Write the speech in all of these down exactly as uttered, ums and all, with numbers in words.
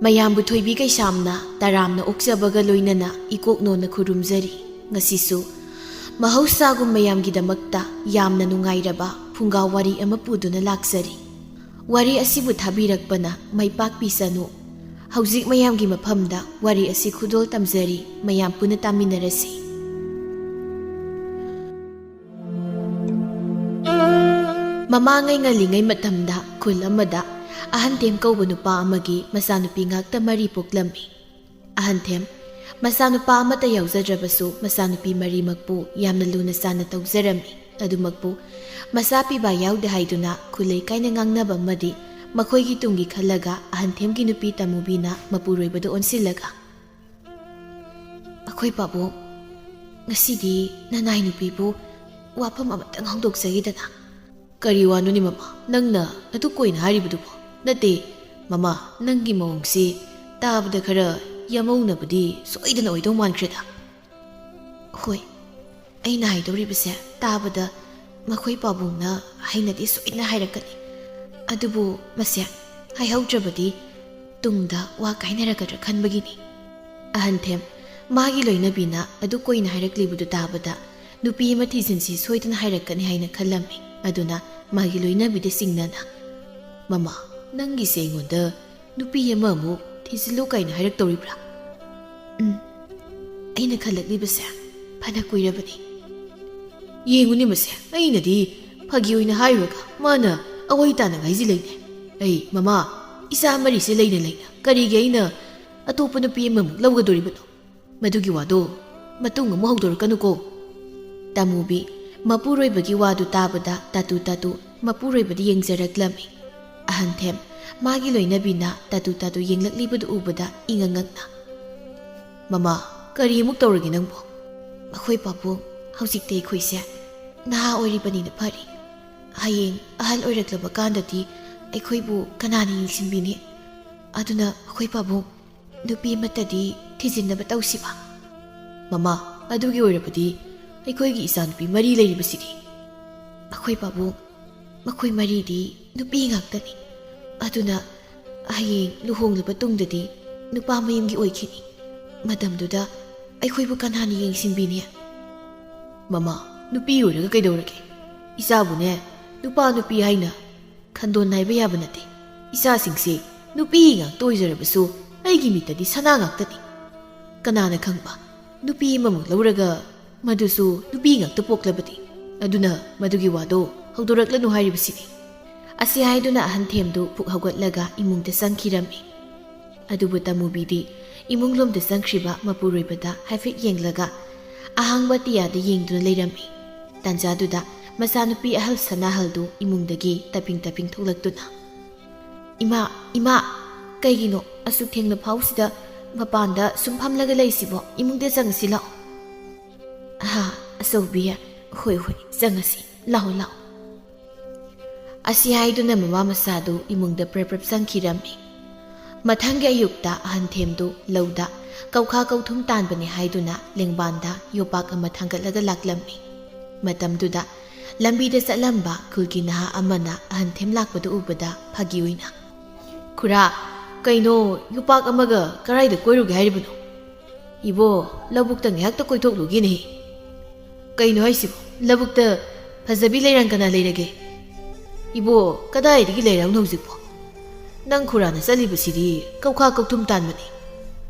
ꯃꯌꯥꯝꯕꯨ ꯊꯣꯏꯕꯤ ꯀꯩꯁꯥꯝꯅ ꯇꯔꯥꯝꯅ ꯑꯣꯛꯆꯕꯒ ꯂꯣꯏꯅꯅ ꯏꯀꯣꯛꯅꯣꯅ ꯈꯨꯔꯨꯝꯖꯔꯤ꯫ ꯉꯁꯤꯁꯨ ꯃꯍꯧꯁꯥꯒꯨꯝ ꯃꯌꯥꯝꯒꯤꯗꯃꯛꯇ ꯌꯥꯝꯅ ꯅꯨꯡꯉꯥꯏꯔꯕ ꯐꯨꯡꯒꯥ ꯋꯥꯔꯤ ꯑꯃ ꯄꯨꯗꯨꯅ ꯂꯥꯛꯆꯔꯤ꯫ ꯋꯥꯔꯤ ꯑꯁꯤꯕꯨ ꯊꯥꯕꯤꯔꯛꯄꯅ ꯃꯥꯏ ꯄꯥꯛꯄꯤꯁꯅꯨ꯫ ꯍꯧꯖꯤꯛ ꯃꯌꯥꯝꯒꯤ ꯃꯐꯝꯗ ꯋꯥꯔꯤ ꯑꯁꯤ ꯈꯨꯗꯣꯜ ꯇꯝꯖꯔꯤ, ꯃꯌꯥꯝ ꯄꯨꯟꯅ ꯇꯥꯃꯤꯟꯅꯔꯁꯤ꯫ ꯃꯃꯥꯡꯉꯩ ꯉꯜꯂꯤꯉꯩ ꯃꯇꯝꯗ ꯈꯨꯜ ꯑꯃꯗ ꯑꯍꯟꯊꯦꯝ ꯀꯧꯕ ꯅꯨꯄꯥ ꯑꯃꯒꯤ ꯃꯆꯥꯅꯨꯄꯤ ꯉꯥꯛꯇ ꯃꯔꯤ ꯄꯣꯛꯂꯝꯃꯤ꯫ ꯑꯍꯟꯊꯦꯝ ꯃꯆꯥꯅꯨꯄꯥ ꯑꯃꯠꯇ ꯌꯥꯎꯖꯗ꯭ꯔꯕꯁꯨ, ꯃꯆꯥꯅꯨꯄꯤ ꯃꯔꯤꯃꯛꯄꯨ ꯌꯥꯝꯅ ꯂꯨꯅ ꯆꯥꯟꯅ ꯇꯧꯖꯔꯝꯃꯤ꯫ ꯑꯗꯨꯃꯛꯄꯨ ꯃꯆꯥ ꯄꯤꯕ ꯌꯥꯎꯗꯦ ꯍꯥꯏꯗꯨꯅ ꯈꯨꯜ ꯂꯩꯀꯥꯏꯅ ꯉꯥꯡꯅꯕ ꯑꯃꯗꯤ ꯃꯈꯣꯏꯒꯤ ꯇꯨꯡꯒꯤ ꯈꯜꯂꯒ ꯑꯍꯟꯊꯦꯝꯒꯤ ꯅꯨꯄꯤ ꯇꯃꯨꯕꯤꯅ ꯃꯄꯨꯔꯣꯏꯕꯗ ꯑꯣꯟꯁꯤꯜꯂꯒ, "ꯑꯩꯈꯣꯏ ꯄꯥꯕꯨꯡ, ꯉꯁꯤꯗꯤ ꯅꯅꯥꯏ ꯅꯨꯄꯤꯕꯨ ꯋꯥꯐꯝ ꯑꯃꯇꯪ ꯍꯧꯗꯣꯛꯆꯈꯤꯗꯅ꯫" "ꯀꯔꯤ ꯋꯥꯅꯣꯅꯦ ꯃꯃꯥ, ꯅꯪꯅ ꯑꯗꯨ ꯀꯣꯏꯅ ꯍꯥꯏꯔꯤꯕꯗꯨꯕꯣ?" "ꯅꯠꯇꯦ ꯃꯃꯥ, ꯅꯪꯒꯤ ꯃꯑꯣꯡꯁꯤ ꯇꯥꯕꯗ ꯈꯔ ꯌꯥꯃꯧꯅꯕꯗꯤ ꯁꯣꯏꯗꯅ ꯑꯣꯏꯗꯧ ꯃꯥꯟꯈ꯭ꯔꯦꯗ꯫" "ꯍꯣꯏ, ꯑꯩꯅ ꯍꯥꯏꯗꯧꯔꯤꯕꯁꯦ ꯇꯥꯕꯗ ꯃꯈꯣꯏ ꯄꯥꯕꯨꯡꯅ ꯍꯩꯅꯗꯤ ꯁꯣꯏꯗꯅ ꯍꯥꯏꯔꯛꯀꯅꯤ꯫ ꯑꯗꯨꯕꯨ ꯃꯁꯦ ꯍꯥꯏꯍꯧꯗ꯭ꯔꯕꯗꯤ ꯇꯨꯡꯗ ꯋꯥ ꯀꯥꯏꯅꯔꯒꯗ꯭ꯔꯥ ꯈꯟꯕꯒꯤꯅꯤ꯫" ꯑꯍꯟꯊꯦꯝ ꯃꯥꯒꯤ ꯂꯣꯏꯅꯕꯤꯅ ꯑꯗꯨ ꯀꯣꯏꯅ ꯍꯥꯏꯔꯛꯂꯤꯕꯗꯨ ꯇꯥꯕꯗ ꯅꯨꯄꯤ ꯑꯃ ꯊꯤꯖꯤꯟꯁꯤ ꯁꯣꯏꯗꯅ ꯍꯥꯏꯔꯛꯀꯅꯤ ꯍꯥꯏꯅ ꯈꯜꯂꯝꯃꯤ꯫ ꯑꯗꯨꯅ ꯃꯥꯒꯤ ꯂꯣꯏꯅꯕꯤꯗ ꯆꯤꯡꯅꯅ, "ꯃꯃꯥ, ꯅꯪꯒꯤꯁꯦ ꯑꯩꯉꯣꯟꯗ ꯅꯨꯄꯤ ꯑꯃ ꯑꯃꯨꯛ ꯊꯤꯖꯤꯜꯂꯨ ꯀꯥꯏꯅ ꯍꯥꯏꯔꯛꯇꯧꯔꯤꯕ꯭ꯔꯥ?" "ꯎꯝ, ꯑꯩꯅ ꯈꯜꯂꯛꯂꯤꯕꯁꯦ ꯐꯅ ꯀꯨꯏꯔꯕꯅꯤ꯫" "ꯌꯦꯡꯉꯨꯅꯦ ꯃꯁꯦ, ꯑꯩꯅꯗꯤ ꯐꯥꯒꯤ ꯑꯣꯏꯅ ꯍꯥꯏꯔꯨꯔꯒ ꯃꯥꯅ ꯑꯋꯥꯏ ꯇꯥꯅ ꯉꯥꯏꯁꯤꯜꯂꯛꯏꯅꯦ꯫ ꯑꯩ ꯃꯃꯥ, ꯏꯆꯥ ꯃꯔꯤꯁꯦ ꯂꯩꯅ ꯂꯩꯅ ꯀꯔꯤꯒꯤ ꯑꯩꯅ ꯑꯇꯣꯞꯄ ꯅꯨꯄꯤ ꯑꯃꯃꯨꯛ ꯂꯧꯒꯗꯣꯔꯤꯕꯅꯣ? ꯃꯗꯨꯒꯤ ꯋꯥꯗꯣ ꯃꯇꯨꯡ ꯑꯃꯨꯛ ꯍꯧꯗꯣꯔꯛꯀꯅꯨꯀꯣ꯫" ꯇꯥꯃꯨꯕꯤ ꯃꯄꯨꯔꯣꯏꯕꯒꯤ ꯋꯥꯗꯨ ꯇꯥꯕꯗ ꯇꯥꯇꯨ ꯇꯥꯇꯨ ꯃꯄꯨꯔꯣꯏꯕꯗ ꯌꯦꯡꯖꯔꯛꯂꯝꯃꯤ꯫ ꯑꯍꯟꯊꯦꯝ ꯃꯥꯒꯤ ꯂꯣꯏꯅꯕꯤꯅ ꯇꯥꯇꯨ ꯇꯥꯇꯨ ꯌꯦꯡꯂꯛꯂꯤꯕꯗꯨ ꯎꯕꯗ ꯏꯉꯛ ꯉꯛꯅ, "ꯃꯃꯥ, ꯀꯔꯤ ꯑꯃꯨꯛ ꯇꯧꯔꯒꯦ ꯅꯪꯕꯨ?" "ꯑꯩꯈꯣꯏ ꯄꯥꯕꯨꯡ, ꯍꯧꯖꯤꯛꯇꯤ ꯑꯩꯈꯣꯏꯁꯦ ꯅꯍꯥ ꯑꯣꯏꯔꯤꯕꯅꯤꯅ ꯐꯔꯤ꯫ ꯍꯌꯦꯡ ꯑꯍꯜ ꯑꯣꯏꯔꯛꯂꯕ ꯀꯥꯟꯗꯗꯤ ꯑꯩꯈꯣꯏꯕꯨ ꯀꯅꯥꯅ ꯌꯦꯡꯁꯤꯟꯕꯤꯅꯤ? ꯑꯗꯨꯅ ꯑꯩꯈꯣꯏ ꯄꯥꯕꯨꯡ, ꯅꯨꯄꯤ ꯑꯃꯠꯇꯗꯤ ꯊꯤꯖꯤꯟꯅꯕ ꯇꯧꯁꯤꯕ?" "ꯃꯃꯥ, ꯑꯗꯨꯒꯤ ꯑꯣꯏꯔꯕꯗꯤ ꯑꯩꯈꯣꯏꯒꯤ ꯏꯆꯥꯅꯨꯄꯤ ꯃꯔꯤ ꯂꯩꯔꯤꯕꯁꯤꯗꯤ?" "ꯑꯩꯈꯣꯏ ꯄꯥꯕꯨꯡ, ꯃꯈꯣꯏ ꯃꯔꯤꯗꯤ ꯅꯨꯄꯤ ꯉꯥꯛꯇꯅꯤ꯫ ꯑꯗꯨꯅ ꯍꯌꯦꯡ ꯂꯨꯍꯣꯡꯂꯕ ꯇꯨꯡꯗꯗꯤ ꯅꯨꯄꯥ ꯃꯌꯨꯝꯒꯤ ꯑꯣꯏꯈꯤꯅꯤ꯫ ꯃꯇꯝꯗꯨꯗ ꯑꯩꯈꯣꯏꯕꯨ ꯀꯅꯥꯅ ꯌꯦꯡꯁꯤꯟꯕꯤꯅꯤ? ꯃꯃꯥ, ꯅꯨꯄꯤ ꯑꯣꯏꯔꯒ ꯀꯩꯗꯧꯔꯒꯦ? ꯏꯆꯥꯕꯨꯅꯦ, ꯅꯨꯄꯥ ꯅꯨꯄꯤ ꯍꯥꯏꯅ ꯈꯟꯗꯣꯟ ꯅꯥꯏꯕ ꯌꯥꯕ ꯅꯠꯇꯦ꯫ ꯏꯆꯥꯁꯤꯡꯁꯦ ꯅꯨꯄꯤ ꯉꯥꯛꯇ ꯑꯣꯏꯖꯔꯕꯁꯨ ꯑꯩꯒꯤ ꯃꯤꯠꯇꯗꯤ ꯁꯅꯥ ꯉꯥꯛꯇꯅꯤ꯫ ꯀꯅꯥꯅ ꯈꯪꯕ, ꯅꯨꯄꯤ ꯑꯃꯃꯨꯛ ꯂꯧꯔꯒ, ꯃꯗꯨꯁꯨ ꯅꯨꯄꯤ ꯉꯥꯛꯇ ꯄꯣꯛꯂꯕꯗꯤ꯫ ꯑꯗꯨꯅ ꯃꯗꯨꯒꯤ ꯋꯥꯗꯣ ꯍꯧꯗꯣꯔꯛꯂꯅꯨ ꯍꯥꯏꯔꯤꯕꯁꯤꯅꯤ꯫ ꯑꯁꯤ ꯍꯥꯏꯗꯨꯅ ꯑꯍꯟ ꯊꯦꯝꯗꯨ ꯄꯨꯛ ꯍꯧꯒꯠꯂꯒ ꯏꯃꯨꯡꯗ ꯆꯪꯈꯤꯔꯝꯃꯤ꯫ ꯑꯗꯨꯕꯨ ꯇꯃꯨꯕꯤꯗꯤ ꯏꯃꯨꯡꯂꯣꯝꯗ ꯆꯪꯈ꯭ꯔꯤꯕ ꯃꯄꯨꯔꯣꯏꯕꯗ ꯍꯥꯏꯐꯦꯠ ꯌꯦꯡꯂꯒ ꯑꯍꯥꯡꯕ ꯑꯇꯤꯌꯥꯗ ꯌꯦꯡꯗꯨꯅ ꯂꯩꯔꯝꯃꯤ꯫ ꯇꯥꯟꯖꯥꯗꯨꯗ ꯃꯆꯥꯅꯨꯄꯤ ꯑꯍꯜ ꯁꯅꯥꯍꯜꯗꯨ ꯏꯃꯨꯡꯗꯒꯤ ꯇꯞꯄꯤꯡ ꯇꯞꯄꯤꯡ ꯊꯣꯛꯂꯛꯇꯨꯅ, "ꯏꯃꯥ, ꯏꯃꯥ, ꯀꯩꯒꯤꯅꯣ ꯑꯁꯨꯛ ꯊꯦꯡꯅ ꯐꯥꯎꯁꯤꯗ ꯃꯄꯥꯟꯗ ꯁꯨꯝ ꯐꯝꯂꯒ ꯂꯩꯁꯤꯕꯣ? ꯏꯃꯨꯡꯗ ꯆꯪꯉꯁꯤ ꯂꯥꯛꯑꯣ꯫" "ꯑꯍꯥ, ꯑꯆꯧꯕꯤ, ꯍꯣꯏ, ꯍꯣꯏ, ꯆꯪꯉꯁꯤ, ꯂꯥꯛꯑꯣ, ꯂꯥꯛꯑꯣ꯫" ꯑꯁꯤ ꯍꯥꯏꯗꯨꯅ ꯃꯃꯥ ꯃꯆꯥꯗꯨ ꯏꯃꯨꯡꯗ ꯄ꯭ꯔꯞ ꯄ꯭ꯔꯞ ꯆꯪꯈꯤꯔꯝꯃꯤ꯫ ꯃꯊꯪꯒꯤ ꯑꯌꯨꯛꯇ ꯑꯍꯟ ꯊꯦꯝꯗꯨ ꯂꯧꯗ ꯀꯧꯈꯥ ꯀꯧꯊꯨꯝ ꯇꯥꯟꯕꯅꯤ ꯍꯥꯏꯗꯨꯅ ꯂꯦꯡꯕꯥꯟꯗ ꯌꯣꯄꯥꯛ ꯑꯃ ꯊꯥꯡꯒꯠꯂꯒ ꯂꯥꯛꯂꯝꯃꯤ꯫ ꯃꯇꯝꯗꯨꯗ ꯂꯝꯕꯤꯗ ꯆꯠꯂꯝꯕ ꯈꯨꯜꯒꯤ ꯅꯍꯥ ꯑꯃꯅ ꯑꯍꯟ ꯊꯦꯝ ꯂꯥꯛꯄꯗꯨ ꯎꯕꯗ ꯐꯥꯒꯤ ꯑꯣꯏꯅ, "ꯈꯨꯔꯥ, ꯀꯩꯅꯣ ꯌꯣꯄꯥꯛ ꯑꯃꯒ ꯀꯔꯥꯏꯗ ꯀꯣꯏꯔꯨꯒꯦ ꯍꯥꯏꯔꯤꯕꯅꯣ?" "ꯏꯕꯣ, ꯂꯧꯕꯨꯛꯇ ꯉꯥꯏꯍꯥꯛꯇ ꯀꯣꯏꯊꯣꯛꯂꯨꯒꯦꯅꯦꯍꯦ꯫" "ꯀꯩꯅꯣ ꯍꯥꯏꯁꯤꯕꯣ? ꯂꯧꯕꯨꯛꯇ ꯐꯖꯕꯤ ꯂꯩꯔꯥꯡ ꯀꯅꯥ ꯂꯩꯔꯒꯦ?" "ꯏꯕꯣ, ꯀꯗꯥꯏꯗꯒꯤ ꯂꯩꯔꯥꯡꯅꯣ ꯍꯧꯖꯤꯛꯄꯣ? ꯅꯪ ꯈꯨꯔꯥꯅ ꯆꯠꯂꯤꯕꯁꯤꯗꯤ ꯀꯧꯈꯥ ꯀꯧꯊꯨꯝ ꯇꯥꯟꯕꯅꯤ꯫"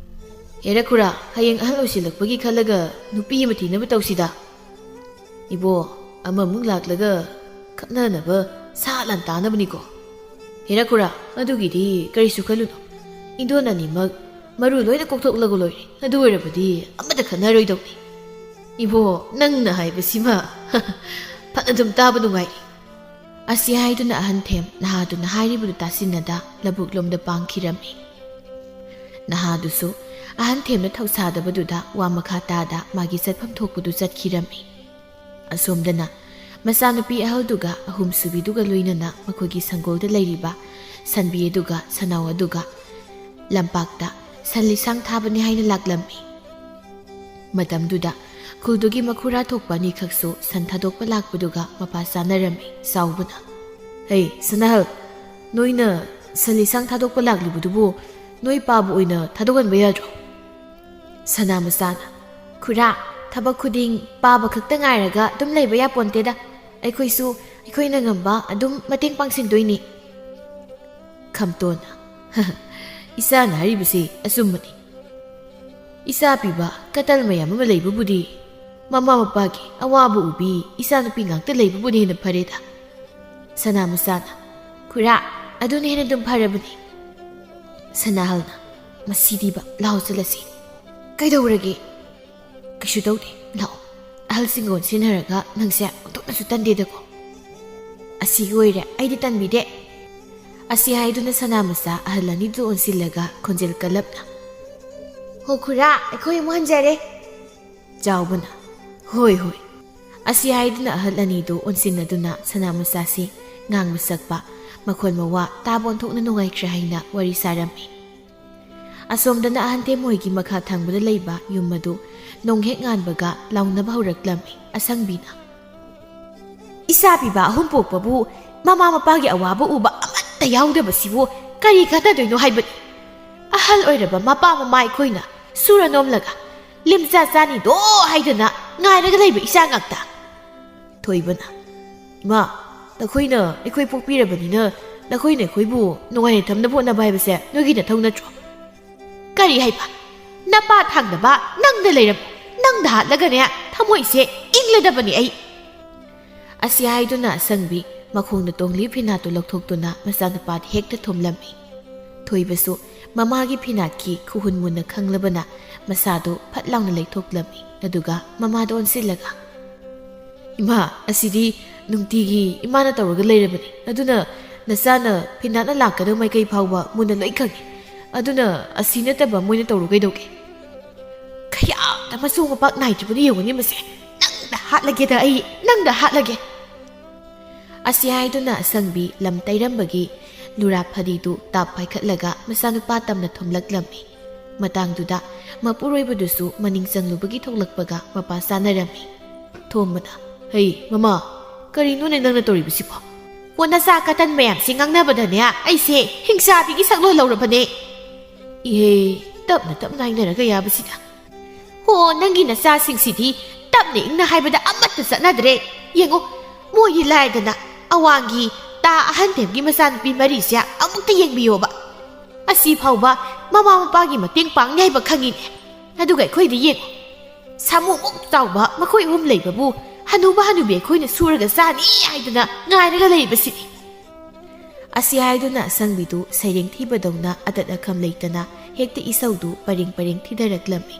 "ꯍꯦꯔꯥ ꯈꯨꯔꯥ, ꯍꯌꯦꯡ ꯑꯍꯜ ꯑꯣꯏꯁꯤꯜꯂꯛꯄꯒꯤ ꯈꯜꯂꯒ ꯅꯨꯄꯤ ꯑꯃ ꯊꯤꯅꯕ ꯇꯧꯁꯤꯗ꯫" "ꯏꯕꯣ, ꯑꯃꯃꯨꯛ ꯂꯥꯛꯂꯒ ꯈꯠꯅꯅꯕ ꯁꯥ ꯂꯥꯟ ꯇꯥꯅꯕꯅꯤꯀꯣ꯫" "ꯍꯦꯔꯥ ꯈꯨꯔꯥ, ꯑꯗꯨꯒꯤꯗꯤ ꯀꯔꯤꯁꯨ ꯈꯜꯂꯨꯅꯨ꯫ ꯏꯟꯗꯣꯟ ꯑꯅꯤꯃꯛ ꯃꯔꯨ ꯂꯣꯏꯅ ꯀꯣꯛꯊꯣꯛꯂꯒ ꯂꯣꯏꯔꯦ꯫ ꯑꯗꯨ ꯑꯣꯏꯔꯕꯗꯤ ꯑꯃꯠꯇ ꯈꯠꯅꯔꯣꯏꯗꯧꯅꯤ꯫" "ꯏꯕꯣ, ꯅꯪꯅ ꯍꯥꯏꯕꯁꯤꯃ ꯐꯅꯗꯨꯝ ꯇꯥꯕ ꯅꯨꯡꯉꯥꯏ꯫" ꯑꯁꯤ ꯍꯥꯏꯗꯨꯅ ꯑꯍꯟ ꯊꯦꯝ ꯅꯍꯥꯗꯨꯅ ꯍꯥꯏꯔꯤꯕꯗꯨ ꯇꯥꯁꯤꯟꯅꯗ ꯂꯧꯕꯨꯛꯂꯣꯝꯗ ꯄꯥꯡꯈꯤꯔꯝꯃꯤ꯫ ꯅꯍꯥꯗꯨꯁꯨ ꯑꯍꯟ ꯊꯦꯝꯅ ꯊꯧꯁꯥꯗꯕꯗꯨꯗ ꯋꯥ ꯃꯈꯥ ꯇꯥꯗ ꯃꯥꯒꯤ ꯆꯠꯐꯝ ꯊꯣꯛꯄꯗꯨ ꯆꯠꯈꯤꯔꯝꯃꯤ꯫ ꯑꯁꯣꯝꯗꯅ ꯃꯆꯥꯅꯨꯄꯤ ꯑꯍꯜꯗꯨꯒ ꯑꯍꯨꯝꯁꯨꯕꯤꯗꯨꯒ ꯂꯣꯏꯅꯅ ꯃꯈꯣꯏꯒꯤ ꯁꯪꯒꯣꯜꯗ ꯂꯩꯔꯤꯕ ꯁꯟꯕꯤ ꯑꯗꯨꯒ ꯁꯅꯥꯎ ꯑꯗꯨꯒ ꯂꯝꯄꯥꯛꯇ ꯁꯟ ꯂꯤꯁꯥꯡ ꯊꯥꯕꯅꯤ ꯍꯥꯏꯅ ꯂꯥꯛꯂꯝꯃꯤ꯫ ꯃꯇꯝꯗꯨꯗ ꯈꯨꯜꯗꯨꯒꯤ ꯃꯈꯨꯔꯥ ꯊꯣꯛꯄ ꯑꯅꯤꯈꯛꯁꯨ ꯁꯟ ꯊꯥꯗꯣꯛꯄ ꯂꯥꯛꯄꯗꯨꯒ ꯃꯄꯥ ꯆꯥꯅꯔꯝꯃꯤ꯫ ꯆꯥꯎꯕꯅ, "ꯍꯩ, ꯁꯅꯥꯍꯜ, ꯅꯣꯏꯅ "ꯁꯟ ꯂꯤꯁꯥꯡ ꯊꯥꯗꯣꯛꯄ ꯂꯥꯛꯂꯤꯕꯗꯨꯕꯨ ꯅꯣꯏ ꯄꯥꯕ ꯑꯣꯏꯅ ꯊꯥꯗꯣꯛꯍꯟꯕ ꯌꯥꯗ꯭ꯔꯣ?" ꯁꯅꯥ ꯃꯆꯥꯅ, "ꯈꯨꯔꯥ, ꯊꯕꯛ ꯈꯨꯗꯤꯡ ꯄꯥꯕ ꯈꯛꯇ ꯉꯥꯏꯔꯒ ꯑꯗꯨꯝ ꯂꯩꯕ ꯌꯥꯄꯣꯟꯇꯦꯗ꯫ ꯑꯩꯈꯣꯏꯁꯨ ꯑꯩꯈꯣꯏꯅ ꯉꯝꯕ ꯑꯗꯨꯝ ꯃꯇꯦꯡ ꯄꯥꯡꯁꯤꯟꯗꯣꯏꯅꯤ꯫" ꯈꯝꯇꯣꯟꯅ, "ꯏꯆꯥꯅ ꯍꯥꯏꯔꯤꯕꯁꯤ ꯑꯆꯨꯝꯕꯅꯤ꯫ ꯏꯆꯥ ꯄꯤꯕ ꯀꯇꯜ ꯃꯌꯥꯝ ꯑꯃ ꯂꯩꯕꯕꯨꯗꯤ, ꯃꯃꯥ ꯃꯄꯥꯒꯤ ꯑꯋꯥꯕ ꯎꯕꯤ ꯏꯆꯥꯅꯨꯄꯤ ꯉꯥꯛꯇ ꯂꯩꯕꯕꯨꯗꯤ ꯍꯦꯟꯅ ꯐꯔꯦꯗ꯫" ꯁꯅꯥ ꯃꯆꯥꯅ, "ꯈꯨꯔꯥ, ꯑꯗꯨꯅ ꯍꯦꯟꯅ ꯑꯗꯨꯝ ꯐꯔꯕꯅꯤ꯫" ꯁꯅꯥꯍꯜꯅ, "ꯃꯁꯤꯗꯤꯕ, ꯂꯥꯛꯑꯣ ꯆꯠꯂꯁꯤ꯫" "ꯀꯩꯗꯧꯔꯒꯦ?" "ꯀꯩꯁꯨ ꯇꯧꯗꯦ, ꯂꯥꯛꯑꯣ꯫ ꯑꯍꯜꯁꯤꯡꯒ ꯑꯣꯟꯁꯤꯟꯅꯔꯒ ꯅꯪꯁꯦ ꯑꯣꯟꯊꯣꯛꯅꯁꯨ ꯇꯟꯗꯦꯗꯀꯣ꯫" "ꯑꯁꯤꯒꯤ ꯑꯣꯏꯔꯦ, ꯑꯩꯗꯤ ꯇꯟꯕꯤꯗꯦ꯫" ꯑꯁꯤ ꯍꯥꯏꯗꯨꯅ ꯁꯅꯥ ꯃꯆꯥ ꯑꯍꯜ ꯑꯅꯤꯗꯨ ꯑꯣꯟꯁꯤꯜꯂꯒ ꯈꯣꯟꯖꯦꯜ ꯀꯜꯂꯞꯅ, "ꯍꯣ ꯈꯨꯔꯥ, ꯑꯩꯈꯣꯏ ꯑꯃꯨꯛ ꯍꯟꯖꯔꯦ꯫" ꯆꯥꯎꯕꯅ, "ꯍꯣꯏ, ꯍꯣꯏ꯫" ꯑꯁꯤ ꯍꯥꯏꯗꯨꯅ ꯑꯍꯜ ꯑꯅꯤꯗꯨ ꯑꯣꯟꯁꯤꯟꯅꯗꯨꯅ ꯁꯅꯥ ꯃꯆꯥꯁꯤ ꯉꯥꯡꯕ ꯁꯛꯄ, ꯃꯈꯣꯜ ꯃꯋꯥ ꯇꯥꯕ ꯑꯣꯟꯊꯣꯛꯅ ꯅꯨꯡꯉꯥꯏꯈ꯭ꯔꯦ ꯍꯥꯏꯅ ꯋꯥꯔꯤ ꯁꯥꯔꯝꯃꯤ꯫ ꯑꯁꯣꯝꯗꯅ ꯑꯍꯟꯊꯦꯝ ꯍꯣꯏꯒꯤ ꯃꯈꯥ ꯊꯪꯕꯗ ꯂꯩꯕ ꯌꯨꯝ ꯑꯗꯨ ꯅꯣꯡ ꯍꯦꯛ ꯉꯥꯟꯕꯒ ꯂꯥꯎꯅꯕ ꯍꯧꯔꯛꯂꯝꯃꯤ꯫ ꯑꯁꯪꯕꯤꯅ, "ꯏꯆꯥ ꯄꯤꯕ ꯑꯍꯨꯝ ꯄꯣꯛꯄꯕꯨ ꯃꯃꯥ ꯃꯄꯥꯒꯤ ꯑꯋꯥꯕ ꯎꯕ ꯑꯃꯠꯇ ꯌꯥꯎꯗꯕꯁꯤꯕꯨ ꯀꯔꯤ ꯀꯥꯟꯅꯗꯣꯏꯅꯣ ꯍꯥꯏꯕꯅꯤ? ꯑꯍꯜ ꯑꯣꯏꯔꯕ ꯃꯄꯥ ꯃꯃꯥ ꯑꯩꯈꯣꯏꯅ ꯁꯨꯔ ꯅꯣꯝꯂꯒ ꯂꯤꯝꯆꯥ ꯆꯥꯅꯤꯗꯣ ꯍꯥꯏꯗꯅ ꯉꯥꯏꯔꯒ ꯂꯩꯕ ꯏꯆꯥ ꯉꯥꯛꯇ꯫" ꯊꯣꯏꯕꯅ, "ꯏꯃꯥ, ꯅꯈꯣꯏꯅ ꯑꯩꯈꯣꯏ ꯄꯣꯛꯄꯤꯔꯕꯅꯤꯅ ꯅꯈꯣꯏꯅ ꯑꯩꯈꯣꯏꯕꯨ ꯅꯨꯡꯉꯥꯏꯅ ꯊꯝꯅꯕ ꯍꯣꯠꯅꯕ ꯍꯥꯏꯕꯁꯦ ꯅꯣꯏꯒꯤ ꯅꯊꯧ ꯅꯠꯇ꯭ꯔꯣ?" "ꯀꯔꯤ ꯍꯥꯏꯕ? ꯅꯄꯥ ꯊꯥꯡꯗꯕ ꯅꯪꯗ ꯂꯩꯔꯝꯃꯣ꯫ ꯅꯪꯗ ꯍꯥꯠꯂꯒꯅꯦ ꯊꯃꯣꯏꯁꯦ ꯏꯪꯂꯗꯕꯅꯤ ꯑꯩ꯫" ꯑꯁꯤ ꯍꯥꯏꯗꯨꯅ ꯑꯁꯪꯕꯤ ꯃꯈꯣꯡꯗ ꯇꯣꯡꯂꯤ ꯐꯤꯅꯥꯠꯇꯨ ꯂꯧꯊꯣꯛꯇꯨꯅ ꯃꯆꯥꯅꯨꯄꯥꯗ ꯍꯦꯛꯇ ꯊꯣꯝꯂꯝꯃꯤ꯫ ꯊꯣꯏꯕꯁꯨ ꯃꯃꯥꯒꯤ ꯐꯤꯅꯥꯠꯀꯤ ꯈꯨꯍꯨꯟ ꯃꯨꯟꯅ ꯈꯪꯂꯕꯅ ꯃꯁꯥꯗꯨ ꯐꯠ ꯂꯥꯎꯅ ꯂꯩꯊꯣꯛꯂꯝꯃꯤ꯫ ꯑꯗꯨꯒ ꯃꯃꯥꯗ ꯑꯣꯟꯁꯤꯜꯂꯒ, "ꯏꯃꯥ, ꯑꯁꯤꯗꯤ ꯅꯨꯡꯇꯤꯒꯤ ꯏꯃꯥꯅ ꯇꯧꯔꯒ ꯂꯩꯔꯕꯅꯤ꯫ ꯑꯗꯨꯅ ꯅꯆꯥꯅ ꯐꯤꯅꯥꯠꯅ ꯂꯥꯛꯀꯗꯕ ꯃꯥꯏꯀꯩ ꯐꯥꯎꯕ ꯃꯨꯟꯅ ꯂꯣꯏ ꯈꯪꯉꯤ꯫ ꯑꯗꯨꯅ ꯑꯁꯤ ꯅꯠꯇꯕ ꯃꯣꯏꯅ ꯇꯧꯔꯨ ꯀꯩꯗꯧꯒꯦ? ꯀꯌꯥꯗ ꯃꯆꯨ ꯃꯄꯥꯛ ꯅꯥꯏꯗ꯭ꯔꯤꯕꯅ ꯌꯦꯡꯉꯨꯅꯦ ꯃꯁꯦ꯫ ꯅꯪꯗ ꯍꯥꯠꯂꯒꯦꯗ ꯑꯩ, ꯅꯪꯗ ꯍꯥꯠꯂꯒꯦ꯫" ꯑꯁꯤ ꯍꯥꯏꯗꯨꯅ ꯑꯁꯪꯕꯤ ꯂꯝ ꯇꯩꯔꯝꯕꯒꯤ ꯂꯨꯔꯥ ꯐꯗꯤꯗꯨ ꯇꯥꯞ ꯄꯥꯏꯈꯠꯂꯒ ꯃꯆꯥꯅꯨꯄꯥ ꯇꯝꯅ ꯊꯣꯝꯂꯛꯂꯝꯃꯤ꯫ ꯃꯇꯥꯡꯗꯨꯗ ꯃꯄꯨꯔꯣꯏꯕꯗꯨꯁꯨ ꯃꯅꯤꯡ ꯆꯪꯂꯨꯕꯒꯤ ꯊꯣꯛꯂꯛꯄꯒ ꯃꯄꯥ ꯆꯥꯅꯔꯝꯃꯤ꯫ ꯊꯣꯝꯕꯅ, "ꯍꯩ, ꯃꯃꯥ, ꯀꯔꯤꯅꯣꯅꯦ ꯅꯪꯅ ꯇꯧꯔꯤꯕꯁꯤꯕꯣ? ꯍꯣ, ꯅꯆꯥ ꯀꯇꯟ ꯃꯌꯥꯝꯁꯤ ꯉꯥꯡꯅꯕꯗꯅꯦ ꯑꯩꯁꯦ ꯍꯤꯡꯁꯥꯕꯤꯒꯤ ꯁꯛꯂꯣꯟ ꯂꯧꯔꯕꯅꯦ꯫ ꯏꯍꯦ, ꯇꯞꯅ ꯇꯞꯅ ꯍꯥꯏꯅꯔꯒ ꯌꯥꯕꯁꯤꯗ꯫ ꯍꯣ, ꯅꯪꯒꯤ ꯅꯆꯥꯁꯤꯡꯁꯤꯗꯤ ꯇꯞꯅ ꯏꯪꯅ ꯍꯥꯏꯕꯗ ꯑꯃꯠꯇ ꯆꯠꯅꯗ꯭ꯔꯦ꯫ ꯌꯦꯡꯉꯣ, ꯃꯣꯏꯗꯤ ꯂꯥꯏꯗꯅ ꯑꯋꯥꯡꯒꯤ ꯇꯥ ꯑꯍꯟꯊꯦꯝꯒꯤ ꯃꯆꯥꯅꯨꯄꯤ ꯃꯔꯤꯁꯦ ꯑꯃꯨꯛꯇ ꯌꯦꯡꯕꯤꯌꯣꯕ꯫ ꯑꯁꯤ ꯐꯥꯎꯕ ꯃꯃꯥ ꯃꯄꯥꯒꯤ ꯃꯇꯦꯡ ꯄꯥꯡꯅꯤ ꯍꯥꯏꯕ ꯈꯪꯉꯤꯅꯦ꯫ ꯑꯗꯨꯒ ꯑꯩꯈꯣꯏꯗꯤ ꯌꯦꯡꯉꯣ, ꯁꯥꯃꯨꯃꯨꯛ ꯆꯥꯎꯕ ꯃꯈꯣꯏ ꯑꯍꯨꯝ ꯂꯩꯕꯕꯨ ꯍꯅꯨꯕ ꯍꯅꯨꯕꯤ ꯑꯩꯈꯣꯏꯅ ꯁꯨꯔꯒ ꯆꯥꯅꯤ ꯍꯥꯏꯗꯅ ꯉꯥꯏꯔꯒ ꯂꯩꯕꯁꯤꯅꯤ꯫ ꯑꯁꯤ ꯍꯥꯏꯗꯨꯅ ꯑꯁꯪꯕꯤꯗꯨ ꯁꯩꯔꯦꯡ ꯊꯤꯕꯗꯧꯅ ꯑꯇꯠ ꯑꯈꯝ ꯂꯩꯇꯅ ꯍꯦꯛꯇ ꯏꯁꯧꯗꯨ ꯄꯔꯦꯡ ꯄꯔꯦꯡ ꯊꯤꯊꯔꯛꯂꯝꯃꯤ꯫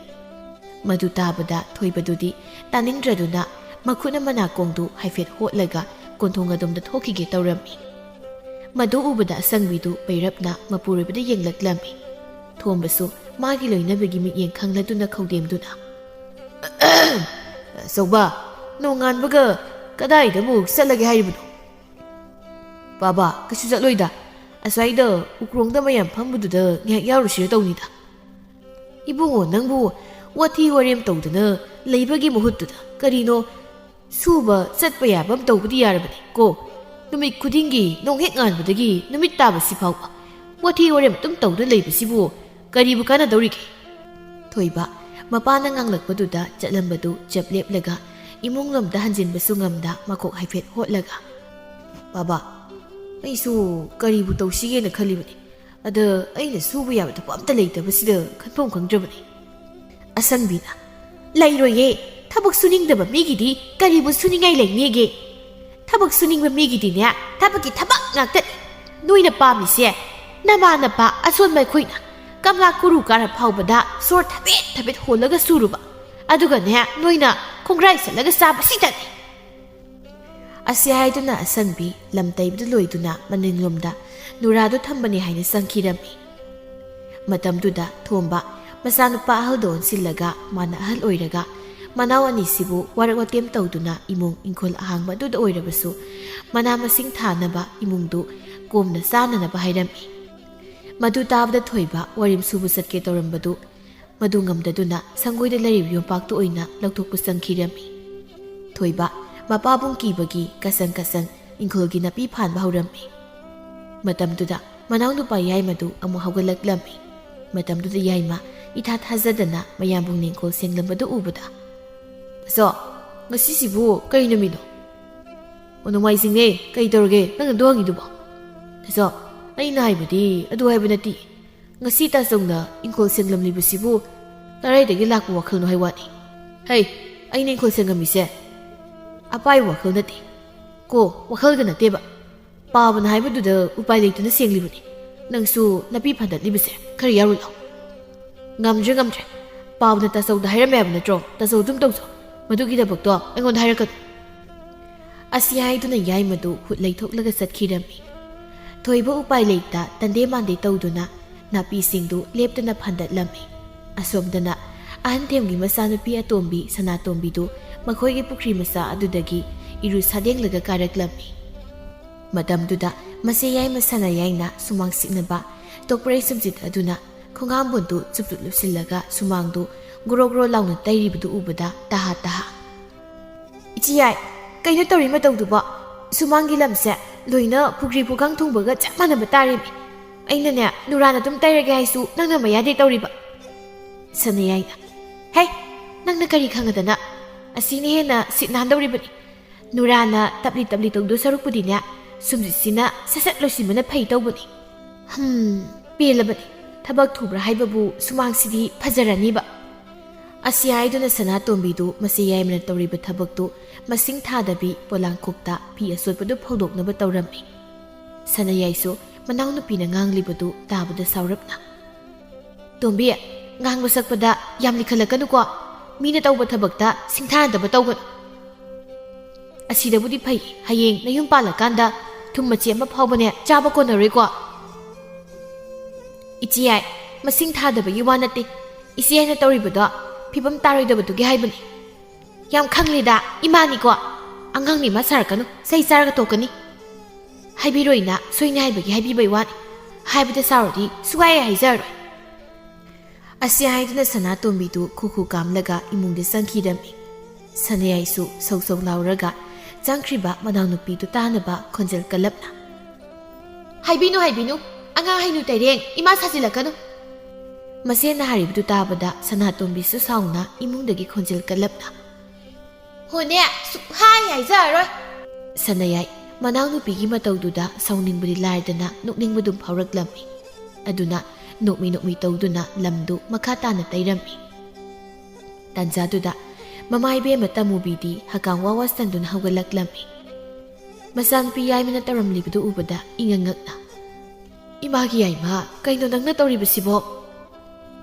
ꯃꯗꯨ ꯇꯥꯕꯗ ꯊꯣꯏꯕꯗꯨꯗꯤ ꯇꯥꯅꯤꯡꯗ꯭ꯔꯗꯨꯅ ꯃꯈꯨꯠꯅ ꯃꯅꯥꯀꯣꯡꯗꯨ ꯍꯥꯏꯐꯦꯠ ꯍꯣꯠꯂꯒ ꯀꯣꯟꯊꯣꯡ ꯑꯗꯣꯝꯗ ꯊꯣꯛꯈꯤꯒꯦ ꯇꯧꯔꯝꯃꯤ꯫ ꯃꯗꯨ ꯎꯕꯗ ꯑꯁꯪꯕꯤꯗꯨ ꯄꯩꯔꯞꯅ ꯃꯄꯨꯔꯣꯏꯕꯗ ꯌꯦꯡꯂꯛꯂꯝꯃꯤ꯫ ꯊꯣꯝꯕꯁꯨ ꯃꯥꯒꯤ ꯂꯣꯏꯅꯕꯒꯤ ꯃꯤꯠꯌꯦꯡ ꯈꯪꯂꯗꯨꯅ ꯈꯧꯗꯦꯝꯗꯨꯅ, "ꯑꯆꯧꯕ, ꯅꯣꯡꯉꯥꯟꯕꯒ ꯀꯗꯥꯏꯗ ꯑꯃꯨꯛ ꯆꯠꯂꯒꯦ ꯍꯥꯏꯔꯤꯕꯅꯣ?" "ꯄꯥꯕ, ꯀꯩꯁꯨ ꯆꯠꯂꯣꯏꯗ꯫ ꯑꯁ꯭ꯋꯥꯏꯗ ꯎꯀ꯭ꯔꯣꯡꯗ ꯃꯌꯥꯝ ꯐꯝꯕꯗꯨꯗ ꯉꯥꯏꯍꯥꯛ ꯌꯥꯎꯔꯨꯁꯤꯔ ꯇꯧꯅꯤꯗ꯫" "ꯏꯕꯨꯡꯉꯣ, ꯅꯪꯕꯨ ꯋꯥꯊꯤ ꯋꯥꯔꯦꯝ ꯇꯧꯗꯅ ꯂꯩꯕꯒꯤ ꯃꯍꯨꯠꯇꯨꯗ ꯀꯔꯤꯅꯣ ꯁꯨꯕ ꯆꯠꯄ ꯌꯥꯕ ꯑꯃ ꯇꯧꯕꯗꯤ ꯌꯥꯔꯕꯅꯤ ꯀꯣ꯫ ꯅꯨꯃꯤꯠ ꯈꯨꯗꯤꯡꯒꯤ ꯅꯣꯡ ꯍꯦꯛ ꯉꯥꯟꯕꯗꯒꯤ ꯅꯨꯃꯤꯠ ꯇꯥꯕꯁꯤ ꯐꯥꯎꯕ ꯋꯥꯊꯤ ꯋꯥꯔꯦꯝ ꯑꯗꯨꯝ ꯇꯧꯗꯨꯅ ꯂꯩꯕꯁꯤꯕꯨ ꯀꯔꯤꯕꯨ ꯀꯥꯟꯅꯗꯧꯔꯤꯒꯦ?" ꯊꯣꯏꯕ ꯃꯄꯥꯅ ꯉꯥꯡꯂꯛꯄꯗꯨꯗ ꯆꯠꯂꯝꯕꯗꯨ ꯆꯞ ꯂꯦꯞꯂꯒ ꯏꯃꯨꯡꯂꯣꯝꯗ ꯍꯟꯖꯤꯟꯕꯁꯨ ꯉꯝꯗ ꯃꯀꯣꯛ ꯍꯥꯏꯐꯦꯠ ꯍꯣꯠꯂꯒ, "ꯕꯥꯕꯥ, ꯑꯩꯁꯨ ꯀꯔꯤꯕꯨ ꯇꯧꯁꯤꯒꯦꯅ ꯈꯜꯂꯤꯕꯅꯤ꯫ ꯑꯗ ꯑꯩꯅ ꯁꯨꯕ ꯌꯥꯕ ꯊꯕꯛ ꯑꯝꯇ ꯂꯩꯇꯕꯁꯤꯗ ꯈꯟꯐꯝ ꯈꯪꯗ꯭ꯔꯕꯅꯤ꯫" ꯑꯁꯪꯕꯤꯅ, "ꯂꯩꯔꯣꯏꯌꯦ, ꯊꯕꯛ ꯁꯨꯅꯤꯡꯗꯕ ꯃꯤꯒꯤꯗꯤ ꯀꯔꯤꯕꯨ ꯁꯨꯅꯤꯡꯉꯥꯏ ꯂꯩꯅꯦꯒꯦ? ꯊꯕꯛ ꯁꯨꯅꯤꯡꯕ ꯃꯤꯒꯤꯗꯤꯅꯦ, ꯊꯕꯛꯀꯤ ꯊꯕꯛ ꯉꯥꯛꯇꯅꯤ꯫ ꯅꯣꯏꯅ ꯄꯥꯝꯃꯤꯁꯦ ꯅꯃꯥ ꯅꯄꯥ ꯑꯁꯣꯟꯕ ꯑꯩꯈꯣꯏꯅ ꯀꯪꯂꯥ ꯀꯨꯔꯨ ꯀꯥꯔ ꯐꯥꯎꯕꯗ ꯁꯣꯔ ꯊꯕꯦꯠ ꯊꯕꯦꯠ ꯍꯣꯜꯂꯒ ꯁꯨꯔꯨꯕ, ꯑꯗꯨꯒꯅꯦ ꯅꯣꯏꯅ ꯈꯣꯡꯒ꯭ꯔꯥꯏ ꯆꯠꯂꯒ ꯆꯥꯕ ꯁꯤꯇꯅꯤ꯫" ꯑꯁꯤ ꯍꯥꯏꯗꯨꯅ ꯑꯁꯪꯕꯤ ꯂꯝ ꯇꯩꯕꯗꯨ ꯂꯣꯏꯗꯨꯅ ꯃꯅꯤꯡꯂꯣꯝꯗ ꯅꯨꯔꯥꯗꯨ ꯊꯝꯕꯅꯤ ꯍꯥꯏꯅ ꯆꯪꯈꯤꯔꯝꯃꯤ꯫ ꯃꯇꯝꯗꯨꯗ ꯊꯣꯝꯕ ꯃꯆꯥꯅꯨꯄꯥ ꯑꯍꯜꯗ ꯑꯣꯟꯁꯤꯜꯂꯒ ꯃꯥꯅ ꯑꯍꯜ ꯑꯣꯏꯔꯒ ꯃꯅꯥꯎ ꯑꯅꯤꯁꯤꯕꯨ ꯋꯥꯔꯛ ꯋꯥꯇꯦꯝ ꯇꯧꯗꯨꯅ ꯏꯃꯨꯡ ꯏꯪꯈꯣꯜ ꯑꯍꯥꯡꯕ ꯑꯗꯨꯗ ꯑꯣꯏꯔꯕꯁꯨ ꯃꯅꯥ ꯃꯁꯤꯡ ꯊꯥꯅꯕ ꯏꯃꯨꯡꯗꯨ ꯀꯣꯝꯅ ꯆꯥꯅꯅꯕ ꯍꯥꯏꯔꯝꯃꯤ꯫ ꯃꯗꯨ ꯇꯥꯕꯗ ꯊꯣꯏꯕ ꯋꯥꯔꯦꯝ ꯁꯨꯕ ꯆꯠꯀꯦ ꯇꯧꯔꯝꯕꯗꯨ ꯃꯗꯨ ꯉꯝꯗꯗꯨꯅ ꯁꯪꯒꯣꯏꯗ ꯂꯩꯔꯤꯕ ꯌꯣꯝꯄꯥꯛꯇꯨ ꯑꯣꯏꯅ ꯂꯧꯊꯣꯛꯄ ꯆꯪꯈꯤꯔꯝꯃꯤ꯫ ꯊꯣꯏꯕ ꯃꯄꯥꯕꯨꯡ ꯀꯤꯕꯒꯤ ꯀꯁꯪ ꯀꯁꯪ ꯏꯪꯈꯣꯜꯒꯤ ꯅꯥꯄꯤ ꯐꯥꯟꯕ ꯍꯧꯔꯝꯃꯤ꯫ ꯃꯇꯝꯗꯨꯗ ꯃꯅꯥꯎꯅꯨꯄꯥ ꯌꯥꯏꯃꯗꯨ ꯑꯃꯨꯛ ꯍꯧꯒꯠꯂꯛꯂꯝꯃꯤ꯫ ꯃꯇꯝꯗꯨꯗ ꯌꯥꯏꯃ ꯏꯊꯥ ꯊꯥꯖꯗꯅ ꯃꯌꯥꯝꯕꯨꯡꯅ ꯏꯪꯈꯣꯜ ꯁꯦꯡꯂꯝꯕꯗꯨ ꯎꯕꯗ, "ꯇꯥꯆꯧ, ꯉꯁꯤꯁꯤꯕꯨ ꯀꯔꯤ ꯅꯨꯃꯤꯠꯅꯣ?" "ꯑꯣ, ꯅꯣꯡꯃꯥꯏꯖꯤꯡꯅꯦ꯫ ꯀꯔꯤ ꯇꯧꯔꯒꯦ ꯅꯪꯅ ꯑꯗꯨ ꯍꯪꯉꯤꯗꯨꯕꯣ?" "ꯇꯥꯆꯧ, ꯑꯩꯅ ꯍꯥꯏꯕꯗꯤ ꯑꯗꯨ ꯍꯥꯏꯕ ꯅꯠꯇꯦ꯫ ꯉꯁꯤ ꯇꯥꯆꯧꯅ ꯏꯪꯈꯣꯜ ꯁꯦꯡꯂꯝꯂꯤꯕꯁꯤꯕꯨ ꯀꯗꯥꯏꯗꯒꯤ ꯂꯥꯛꯄ ꯋꯥꯈꯜꯅꯣ ꯍꯥꯏ ꯋꯥꯅꯤ꯫ ꯍꯩ, ꯑꯩꯅ ꯏꯪꯈꯣꯜ ꯁꯦꯡꯉꯝꯃꯤꯁꯦ ꯑꯄꯥꯏꯕ ꯋꯥꯈꯜ ꯅꯠꯇꯦ꯫ ꯀꯣ, ꯋꯥꯈꯜꯒ ꯅꯠꯇꯦꯕ꯫ ꯄꯥꯕꯅ ꯍꯥꯏꯕꯗꯨꯗ ꯎꯄꯥꯏ ꯂꯩꯇꯅ ꯁꯦꯡꯂꯤꯕꯅꯤ꯫ ꯅꯪꯁꯨ ꯅꯥꯄꯤ ꯐꯟꯗꯠꯂꯤꯕꯁꯦ ꯈꯔ ꯌꯥꯎꯔꯨ ꯂꯥꯎ꯫" "ꯉꯝꯗ꯭ꯔꯦ, ꯉꯝꯗ꯭ꯔꯦ꯫ ꯄꯥꯕꯅ ꯇꯥꯆꯧꯗ ꯍꯥꯏꯔꯝꯃꯦ ꯍꯥꯏꯕ ꯅꯠꯇ꯭ꯔꯣ? ꯇꯥꯆꯧ ꯑꯗꯨꯝ ꯇꯧꯖꯧ꯫ ꯃꯗꯨꯒꯤ ꯊꯕꯛꯇꯣ ꯑꯩꯉꯣꯟꯗ ꯍꯥꯏꯔꯛꯀꯅꯨ꯫" ꯑꯁꯤ ꯍꯥꯏꯗꯨꯅ ꯌꯥꯏꯃꯗꯨ ꯍꯨꯠ ꯂꯩꯊꯣꯛꯂꯒ ꯆꯠꯈꯤꯔꯝꯃꯤ꯫ ꯊꯣꯏꯕ ꯎꯄꯥꯏ ꯂꯩꯇ ꯇꯟꯗꯦ ꯃꯥꯟꯗꯦ ꯇꯧꯗꯨꯅ ꯅꯥꯄꯤꯁꯤꯡꯗꯨ ꯂꯦꯞꯇꯅ ꯐꯟꯗꯠꯂꯝꯃꯤ꯫ ꯑꯁꯣꯝꯗꯅ ꯑꯍꯟ ꯊꯦꯝꯒꯤ ꯃꯆꯥꯅꯨꯄꯤ ꯑꯇꯣꯝꯕꯤ ꯁꯅꯥꯇꯣꯝꯕꯤꯗꯨ ꯃꯈꯣꯏꯒꯤ ꯄꯨꯈ꯭ꯔꯤ ꯃꯆꯥ ꯑꯗꯨꯗꯒꯤ ꯏꯔꯨ ꯁꯥꯗꯦꯡꯂꯒ ꯀꯥꯔꯛꯂꯝꯃꯤ꯫ ꯃꯇꯝꯗꯨꯗ ꯃꯆꯦ ꯌꯥꯏꯃ ꯁꯅꯥ ꯌꯥꯏꯅ ꯁꯨꯃꯥꯡ ꯁꯤꯠꯅꯕ ꯇꯣꯛꯄ꯭ꯔꯩ ꯁꯨꯝꯖꯤꯠ ꯑꯗꯨꯅ ꯈꯣꯡꯍꯥꯝꯕꯣꯟꯗꯨ ꯆꯨꯞ ꯆꯨꯞ ꯂꯨꯞꯁꯤꯜꯂꯒ ꯁꯨꯃꯥꯡꯗꯨ ꯒ꯭ꯔꯣ ꯒ꯭ꯔꯣ ꯂꯥꯎꯅ ꯇꯩꯔꯤꯕꯗꯨ ꯎꯕꯗ ꯇꯍꯥ ꯇꯍꯥ꯫ "ꯏꯆꯦ ꯌꯥꯏ, ꯀꯩꯅꯣ ꯇꯧꯔꯤ ꯃꯇꯧꯗꯨꯕꯣ? ꯁꯨꯃꯥꯡꯒꯤ ꯂꯝꯁꯦ ꯂꯣꯏꯅ ꯄꯨꯈ꯭ꯔꯤ ꯄꯨꯈꯥꯡ ꯊꯣꯡꯕꯒ ꯆꯞ ꯃꯥꯟꯅꯕ ꯇꯥꯔꯦꯃꯤ꯫ ꯑꯩꯅꯅꯦ, ꯅꯨꯔꯥꯅ ꯑꯗꯨꯝ ꯇꯩꯔꯒꯦ ꯍꯥꯏꯁꯨ ꯅꯪꯅ ꯃꯌꯥꯗꯩ ꯇꯧꯔꯤꯕ꯫" ꯁꯅꯥ ꯌꯥꯏꯅ, "ꯍꯦ, ꯅꯪꯅ ꯀꯔꯤ ꯈꯪꯉꯗꯅ? ꯑꯁꯤꯅ ꯍꯦꯟꯅ ꯁꯤꯠ ꯅꯥꯟꯗꯧꯔꯤꯕꯅꯤ꯫ ꯅꯨꯔꯥꯅ ꯇꯞꯂꯤ ꯇꯞꯂꯤ ꯇꯧꯗꯣꯏ ꯁꯔꯨꯛꯄꯨꯗꯤꯅꯦ, ꯁꯨꯝꯖꯤꯠꯁꯤꯅ ꯁꯠ ꯁꯠ ꯂꯣꯏꯁꯤꯟꯕꯅ ꯐꯩ ꯇꯧꯕꯅꯤ꯫ ꯍꯝ, ꯄꯦꯜꯂꯕꯅꯤ꯫ ꯊꯕꯛ ꯊꯨꯕ꯭ꯔꯥ ꯍꯥꯏꯕꯕꯨ ꯁꯨꯃꯥꯡꯁꯤꯗꯤ ꯐꯖꯔꯅꯤꯕ꯫" ꯑꯁꯤ ꯍꯥꯏꯗꯨꯅ ꯁꯅꯥꯇꯣꯝꯕꯤꯗꯨ ꯃꯆꯦ ꯌꯥꯏꯃꯅ ꯇꯧꯔꯤꯕ ꯊꯕꯛꯇꯨ ꯃꯁꯤꯡ ꯊꯥꯗꯕꯤ ꯄꯣꯂꯥꯡꯈꯣꯛꯇ ꯐꯤ ꯑꯆꯣꯠꯄꯗꯨ ꯐꯧꯗꯣꯛꯅꯕ ꯇꯧꯔꯝꯃꯤ꯫ ꯁꯅꯥꯌꯥꯏꯁꯨ ꯃꯅꯥꯎꯅꯨꯄꯤꯅ ꯉꯥꯡꯂꯤꯕꯗꯨ ꯇꯥꯕꯗ ꯁꯥꯎꯔꯞꯅ, "ꯇꯣꯝꯕꯤ, ꯉꯥꯡꯕ ꯁꯛꯄꯗ ꯌꯥꯝ ꯂꯤꯈꯠꯂꯛꯀꯅꯨꯀꯣ꯫ ꯃꯤꯅ ꯇꯧꯕ ꯊꯕꯛꯇ ꯁꯤꯡꯊꯥꯅꯗꯕ ꯇꯧꯒꯅꯨ꯫ ꯑꯁꯤꯗꯕꯨꯗꯤ ꯐꯩ, ꯍꯌꯦꯡ ꯅꯌꯨꯝ ꯄꯥꯜꯂꯀꯥꯟꯗ ꯊꯨꯝ ꯃꯆꯦ ꯑꯃ ꯐꯥꯎꯕꯅꯦ ꯆꯥꯕ ꯀꯣꯟꯅꯔꯣꯏꯀꯣ꯫" "ꯏꯆꯦ ꯌꯥꯏ, ꯃꯁꯤꯡ ꯊꯥꯗꯕꯒꯤ ꯋꯥ ꯅꯠꯇꯦ꯫ ꯏꯆꯦ ꯍꯥꯏꯅ ꯇꯧꯔꯤꯕꯗꯣ ꯐꯤꯕꯝ ꯇꯥꯔꯣꯏꯗꯕꯗꯨꯒꯤ ꯍꯥꯏꯕꯅꯤ꯫" "ꯌꯥꯝ ꯈꯪꯂꯦꯗ, ꯏꯃꯥꯅꯤꯀꯣ꯫ ꯑꯉꯥꯡꯅꯤ ꯃꯥ ꯁꯥꯔꯛꯀꯅꯨ, ꯆꯩ ꯆꯥꯔꯒ ꯇꯣꯛꯀꯅꯤ꯫" "ꯍꯥꯏꯕꯤꯔꯣꯏꯅ ꯁꯣꯏꯅ ꯍꯥꯏꯕꯒꯤ ꯍꯥꯏꯕꯤꯕꯩ ꯋꯥꯅꯤ꯫ ꯍꯥꯏꯕꯗ ꯁꯥꯎꯔꯗꯤ ꯁꯨꯛꯍꯥꯏ ꯍꯥꯏꯖꯔꯣꯏ꯫" ꯑꯁꯤ ꯍꯥꯏꯗꯨꯅ ꯁꯅꯥꯇꯣꯝꯕꯤꯗꯨ ꯈꯨ ꯈꯨ ꯀꯥꯝꯂꯒ ꯏꯃꯨꯡꯗ ꯆꯪꯈꯤꯔꯝꯃꯤ꯫ ꯁꯅꯥꯌꯥꯏꯁꯨ ꯁꯧ ꯁꯧ ꯂꯥꯎꯔꯒ ꯆꯪꯈ꯭ꯔꯤꯕ ꯃꯅꯥꯎꯅꯨꯄꯤꯗꯨ ꯇꯥꯅꯕ ꯈꯣꯟꯖꯦꯜ ꯀꯜꯂꯞꯅ, "ꯍꯥꯏꯕꯤꯅꯨ, ꯍꯥꯏꯕꯤꯅꯨ, ꯑꯉꯥꯡ ꯍꯩꯅꯨ ꯇꯩꯔꯦꯡ, ꯏꯃꯥ ꯁꯥꯖꯤꯜꯂꯛꯀꯅꯨ!" ꯃꯁꯦꯟꯅ ꯍꯥꯏꯔꯤꯕꯗꯨ ꯇꯥꯕꯗ ꯁꯅꯥꯇꯣꯝꯕꯤꯁꯨ ꯁꯥꯎꯅ ꯏꯃꯨꯡꯗꯒꯤ ꯈꯣꯟꯖꯦꯜ ꯀꯜꯂꯞꯅ, "ꯍꯣꯅꯦ, ꯁꯨꯛꯍꯥꯏ ꯍꯥꯏꯖꯔꯔꯣꯏ!" ꯁꯅꯥꯌꯥꯏ ꯃꯅꯥꯎꯅꯨꯄꯤꯒꯤ ꯃꯇꯧꯗꯨꯗ ꯁꯥꯎꯅꯤꯡꯕꯗꯤ ꯂꯥꯏꯔꯗꯅ ꯅꯣꯛꯅꯤꯡꯕꯗꯨꯝ ꯐꯥꯎꯔꯛꯂꯝꯃꯤ꯫ ꯑꯗꯨꯅ ꯅꯣꯛꯃꯤ ꯅꯣꯛꯃꯤ ꯇꯧꯗꯨꯅ ꯂꯝꯗꯨ ꯃꯈꯥ ꯇꯥꯅ ꯇꯩꯔꯝꯃꯤ꯫ ꯇꯥꯟꯖꯥꯗꯨꯗ ꯃꯃꯥ ꯏꯕꯦꯝꯃ ꯇꯃꯨꯕꯤꯗꯤ ꯍꯀꯥꯝ ꯋꯥ ꯋꯥ ꯆꯟꯗꯨꯅ ꯍꯧꯒꯠꯂꯛꯂꯝꯃꯤ꯫ ꯃꯆꯥꯅꯨꯄꯤ ꯌꯥꯏꯃꯅ ꯇꯧꯔꯝꯂꯤꯕꯗꯨ ꯎꯕꯗ ꯏꯉꯛ ꯉꯛꯅ, "ꯏꯃꯥꯒꯤ ꯌꯥꯏꯃ, ꯀꯩꯅꯣ ꯅꯪꯅ ꯇꯧꯔꯤꯕꯁꯤꯕꯣ?"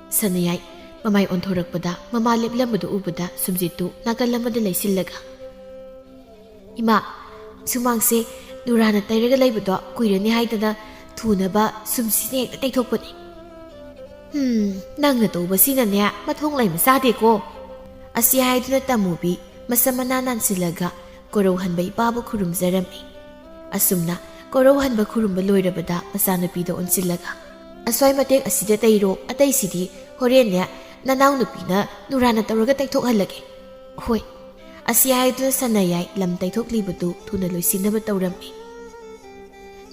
ꯁꯅꯥꯌꯥꯏ ꯃꯃꯥꯏ ꯑꯣꯟꯊꯣꯔꯛꯄꯗ ꯃꯃꯥ ꯂꯦꯞꯂꯝꯕꯗꯨ ꯎꯕꯗ ꯁꯨꯝꯖꯤꯠꯇꯨ ꯅꯥꯀꯜ ꯑꯃꯗ ꯂꯩꯁꯤꯜꯂꯒ, "ꯏꯃꯥ, ꯁꯨꯃꯥꯡꯁꯦ ꯅꯨꯔꯥꯅ ꯇꯩꯔꯒ ꯂꯩꯕꯗꯣ ꯀꯨꯏꯔꯅꯤ ꯍꯥꯏꯗꯅ ꯊꯨꯅꯕ ꯁꯨꯝꯁꯤꯅ ꯍꯦꯛꯇ ꯇꯩꯊꯣꯛꯄꯅꯤ꯫ ꯍꯝ, ꯅꯪꯅ ꯇꯧꯕꯁꯤꯅꯅꯦ ꯃꯊꯣꯡ ꯂꯩꯕ ꯆꯥꯗꯦꯀꯣ!" ꯑꯁꯤ ꯍꯥꯏꯗꯨꯅ ꯇꯃꯨꯕꯤ ꯃꯁꯝ ꯃꯅꯥ ꯅꯥꯟꯁꯤꯜꯂꯒ ꯀꯣꯔꯧꯍꯟꯕ ꯏꯄꯥꯕꯨ ꯈꯨꯔꯨꯝꯖꯔꯝꯃꯤ꯫ ꯑꯁꯨꯝꯅ ꯀꯣꯔꯧꯍꯟꯕ ꯈꯨꯔꯨꯝꯕ ꯂꯣꯏꯔꯕꯗ ꯃꯆꯥꯅꯨꯄꯤꯗ ꯑꯣꯟꯁꯤꯜꯂꯒ, "ꯑꯁ꯭ꯋꯥꯏ ꯃꯇꯦꯛ ꯑꯁꯤꯗ ꯇꯩꯔꯣ, ꯑꯇꯩꯁꯤꯗꯤ ꯍꯣꯔꯦꯟꯅꯦ ꯅꯅꯥꯎꯅꯨꯄꯤꯅ ꯅꯨꯔꯥꯅ ꯇꯧꯔꯒ ꯇꯩꯊꯣꯛꯍꯜꯂꯒꯦ꯫" "ꯍꯣꯏ꯫" ꯑꯁꯤ ꯍꯥꯏꯗꯨꯅ ꯁꯅꯥꯌꯥꯏ ꯂꯝ ꯇꯩꯊꯣꯛꯂꯤꯕꯗꯨ ꯊꯨꯅ ꯂꯣꯏꯁꯤꯟꯅꯕ ꯇꯧꯔꯝꯃꯤ꯫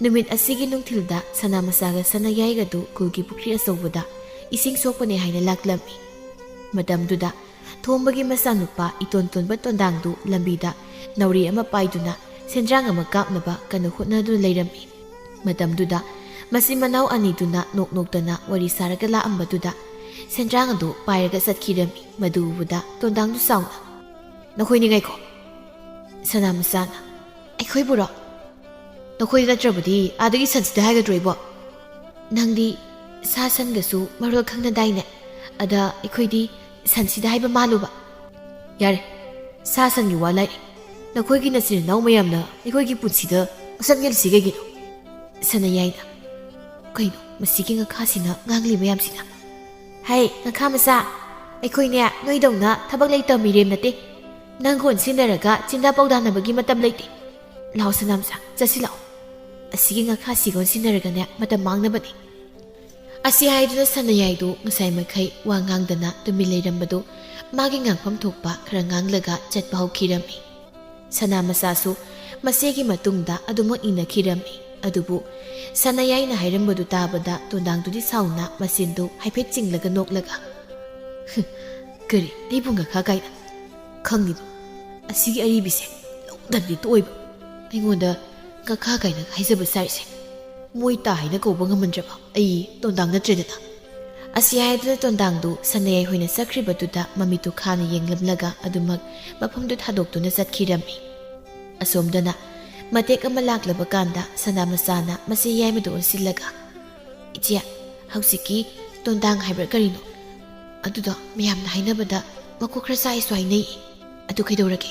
ꯅꯨꯃꯤꯠ ꯑꯁꯤꯒꯤ ꯅꯨꯡꯊꯤꯜꯗ ꯁꯅꯥ ꯃꯆꯥꯒ ꯁꯅꯥꯌꯥꯏꯒꯗꯨ ꯈꯨꯜꯒꯤ ꯄꯨꯈ꯭ꯔꯤ ꯑꯆꯧꯕꯗ ꯏꯁꯤꯡ ꯁꯣꯛꯄꯅꯦ ꯍꯥꯏꯅ ꯂꯥꯛꯂꯝꯃꯤ꯫ ꯃꯇꯝꯗꯨꯗ ꯊꯣꯝꯕꯒꯤ ꯃꯆꯥꯅꯨꯄꯥ ꯏꯇꯣꯟ ꯇꯣꯟꯕ ꯇꯣꯟꯗꯥꯡꯗꯨ ꯂꯝꯕꯤꯗ ꯅꯥꯎꯔꯤ ꯑꯃ ꯄꯥꯏꯗꯨꯅ ꯁꯦꯟꯗ꯭ꯔꯥꯡ ꯑꯃ ꯀꯥꯞꯅꯕ ꯀꯟꯅ ꯍꯣꯠꯅꯗꯨꯅ ꯂꯩꯔꯝꯃꯤ꯫ ꯃꯇꯝꯗꯨꯗ ꯃꯆꯤꯟ ꯃꯅꯥꯎ ꯑꯅꯤꯗꯨꯅ ꯅꯣꯛ ꯅꯣꯛꯇꯅ ꯋꯥꯔꯤ ꯁꯥꯔꯒ ꯂꯥꯛꯑꯝꯕꯗꯨꯗ ꯁꯦꯟꯗ꯭ꯔꯥꯡ ꯑꯗꯨ ꯄꯥꯏꯔꯒ ꯆꯠꯈꯤꯔꯝꯃꯤ꯫ ꯃꯗꯨ ꯎꯕꯗ ꯇꯣꯟꯗꯥꯡꯗꯨ ꯁꯥꯎꯅ, "ꯅꯈꯣꯏꯅꯤ ꯉꯥꯏꯈꯣ!" ꯁꯅꯥ ꯃꯆꯥꯅ, "ꯑꯩꯈꯣꯏꯕꯨꯔꯣ? ꯅꯈꯣꯏꯗ ꯅꯠꯇ꯭ꯔꯕꯗꯤ ꯑꯥꯗꯒꯤ ꯁꯟꯁꯤꯗ ꯍꯥꯏꯒꯗ꯭ꯔꯣ ꯏꯕꯣ? ꯅꯪꯗꯤ ꯁꯥ ꯁꯟꯒꯁꯨ ꯃꯔꯣꯜ ꯈꯪꯅꯗꯥꯏꯅꯦ? ꯑꯗ ꯑꯩꯈꯣꯏꯗꯤ ꯁꯟꯁꯤꯗ ꯍꯥꯏꯕ ꯃꯥꯜꯂꯨꯕ꯫ ꯌꯥꯔꯦ, ꯁꯥ ꯁꯟꯒꯤ ꯋꯥ ꯂꯥꯏꯔꯤ꯫ ꯅꯈꯣꯏꯒꯤ ꯅꯆꯤꯟ ꯅꯅꯥꯎ ꯃꯌꯥꯝꯅ ꯑꯩꯈꯣꯏꯒꯤ ꯄꯨꯟꯁꯤꯗ ꯃꯁꯛ ꯌꯦꯜꯂꯤꯁꯤ ꯀꯩꯒꯤꯅꯣ?" ꯁꯅꯥꯌꯥꯏꯅ, "ꯀꯩꯅꯣ ꯃꯁꯤꯒꯤ ꯉꯈꯥꯁꯤꯅ ꯉꯥꯡꯂꯤ ꯃꯌꯥꯝꯁꯤꯅ? ꯍꯩ, ꯉꯈꯥ ꯃꯆꯥ, ꯑꯩꯈꯣꯏꯅꯦ ꯅꯣꯏꯗꯧꯅ ꯊꯕꯛ ꯂꯩꯇꯕ ꯃꯤꯔꯦꯝ ꯅꯠꯇꯦ꯫ ꯅꯪꯒ ꯑꯣꯟꯁꯤꯟꯅꯔꯒ ꯆꯤꯟꯗꯥ ꯄꯥꯎꯗꯥꯅꯕꯒꯤ ꯃꯇꯝ ꯂꯩꯇꯦ꯫ ꯂꯥꯛꯑꯣ ꯁꯅꯥ ꯃꯆꯥ, ꯆꯠꯁꯤ ꯂꯥꯛꯑꯣ꯫ ꯑꯁꯤꯒꯤ ꯉꯈꯥꯁꯤꯒ ꯑꯣꯟꯁꯤꯟꯅꯔꯒꯅꯦ ꯃꯇꯝ ꯃꯥꯡꯅꯕꯅꯤ꯫" ꯑꯁꯤ ꯍꯥꯏꯗꯨꯅ ꯁꯅꯥꯌꯥꯏꯗꯨ ꯉꯁꯥꯏ ꯃꯈꯩ ꯋꯥ ꯉꯥꯡꯗꯅ ꯇꯨꯃꯤꯟ ꯂꯩꯔꯝꯕꯗꯨ ꯃꯥꯒꯤ ꯉꯥꯡꯐꯝ ꯊꯣꯛꯄ ꯈꯔ ꯉꯥꯡꯂꯒ ꯆꯠꯄ ꯍꯧꯈꯤꯔꯝꯃꯤ꯫ ꯁꯅꯥ ꯃꯆꯥꯁꯨ ꯃꯆꯦꯒꯤ ꯃꯇꯨꯡꯗ ꯑꯗꯨꯃꯛ ꯏꯟꯅꯈꯤꯔꯝꯃꯤ꯫ ꯑꯗꯨꯕꯨ ꯁꯅꯥꯌꯥꯏꯅ ꯍꯥꯏꯔꯝꯕꯗꯨ ꯇꯥꯕꯗ ꯇꯣꯟꯗꯥꯡꯗꯨꯗꯤ ꯁꯥꯎꯅ ꯃꯆꯤꯟꯗꯨ ꯍꯥꯏꯐꯦꯠ ꯆꯤꯡꯂꯒ ꯅꯣꯛꯂꯒ, "ꯀꯔꯤ, ꯑꯩꯕꯨ ꯉꯥꯈꯥ ꯀꯥꯏꯅ? ꯈꯪꯉꯤꯕ, ꯑꯁꯤꯒꯤ ꯑꯔꯤꯕꯤꯁꯦ ꯂꯧꯗꯅꯗꯤ ꯇꯣꯛꯑꯣꯏꯕ꯫ ꯑꯩꯉꯣꯟꯗ ꯉꯥꯈꯥ ꯀꯥꯏꯅ ꯍꯥꯏꯖꯕ ꯁꯥꯔꯤꯁꯦ ꯃꯣꯏ ꯇꯥ ꯍꯥꯏꯅ ꯀꯧꯕ ꯉꯝꯃꯟꯗ꯭ꯔꯕ ꯑꯩ ꯇꯣꯟꯗꯥꯡ ꯅꯠꯇ꯭ꯔꯦꯗꯅ?" ꯑꯁꯤ ꯍꯥꯏꯗꯨꯅ ꯇꯣꯟꯗꯥꯡꯗꯨ ꯁꯅꯥꯌꯥꯏ ꯍꯣꯏꯅ ꯆꯠꯈ꯭ꯔꯤꯕꯗꯨꯗ ꯃꯃꯤꯠꯇꯨ ꯈꯥꯅ ꯌꯦꯡꯂꯝꯂꯒ ꯑꯗꯨꯃꯛ ꯃꯐꯝꯗꯨ ꯊꯥꯗꯣꯛꯇꯨꯅ ꯆꯠꯈꯤꯔꯝꯃꯤ꯫ ꯑꯁꯣꯝꯗꯅ ꯃꯇꯦꯛ ꯑꯃ ꯂꯥꯛꯂꯕ ꯀꯥꯟꯗ ꯁꯅꯥ ꯃꯆꯥꯅ ꯃꯆꯦ ꯌꯥꯏꯃꯗꯨ ꯑꯣꯟꯁꯤꯜꯂꯒ, "ꯏꯆꯦ, ꯍꯧꯖꯤꯛꯀꯤ ꯇꯣꯟꯗꯥꯡ ꯍꯥꯏꯕ꯭ꯔꯥ ꯀꯔꯤꯅꯣ? ꯑꯗꯨꯗꯣ ꯃꯌꯥꯝꯅ ꯍꯥꯏꯅꯕꯗ ꯃꯀꯣꯛ ꯈꯔ ꯆꯥꯛꯏꯁꯨ ꯍꯥꯏꯅꯩ꯫ ꯑꯗꯨ ꯀꯩꯗꯧꯔꯒꯦ?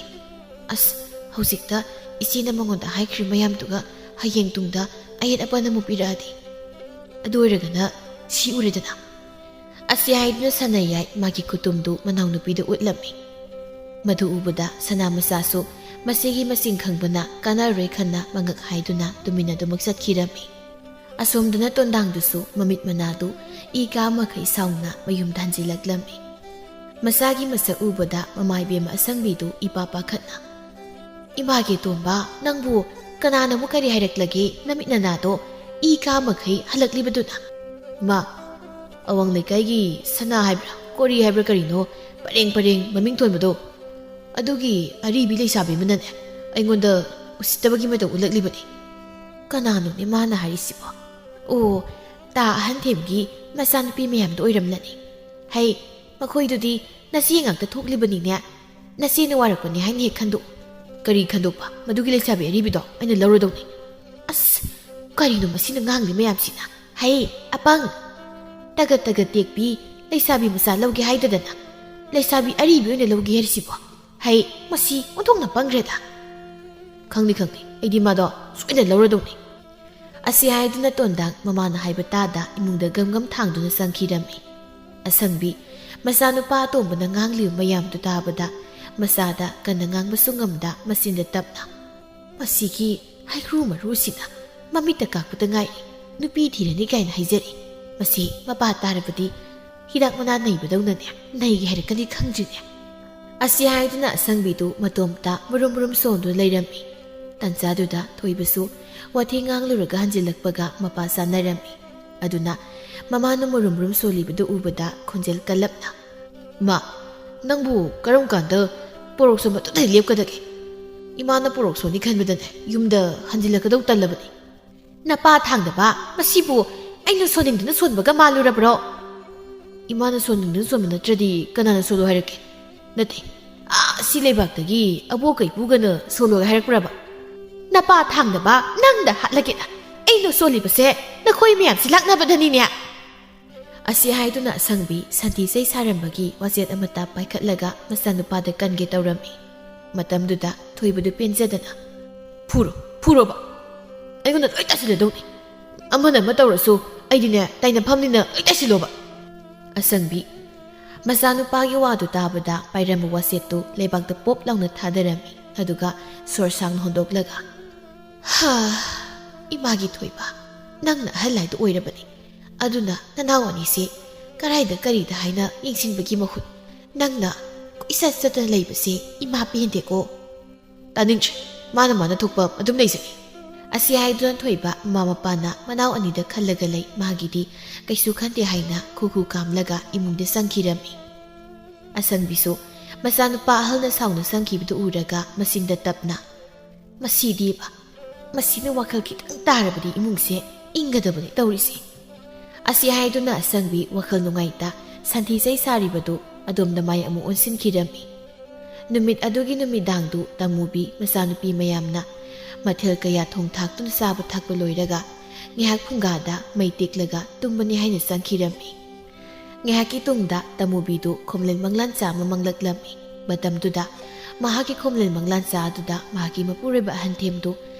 ꯑꯁ, ꯍꯧꯖꯤꯛꯇ ꯏꯆꯦꯅ ꯃꯉꯣꯟꯗ ꯍꯥꯏꯈ꯭ꯔꯤꯕ ꯃꯌꯥꯝꯗꯨꯒ ꯍꯌꯦꯡ ꯇꯨꯡꯗ ꯑꯌꯦꯠ ꯑꯄꯟ ꯑꯃꯨꯛ ꯄꯤꯔꯛꯑꯗꯤ? ꯑꯗꯨ ꯑꯣꯏꯔꯒꯅ ꯁꯤ ꯎꯔꯦꯗꯅ?" ꯑꯁꯤ ꯍꯥꯏꯗꯨꯅ ꯁꯅꯥꯌꯥꯏ ꯃꯥꯒꯤ ꯈꯨꯇꯨꯝꯗꯨ ꯃꯅꯥꯎꯅꯨꯄꯤꯗ ꯎꯠꯂꯝꯃꯤ꯫ ꯃꯗꯨ ꯎꯕꯗ ꯁꯅꯥ ꯃꯆꯥꯁꯨ ꯃꯁꯤꯒꯤ ꯃꯁꯤꯡ ꯈꯪꯕꯅ ꯀꯥꯟꯅꯔꯣꯏ ꯈꯟꯅ ꯃꯉꯛ ꯍꯥꯏꯗꯨꯅ ꯇꯨꯃꯤꯟꯅ ꯑꯗꯨꯃꯛ ꯆꯠꯈꯤꯔꯝꯃꯤ꯫ ꯑꯁꯣꯝꯗꯅ ꯇꯣꯟꯗꯥꯡꯗꯨꯁꯨ ꯃꯃꯤꯠ ꯃꯅꯥꯗꯨ ꯏ ꯀꯥ ꯃꯈꯩ ꯁꯥꯎꯅ ꯃꯌꯨꯝꯗ ꯍꯟꯖꯤꯜꯂꯛꯂꯝꯃꯤ꯫ ꯃꯆꯥꯒꯤ ꯃꯁꯛ ꯎꯕꯗ ꯃꯃꯥ ꯏꯕꯦꯝꯃ ꯑꯁꯪꯕꯤꯗꯨ ꯏꯄꯥ ꯄꯥꯈꯠꯅ, "ꯏꯃꯥꯒꯤ ꯇꯣꯝꯕ, ꯅꯪꯕꯨ ꯀꯅꯥꯅ ꯑꯃꯨꯛ ꯀꯔꯤ ꯍꯥꯏꯔꯛꯂꯒꯦ? ꯅꯃꯤꯠ ꯅꯅꯥꯗꯣ ꯏ ꯀꯥ ꯃꯈꯩ ꯍꯜꯂꯛꯂꯤꯕꯗꯨꯅ?" "ꯏꯃꯥ, ꯑꯋꯥꯡ ꯂꯩꯀꯥꯏꯒꯤ ꯁꯅꯥ ꯍꯥꯏꯕ꯭ꯔꯥ ꯀꯣꯔꯤ ꯍꯥꯏꯕ꯭ꯔꯥ ꯀꯔꯤꯅꯣ, ꯄꯔꯦꯡ ꯄꯔꯦꯡ ꯃꯃꯤꯡ ꯊꯣꯟꯕꯗꯣ, ꯑꯗꯨꯒꯤ ꯑꯔꯤꯕꯤ ꯂꯩꯁꯥꯕꯤ ꯑꯃꯅꯅꯦ ꯑꯩꯉꯣꯟꯗ ꯎꯁꯤꯠꯇꯕꯒꯤ ꯃꯇꯧ ꯎꯠꯂꯛꯂꯤꯕꯅꯤ꯫ ꯀꯅꯥꯅꯣꯅꯦ ꯃꯥꯅ ꯍꯥꯏꯔꯤꯁꯤꯕꯣ? ꯑꯣ, ꯇꯥ ꯑꯍꯟ ꯊꯦꯝꯒꯤ ꯃꯆꯥꯅꯨꯄꯤ ꯃꯌꯥꯝꯗꯣ ꯑꯣꯏꯔꯝꯂꯅꯤ꯫ ꯍꯩ, ꯃꯈꯣꯏꯗꯨꯗꯤ ꯅꯆꯦ ꯉꯥꯛꯇ ꯊꯣꯛꯂꯤꯕꯅꯤꯅꯦ꯫ ꯅꯆꯦꯅ ꯋꯥꯔꯛꯄꯅꯤ ꯍꯥꯏꯅ ꯍꯦꯛ ꯈꯟꯗꯣꯛꯎ꯫" "ꯀꯔꯤ ꯈꯟꯗꯣꯛꯄ? ꯃꯗꯨꯒꯤ ꯂꯩꯁꯥꯕꯤ ꯑꯔꯤꯕꯤꯗꯣ ꯑꯩꯅ ꯂꯧꯔꯗꯧꯅꯤ꯫" "ꯑꯁ, ꯀꯔꯤꯅꯣ ꯃꯁꯤꯅ ꯉꯥꯡꯂꯤ ꯃꯌꯥꯝꯁꯤꯅ? ꯍꯩ, ꯑꯄꯪ! ꯇꯒꯠ ꯇꯒꯠ ꯇꯦꯛꯄꯤ ꯂꯩꯁꯥꯕꯤ ꯃꯆꯥ ꯂꯧꯒꯦ ꯍꯥꯏꯗꯗꯅ ꯂꯩꯁꯥꯕꯤ ꯑꯔꯤꯕꯤ ꯑꯣꯏꯅ ꯂꯧꯒꯦ ꯍꯥꯏꯔꯤꯁꯤꯕꯣ? ꯍꯩ, ꯃꯁꯤ ꯑꯣꯟꯊꯣꯛꯅ ꯄꯪꯈ꯭ꯔꯦꯗ꯫" "ꯈꯪꯅꯤ, ꯈꯪꯅꯤ, ꯑꯩꯗꯤ ꯃꯥꯗꯣ ꯁꯣꯏꯗꯅ ꯂꯧꯔꯗꯧꯅꯤ꯫" ꯑꯁꯤ ꯍꯥꯏꯗꯨꯅ ꯇꯣꯟꯗꯥꯡ ꯃꯃꯥꯅ ꯍꯥꯏꯕ ꯇꯥꯗ ꯏꯃꯨꯡꯗ ꯒꯝ ꯒꯝ ꯊꯥꯡꯗꯨꯅ ꯆꯪꯈꯤꯔꯝꯃꯤ꯫ ꯑꯁꯪꯕꯤ ꯃꯆꯥꯅꯨꯄꯥ ꯑꯇꯣꯝꯕꯅ ꯉꯥꯡꯂꯤꯕ ꯃꯌꯥꯝꯗꯨ ꯇꯥꯕꯗ ꯃꯆꯥꯗ ꯀꯟꯅ ꯉꯥꯡꯕꯁꯨ ꯉꯝꯗ ꯃꯆꯤꯟꯗ ꯇꯞꯅ, "ꯃꯁꯤꯒꯤ ꯍꯩꯀ꯭ꯔꯨ ꯃꯔꯨꯁꯤꯅ ꯃꯃꯤꯠꯇ ꯀꯥꯛꯄꯗ ꯉꯥꯏꯔꯤ꯫ ꯅꯨꯄꯤ ꯊꯤꯔꯅꯤ ꯀꯥꯏꯅ ꯍꯥꯏꯖꯔꯤ꯫ ꯃꯁꯤ ꯃꯄꯥ ꯇꯥꯔꯕꯗꯤ ꯍꯤꯗꯥꯛ ꯃꯅꯥ ꯅꯩꯕꯗꯧꯅꯅꯦ ꯅꯩꯒꯦ ꯍꯥꯏꯔꯛꯀꯅꯤ ꯈꯪꯗ꯭ꯔꯤꯅꯦ꯫" ꯑꯁꯤ ꯍꯥꯏꯗꯨꯅ ꯑꯁꯪꯕꯤꯗꯨ ꯃꯇꯣꯝꯇ ꯃꯨꯔꯨꯝ ꯃꯨꯔꯨꯝ ꯁꯣꯟꯗꯨꯅ ꯂꯩꯔꯝꯃꯤ꯫ ꯇꯟꯖꯥꯗꯨꯗ ꯊꯣꯏꯕꯁꯨ ꯋꯥꯊꯤ ꯉꯥꯡꯂꯨꯔꯒ ꯍꯟꯖꯤꯜꯂꯛꯄꯒ ꯃꯄꯥ ꯆꯥꯅꯔꯝꯃꯤ꯫ ꯑꯗꯨꯅ ꯃꯃꯥꯅ ꯃꯨꯔꯨꯝ ꯃꯨꯔꯨꯝ ꯁꯣꯜꯂꯤꯕꯗꯨ ꯎꯕꯗ ꯈꯣꯟꯖꯦꯜ ꯀꯜꯂꯞꯅ, "ꯏꯃꯥ, ꯅꯪꯕꯨ ꯀꯔꯝ ꯀꯥꯟꯗ ꯄꯣꯔꯣꯛ ꯁꯣꯟꯕ ꯇꯨꯠꯇ ꯂꯦꯞꯀꯗꯒꯦ? ꯏꯃꯥꯅ ꯄꯣꯔꯣꯛ ꯁꯣꯟꯅꯤ ꯈꯟꯕꯗꯅꯦ ꯌꯨꯝꯗ ꯍꯟꯖꯤꯜꯂꯛꯀꯗꯧ ꯇꯜꯂꯕꯅꯤ꯫" "ꯅꯄꯥ ꯊꯥꯡꯗꯕ, ꯃꯁꯤꯕꯨ ꯑꯩꯅ ꯁꯣꯟꯅꯤꯡꯗꯨꯅ ꯁꯣꯟꯕꯒ ꯃꯥꯜꯂꯨꯔꯕ꯭ꯔꯣ?" "ꯏꯃꯥꯅ ꯁꯣꯟꯅꯤꯡꯗꯨꯅ ꯁꯣꯟꯕ ꯅꯠꯇ꯭ꯔꯗꯤ ꯀꯅꯥꯅ ꯁꯣꯜꯂꯣ ꯍꯥꯏꯔꯛꯀꯦ? ꯅꯠꯇꯦ, ꯑꯥ, ꯁꯤ ꯂꯩꯕꯥꯛꯇꯒꯤ ꯑꯕꯣꯛ ꯀꯩꯄꯨꯒꯅ ꯁꯣꯜꯂꯣ ꯍꯥꯏꯔꯛꯄ꯭ꯔꯕ?" "ꯅꯄꯥ ꯊꯥꯡꯗꯕ, ꯅꯪꯗ ꯍꯥꯠꯂꯒꯦꯗ꯫ ꯑꯩꯅ ꯁꯣꯜꯂꯤꯕꯁꯦ ꯅꯈꯣꯏ ꯃꯌꯥꯝꯁꯤ ꯂꯥꯛꯅꯕꯗꯅꯤꯅꯦ꯫" ꯑꯁꯤ ꯍꯥꯏꯗꯨꯅ ꯑꯁꯪꯕꯤ ꯁꯟꯊꯤ ꯆꯩ ꯁꯥꯔꯝꯕꯒꯤ ꯋꯥꯆꯦꯠ ꯑꯃꯠꯇ ꯄꯥꯏꯈꯠꯂꯒ ꯃꯆꯥꯅꯨꯄꯥꯗ ꯀꯟꯒꯦ ꯇꯧꯔꯝꯃꯤ꯫ ꯃꯇꯝꯗꯨꯗ ꯊꯣꯏꯕꯗꯨ ꯄꯦꯟꯖꯗꯅ, "ꯐꯨꯔꯣ, ꯐꯨꯔꯣꯕ꯫ ꯑꯩꯉꯣꯟꯗ ꯂꯣꯏ ꯇꯥꯁꯤꯜꯂꯗꯧꯅꯤ꯫ ꯑꯃꯅ ꯑꯃ ꯇꯧꯔꯁꯨ ꯑꯩꯗꯤꯅꯦ ꯇꯥꯏꯅꯐꯝꯅꯤꯅ ꯂꯣꯏ ꯇꯥꯁꯤꯜꯂꯣꯕ꯫" ꯑꯁꯪꯕꯤ ꯃꯆꯥꯅꯨꯄꯥꯒꯤ ꯋꯥꯗꯨ ꯇꯥꯕꯗ ꯄꯥꯏꯔꯝꯕ ꯋꯥꯆꯦꯠꯇꯨ ꯂꯩꯕꯥꯛꯇ ꯄꯣꯞ ꯂꯥꯎꯅ ꯊꯥꯗꯔꯝꯃꯤ꯫ ꯑꯗꯨꯒ ꯁꯣꯔ ꯁꯥꯡꯅ ꯍꯣꯟꯗꯣꯛꯂꯒ, "ꯍꯥ, ꯏꯃꯥꯒꯤ ꯊꯣꯏꯕ, ꯅꯪꯅ ꯑꯍꯜ ꯍꯥꯏꯗꯨ ꯑꯣꯏꯔꯕꯅꯤ꯫ ꯑꯗꯨꯅ ꯅꯅꯥꯎ ꯑꯅꯤꯁꯦ ꯀꯔꯥꯏꯗ ꯀꯔꯤꯗ ꯍꯥꯏꯅ ꯌꯦꯡꯁꯤꯟꯕꯒꯤ ꯃꯍꯨꯠ ꯅꯪꯅ ꯀꯣꯏꯆꯠ ꯆꯠꯇꯅ ꯂꯩꯕꯁꯦ ꯏꯃꯥ ꯄꯦꯟꯗꯦꯀꯣ꯫" "ꯇꯥꯅꯤꯡꯗ꯭ꯔꯦ꯫ ꯃꯥꯅ ꯃꯥꯅ ꯊꯣꯛꯄ ꯑꯗꯨꯝ ꯂꯩꯖꯩ꯫" ꯑꯁꯤ ꯍꯥꯏꯗꯨꯅ ꯊꯣꯏꯕ ꯃꯃꯥ ꯃꯄꯥꯅ ꯃꯅꯥꯎ ꯑꯅꯤꯗ ꯈꯜꯂꯒ ꯂꯩ꯫ ꯃꯥꯒꯤꯗꯤ ꯀꯩꯁꯨ ꯈꯟꯗꯦ ꯍꯥꯏꯅ ꯈꯨ ꯈꯨ ꯀꯥꯝꯂꯒ ꯏꯃꯨꯡꯗ ꯆꯪꯈꯤꯔꯝꯃꯤ꯫ ꯑꯁꯪꯕꯤꯁꯨ ꯃꯆꯥꯅꯨꯄꯥ ꯑꯍꯜꯅ ꯁꯥꯎꯅ ꯆꯪꯈꯤꯕꯗꯨ ꯎꯔꯒ ꯃꯆꯤꯟꯗ ꯇꯞꯅ, "ꯃꯁꯤꯗꯤꯕ, ꯃꯁꯤꯅ ꯋꯥꯈꯜ ꯈꯤꯇꯪ ꯇꯥꯔꯕꯗꯤ ꯏꯃꯨꯡꯁꯦ ꯏꯪꯒꯗꯕꯅꯤ ꯇꯧꯔꯤꯁꯦ꯫" ꯑꯁꯤ ꯍꯥꯏꯗꯨꯅ ꯑꯁꯪꯕꯤ ꯋꯥꯈꯜ ꯅꯨꯡꯉꯥꯏꯇ ꯁꯟꯊꯤ ꯆꯩ ꯁꯥꯔꯤꯕꯗꯨ ꯑꯗꯣꯝꯗ ꯃꯥꯏ ꯑꯃꯨꯛ ꯑꯣꯟꯁꯤꯟꯈꯤꯔꯝꯃꯤ꯫ ꯅꯨꯃꯤꯠ ꯑꯗꯨꯒꯤ ꯅꯨꯃꯤꯗꯥꯡꯗꯨ ꯇꯃꯨꯕꯤ ꯃꯆꯥꯅꯨꯄꯤ ꯃꯌꯥꯝꯅ ꯃꯊꯦꯜ ꯀꯌꯥ ꯊꯣꯡ ꯊꯥꯛꯇꯨꯅ ꯆꯥꯕ ꯊꯛꯄ ꯂꯣꯏꯔꯒ ꯉꯥꯏꯍꯥꯛ ꯐꯨꯡꯒꯥꯗ ꯃꯩ ꯇꯦꯛꯂꯒ ꯇꯨꯝꯕꯅꯤ ꯍꯥꯏꯅ ꯆꯪꯈꯤꯔꯝꯃꯤ꯫ ꯉꯥꯏꯍꯥꯛꯀꯤ ꯇꯨꯡꯗ ꯇꯃꯨꯕꯤꯗꯨ ꯈꯣꯝꯂꯦꯟ ꯃꯪꯂꯥꯟꯆꯥ ꯑꯃ ꯃꯪꯂꯛꯂꯝꯃꯤ꯫ ꯃꯇꯝꯗꯨꯗ ꯃꯍꯥꯛꯀꯤ ꯈꯣꯝꯂꯦꯟ ꯃꯪꯂꯥꯟꯆꯥ ꯑꯗꯨꯗ ꯃꯍꯥꯛꯀꯤ ꯃꯄꯨꯔꯣꯏꯕ ꯑꯍꯟꯊꯦꯝꯗꯨ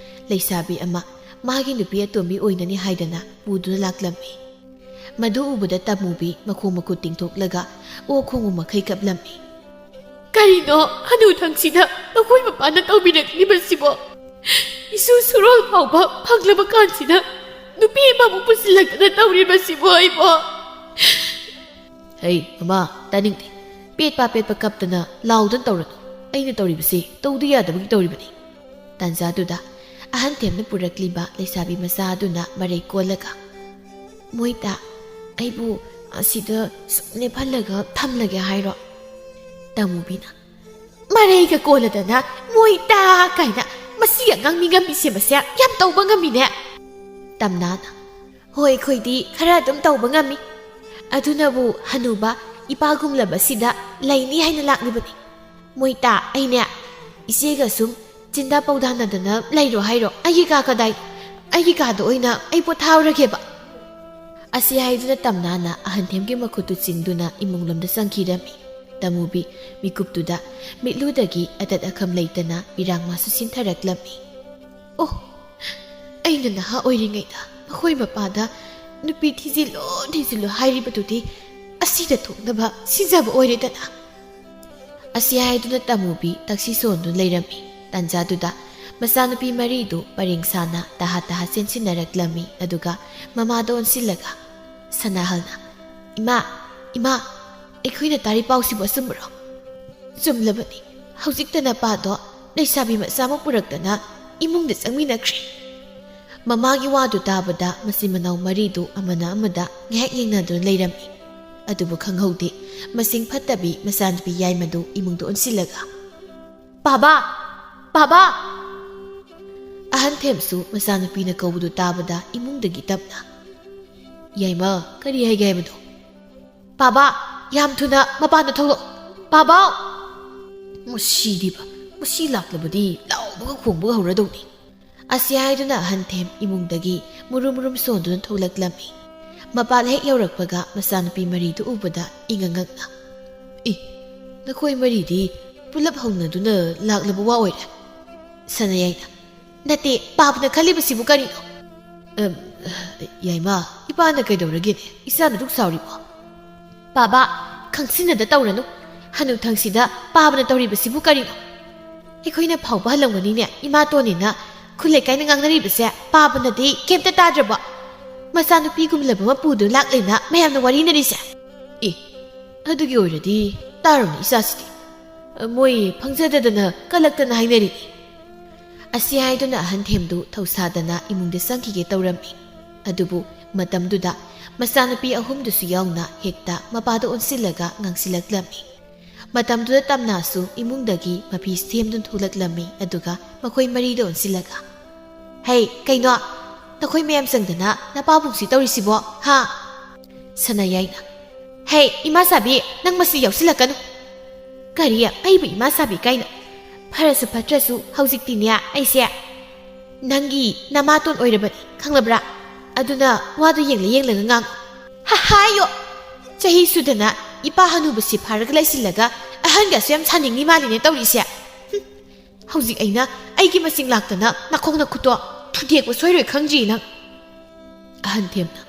ꯂꯩꯁꯥꯕꯤ ꯑꯃ ꯃꯥꯒꯤ ꯅꯨꯄꯤ ꯑꯇꯣꯝꯕꯤ ꯑꯣꯏꯅꯅꯤ ꯍꯥꯏꯗꯅ ꯄꯨꯗꯨꯅ ꯂꯥꯛꯂꯝꯃꯤ꯫ ꯃꯗꯨ ꯎꯕꯗ ꯇꯃꯨꯕꯤ ꯃꯈꯣꯡ ꯃꯈꯨꯠ ꯇꯤꯡꯊꯣꯛꯂꯒ ꯑꯣꯛ ꯈꯣꯡꯕ ꯃꯈꯩ ꯀꯞꯂꯝꯃꯤ꯫ "ꯀꯔꯤꯅꯣ ꯍꯅꯨꯊꯪꯁꯤꯗ ꯃꯈꯣꯏ ꯃꯄꯥꯅ ꯇꯧꯕꯤꯔꯛꯂꯤꯕꯁꯤꯕꯣ? ꯏꯁꯨ ꯁꯨꯔꯣꯜ ꯐꯥꯎꯕ ꯐꯪꯂꯕ ꯀꯥꯟꯁꯤꯗ ꯅꯨꯄꯤ ꯑꯃꯕꯨ ꯄꯨꯁꯤꯜꯂꯛꯇꯅ ꯇꯧꯔꯤꯕꯁꯤꯕꯣ ꯑꯩꯕꯣ?" "ꯍꯩ, ꯃꯃꯥ, ꯇꯥꯅꯤꯡꯗꯦ꯫ ꯄꯦꯠꯄ ꯄꯦꯠꯄ ꯀꯞꯇꯅ ꯂꯥꯎꯗꯅ ꯇꯧꯔꯅꯨ꯫ ꯑꯩꯅ ꯇꯧꯔꯤꯕꯁꯤ ꯇꯧꯗ ꯌꯥꯗꯕꯒꯤ ꯇꯧꯔꯤꯕꯅꯤ꯫ ꯇꯥꯟꯖꯥꯗꯨꯗ ꯑꯍꯟ ꯊꯦꯝꯅ ꯄꯨꯔꯛꯂꯤꯕ ꯂꯩꯁꯥꯕꯤ ꯃꯆꯥ ꯑꯗꯨꯅ ꯃꯔꯩ ꯀꯣꯜꯂꯒ, "ꯃꯣꯏꯇꯥ, ꯑꯩꯕꯨ ꯑꯁꯤꯗ ꯁꯨꯝ ꯂꯦꯞꯍꯜꯂꯒ ꯊꯝꯂꯒꯦ ꯍꯥꯏꯔꯣ?" ꯇꯃꯨꯕꯤꯅ, "ꯃꯔꯩꯒ ꯀꯣꯜꯂꯗꯅ ꯃꯣꯏꯇꯥ ꯀꯥꯏꯅ, ꯃꯁꯤ ꯑꯉꯥꯡ ꯃꯤ ꯉꯝꯃꯤꯁꯦ ꯃꯁꯦ ꯌꯥꯝ ꯇꯧꯕ ꯉꯝꯃꯤꯅꯦ꯫" ꯇꯝꯅꯥꯅ, "ꯍꯣꯏ, ꯑꯩꯈꯣꯏꯗꯤ ꯈꯔ ꯑꯗꯨꯝ ꯇꯧꯕ ꯉꯝꯃꯤ꯫ ꯑꯗꯨꯅꯕꯨ ꯍꯅꯨꯕ ꯏꯄꯥꯒꯨꯝꯂꯕꯁꯤꯗ ꯂꯩꯅꯤ ꯍꯥꯏꯅ ꯂꯥꯛꯂꯤꯕꯅꯤ꯫ ꯃꯣꯏꯇꯥ, ꯑꯩꯅꯦ ꯏꯆꯦꯒ ꯁꯨꯝ ꯆꯤꯟꯗꯥ ꯄꯧꯗꯥꯅꯗꯅ ꯂꯩꯔꯣ ꯍꯥꯏꯔꯣ? ꯑꯩꯒꯤ ꯀꯥ ꯀꯗꯥꯏ? ꯑꯩꯒꯤ ꯀꯥꯗ ꯑꯣꯏꯅ ꯑꯩ ꯄꯣꯊꯥꯔꯒꯦꯕ꯫" ꯑꯁꯤ ꯍꯥꯏꯗꯨꯅ ꯇꯝꯅꯥꯅ ꯑꯍꯟꯊꯦꯝꯒꯤ ꯃꯈꯨꯠꯇꯨ ꯆꯤꯡꯗꯨꯅ ꯏꯃꯨꯡꯂꯣꯝꯗ ꯆꯪꯈꯤꯔꯝꯃꯤ꯫ ꯇꯃꯨꯕꯤ ꯃꯤꯀꯨꯞꯇꯨꯗ ꯃꯤꯠꯂꯨꯗꯒꯤ ꯑꯇꯠ ꯑꯈꯝ ꯂꯩꯇꯅ ꯄꯤꯔꯥꯡ ꯃꯥꯁꯨ ꯁꯤꯟꯊꯔꯛꯂꯝꯃꯤ꯫ "ꯑꯣ, ꯑꯩꯅ ꯅꯍꯥ ꯑꯣꯏꯔꯤꯉꯩꯗ ꯃꯈꯣꯏ ꯃꯄꯥꯗ ꯅꯨꯄꯤ ꯊꯤꯖꯤꯜꯂꯣ, ꯊꯤꯖꯤꯜꯂꯣ ꯍꯥꯏꯔꯤꯕꯗꯨꯗꯤ ꯑꯁꯤꯗ ꯊꯣꯛꯅꯕ ꯁꯤꯖꯕ ꯑꯣꯏꯔꯦꯗꯅ꯫" ꯑꯁꯤ ꯍꯥꯏꯗꯨꯅ ꯇꯃꯨꯕꯤ ꯇꯛꯁꯤ ꯁꯣꯟꯗꯨꯅ ꯂꯩꯔꯝꯃꯤ꯫ ꯇꯥꯟꯖꯥꯗꯨꯗ ꯃꯆꯥꯅꯨꯄꯤ ꯃꯔꯤꯗꯨ ꯄꯔꯦꯡ ꯁꯥꯅ ꯇꯍꯥ ꯇꯍꯥ ꯆꯦꯟꯁꯤꯟꯅꯔꯛꯂꯝꯃꯤ꯫ ꯑꯗꯨꯒ ꯃꯃꯥꯗ ꯑꯣꯟꯁꯤꯜꯂꯒ ꯁꯅꯥꯍꯜꯅ, "ꯏꯃꯥ, ꯏꯃꯥ, ꯑꯩꯈꯣꯏꯅ ꯇꯥꯔꯤ ꯄꯥꯎꯁꯤꯕꯨ ꯑꯆꯨꯝꯕꯔꯣ?" "ꯆꯨꯝꯂꯕꯅꯤ꯫ ꯍꯧꯖꯤꯛꯇ ꯅꯄꯥꯗꯣ ꯂꯩꯁꯥꯕꯤ ꯃꯆꯥ ꯑꯃ ꯄꯨꯔꯛꯇꯅ ꯏꯃꯨꯡꯗ ꯆꯪꯃꯤꯟꯅꯈ꯭ꯔꯦ꯫" ꯃꯃꯥꯒꯤ ꯋꯥꯗꯨ ꯇꯥꯕꯗ ꯃꯆꯤꯟ ꯃꯅꯥꯎ ꯃꯔꯤꯗꯨ ꯑꯃꯅ ꯑꯃꯗ ꯉꯥꯏꯍꯥꯛ ꯌꯦꯡꯅꯗꯨꯅ ꯂꯩꯔꯝꯃꯤ꯫ ꯑꯗꯨꯕꯨ ꯈꯪꯍꯧꯗꯦ, ꯃꯁꯤꯡ ꯐꯠꯇꯕꯤ ꯃꯆꯥꯅꯨꯄꯤ ꯌꯥꯏꯃꯗꯨ ꯏꯃꯨꯡꯗ ꯑꯣꯟꯁꯤꯜꯂꯒ, "ꯄꯥꯕꯥ! ꯄꯥꯕꯥ!" ꯑꯍꯟ ꯊꯦꯝꯁꯨ ꯃꯆꯥꯅꯨꯄꯤꯅ ꯀꯧꯕꯗꯨ ꯇꯥꯕꯗ ꯏꯃꯨꯡꯗꯒꯤ ꯇꯞꯅ, "ꯌꯥꯏꯃ, ꯀꯔꯤ ꯍꯥꯏꯒꯦ ꯍꯥꯏꯕꯅꯣ?" "ꯄꯥꯕꯥ, ꯌꯥꯝ ꯊꯨꯅ ꯃꯄꯥꯟꯗ ꯊꯣꯛꯂꯛꯑꯣ꯫ ꯄꯥꯕꯥꯎ!" ꯃꯁꯤꯗꯤꯕ, ꯃꯁꯤ ꯂꯥꯛꯂꯕꯗꯤ ꯂꯥꯎꯕꯒ ꯈꯣꯡꯕꯒ ꯍꯧꯔꯗꯧꯅꯤ꯫ ꯑꯁꯤ ꯍꯥꯏꯗꯨꯅ ꯑꯍꯟ ꯊꯦꯝ ꯏꯃꯨꯡꯗꯒꯤ ꯃꯨꯔꯨꯝ ꯃꯨꯔꯨꯝ ꯁꯣꯟꯗꯨꯅ ꯊꯣꯛꯂꯛꯂꯝꯃꯤ꯫ ꯃꯄꯥꯟ ꯍꯦꯛ ꯌꯧꯔꯛꯄꯒ ꯃꯆꯥꯅꯨꯄꯤ ꯃꯔꯤꯗꯨ ꯎꯕꯗ ꯏꯉꯛ ꯉꯛꯅ, "ꯑꯦ, ꯅꯈꯣꯏ ꯃꯔꯤꯗꯤ ꯄꯨꯂꯞ ꯍꯧꯅꯗꯨꯅ ꯂꯥꯛꯂꯕ ꯋꯥ ꯑꯣꯏꯔꯦ?" ꯁꯅꯥꯌꯥꯏꯅ, "ꯅꯠꯇꯦ, ꯄꯥꯕꯅ ꯈꯜꯂꯤꯕꯁꯤꯕꯨ ꯀꯔꯤꯅꯣ?" "ꯑꯝ, ꯌꯥꯏꯃ, ꯏꯄꯥꯅ ꯀꯩꯗꯧꯔꯒꯦꯅꯦ? ꯏꯆꯥꯅ ꯑꯗꯨꯛ ꯁꯥꯎꯔꯤꯕꯣ?" "ꯄꯥꯕ, ꯈꯪꯁꯤꯟꯅꯗ ꯇꯧꯔꯅꯨ꯫ ꯍꯅꯨꯊꯪꯁꯤꯗ ꯄꯥꯕꯅ ꯇꯧꯔꯤꯕꯁꯤꯕꯨ ꯀꯔꯤꯅꯣ? ꯑꯩꯈꯣꯏꯅ ꯐꯥꯎꯕ ꯍꯜꯂꯝꯒꯅꯤꯅꯦ, ꯏꯃꯥꯇꯣꯟꯅꯦꯅ ꯈꯨꯜ ꯂꯩꯀꯥꯏꯅ ꯉꯥꯡꯅꯔꯤꯕꯁꯦ ꯄꯥꯕꯅꯗꯤ ꯀꯩꯝꯇ ꯇꯥꯗ꯭ꯔꯕꯣ? ꯃꯆꯥꯅꯨꯄꯤꯒꯨꯝꯂꯕ ꯃꯄꯨꯗꯨ ꯂꯥꯛꯂꯦꯅ ꯃꯌꯥꯝꯅ ꯋꯥꯔꯤꯅꯔꯤꯁꯦ?" "ꯑꯦ, ꯑꯗꯨꯒꯤ ꯑꯣꯏꯔꯗꯤ ꯇꯥꯔꯨꯅꯦ ꯏꯆꯥꯁꯤꯗꯤ꯫ ꯃꯣꯏ ꯐꯪꯖꯗꯗꯅ ꯀꯜꯂꯛꯇꯅ ꯍꯥꯏꯅꯔꯤꯅꯤ꯫ ꯑꯁꯤ ꯍꯥꯏꯗꯨꯅ ꯑꯍꯟ ꯊꯦꯝꯗꯨ ꯊꯧꯁꯥꯗꯅ ꯏꯃꯨꯡꯗ ꯆꯪꯈꯤꯒꯦ ꯇꯧꯔꯝꯃꯤ꯫ ꯑꯗꯨꯕꯨ ꯃꯇꯝꯗꯨꯗ ꯃꯆꯥꯅꯨꯄꯤ ꯑꯍꯨꯝꯗꯨꯁꯨ ꯌꯥꯎꯅ ꯍꯦꯛꯇ ꯃꯄꯥꯗ ꯑꯣꯟꯁꯤꯜꯂꯒ ꯉꯥꯡꯁꯤꯜꯂꯛꯂꯝꯃꯤ꯫ ꯃꯇꯝꯗꯨꯗ ꯇꯝꯅꯥꯁꯨ ꯏꯃꯨꯡꯗꯒꯤ ꯃꯐꯤ ꯁꯦꯝꯗꯨꯅ ꯊꯣꯛꯂꯛꯂꯝꯃꯤ꯫ ꯑꯗꯨꯒ ꯃꯈꯣꯏ ꯃꯔꯤꯗ ꯑꯣꯟꯁꯤꯜꯂꯒ, "ꯍꯩ, ꯀꯩꯅꯣ? ꯅꯈꯣꯏ ꯃꯌꯥꯝ ꯆꯪꯗꯅ ꯅꯄꯥꯕꯨꯡꯁꯤ ꯇꯧꯔꯤꯁꯤꯕꯣ, ꯍꯥ?" ꯁꯅꯥꯌꯥꯏꯅ, "ꯍꯩ, ꯏꯃꯥ ꯁꯥꯕꯤ, ꯅꯪ ꯃꯁꯤ ꯌꯥꯎꯁꯤꯜꯂꯛꯀꯅꯨ꯫" "ꯀꯔꯤ? ꯑꯩꯕꯨ ꯏꯃꯥ ꯁꯥꯕꯤ ꯀꯥꯏꯅ? ꯐꯔꯁꯨ ꯐꯠꯇ꯭ꯔꯁꯨ ꯍꯧꯖꯤꯛꯇꯤꯅꯦ ꯑꯩꯁꯦ ꯅꯪꯒꯤ ꯅꯃꯥꯇꯣꯟ ꯑꯣꯏꯔꯕꯅꯤ, ꯈꯪꯂꯕ꯭ꯔꯥ? ꯑꯗꯨꯅ ꯋꯥꯗꯨ ꯌꯦꯡꯂ ꯌꯦꯡꯂꯒ ꯉꯥꯡꯉꯨ꯫" "ꯍꯥ, ꯍꯥꯏꯌꯣ꯫ ꯆꯍꯤ ꯁꯨꯗꯅ ꯏꯄꯥ ꯍꯅꯨꯕꯁꯤ ꯐꯥꯔꯒ ꯂꯩꯁꯤꯜꯂꯒ ꯑꯍꯟꯒꯁꯨ ꯌꯥꯝ ꯁꯥꯅꯤꯡꯉꯤ ꯃꯥꯜꯂꯤꯅꯦ ꯇꯧꯔꯤꯁꯦ꯫ ꯍꯨꯝ, ꯍꯧꯖꯤꯛ ꯑꯩꯅ ꯑꯩꯒꯤ ꯃꯁꯤꯡ ꯂꯥꯛꯇꯅ ꯅꯈꯣꯡ ꯅꯈꯨꯠꯇꯣ ꯊꯨꯗꯦꯛꯄ ꯁꯣꯏꯔꯣꯏ ꯈꯪꯗ꯭ꯔꯤ ꯅꯪ꯫" ꯑꯍꯟ ꯊꯦꯝꯅ,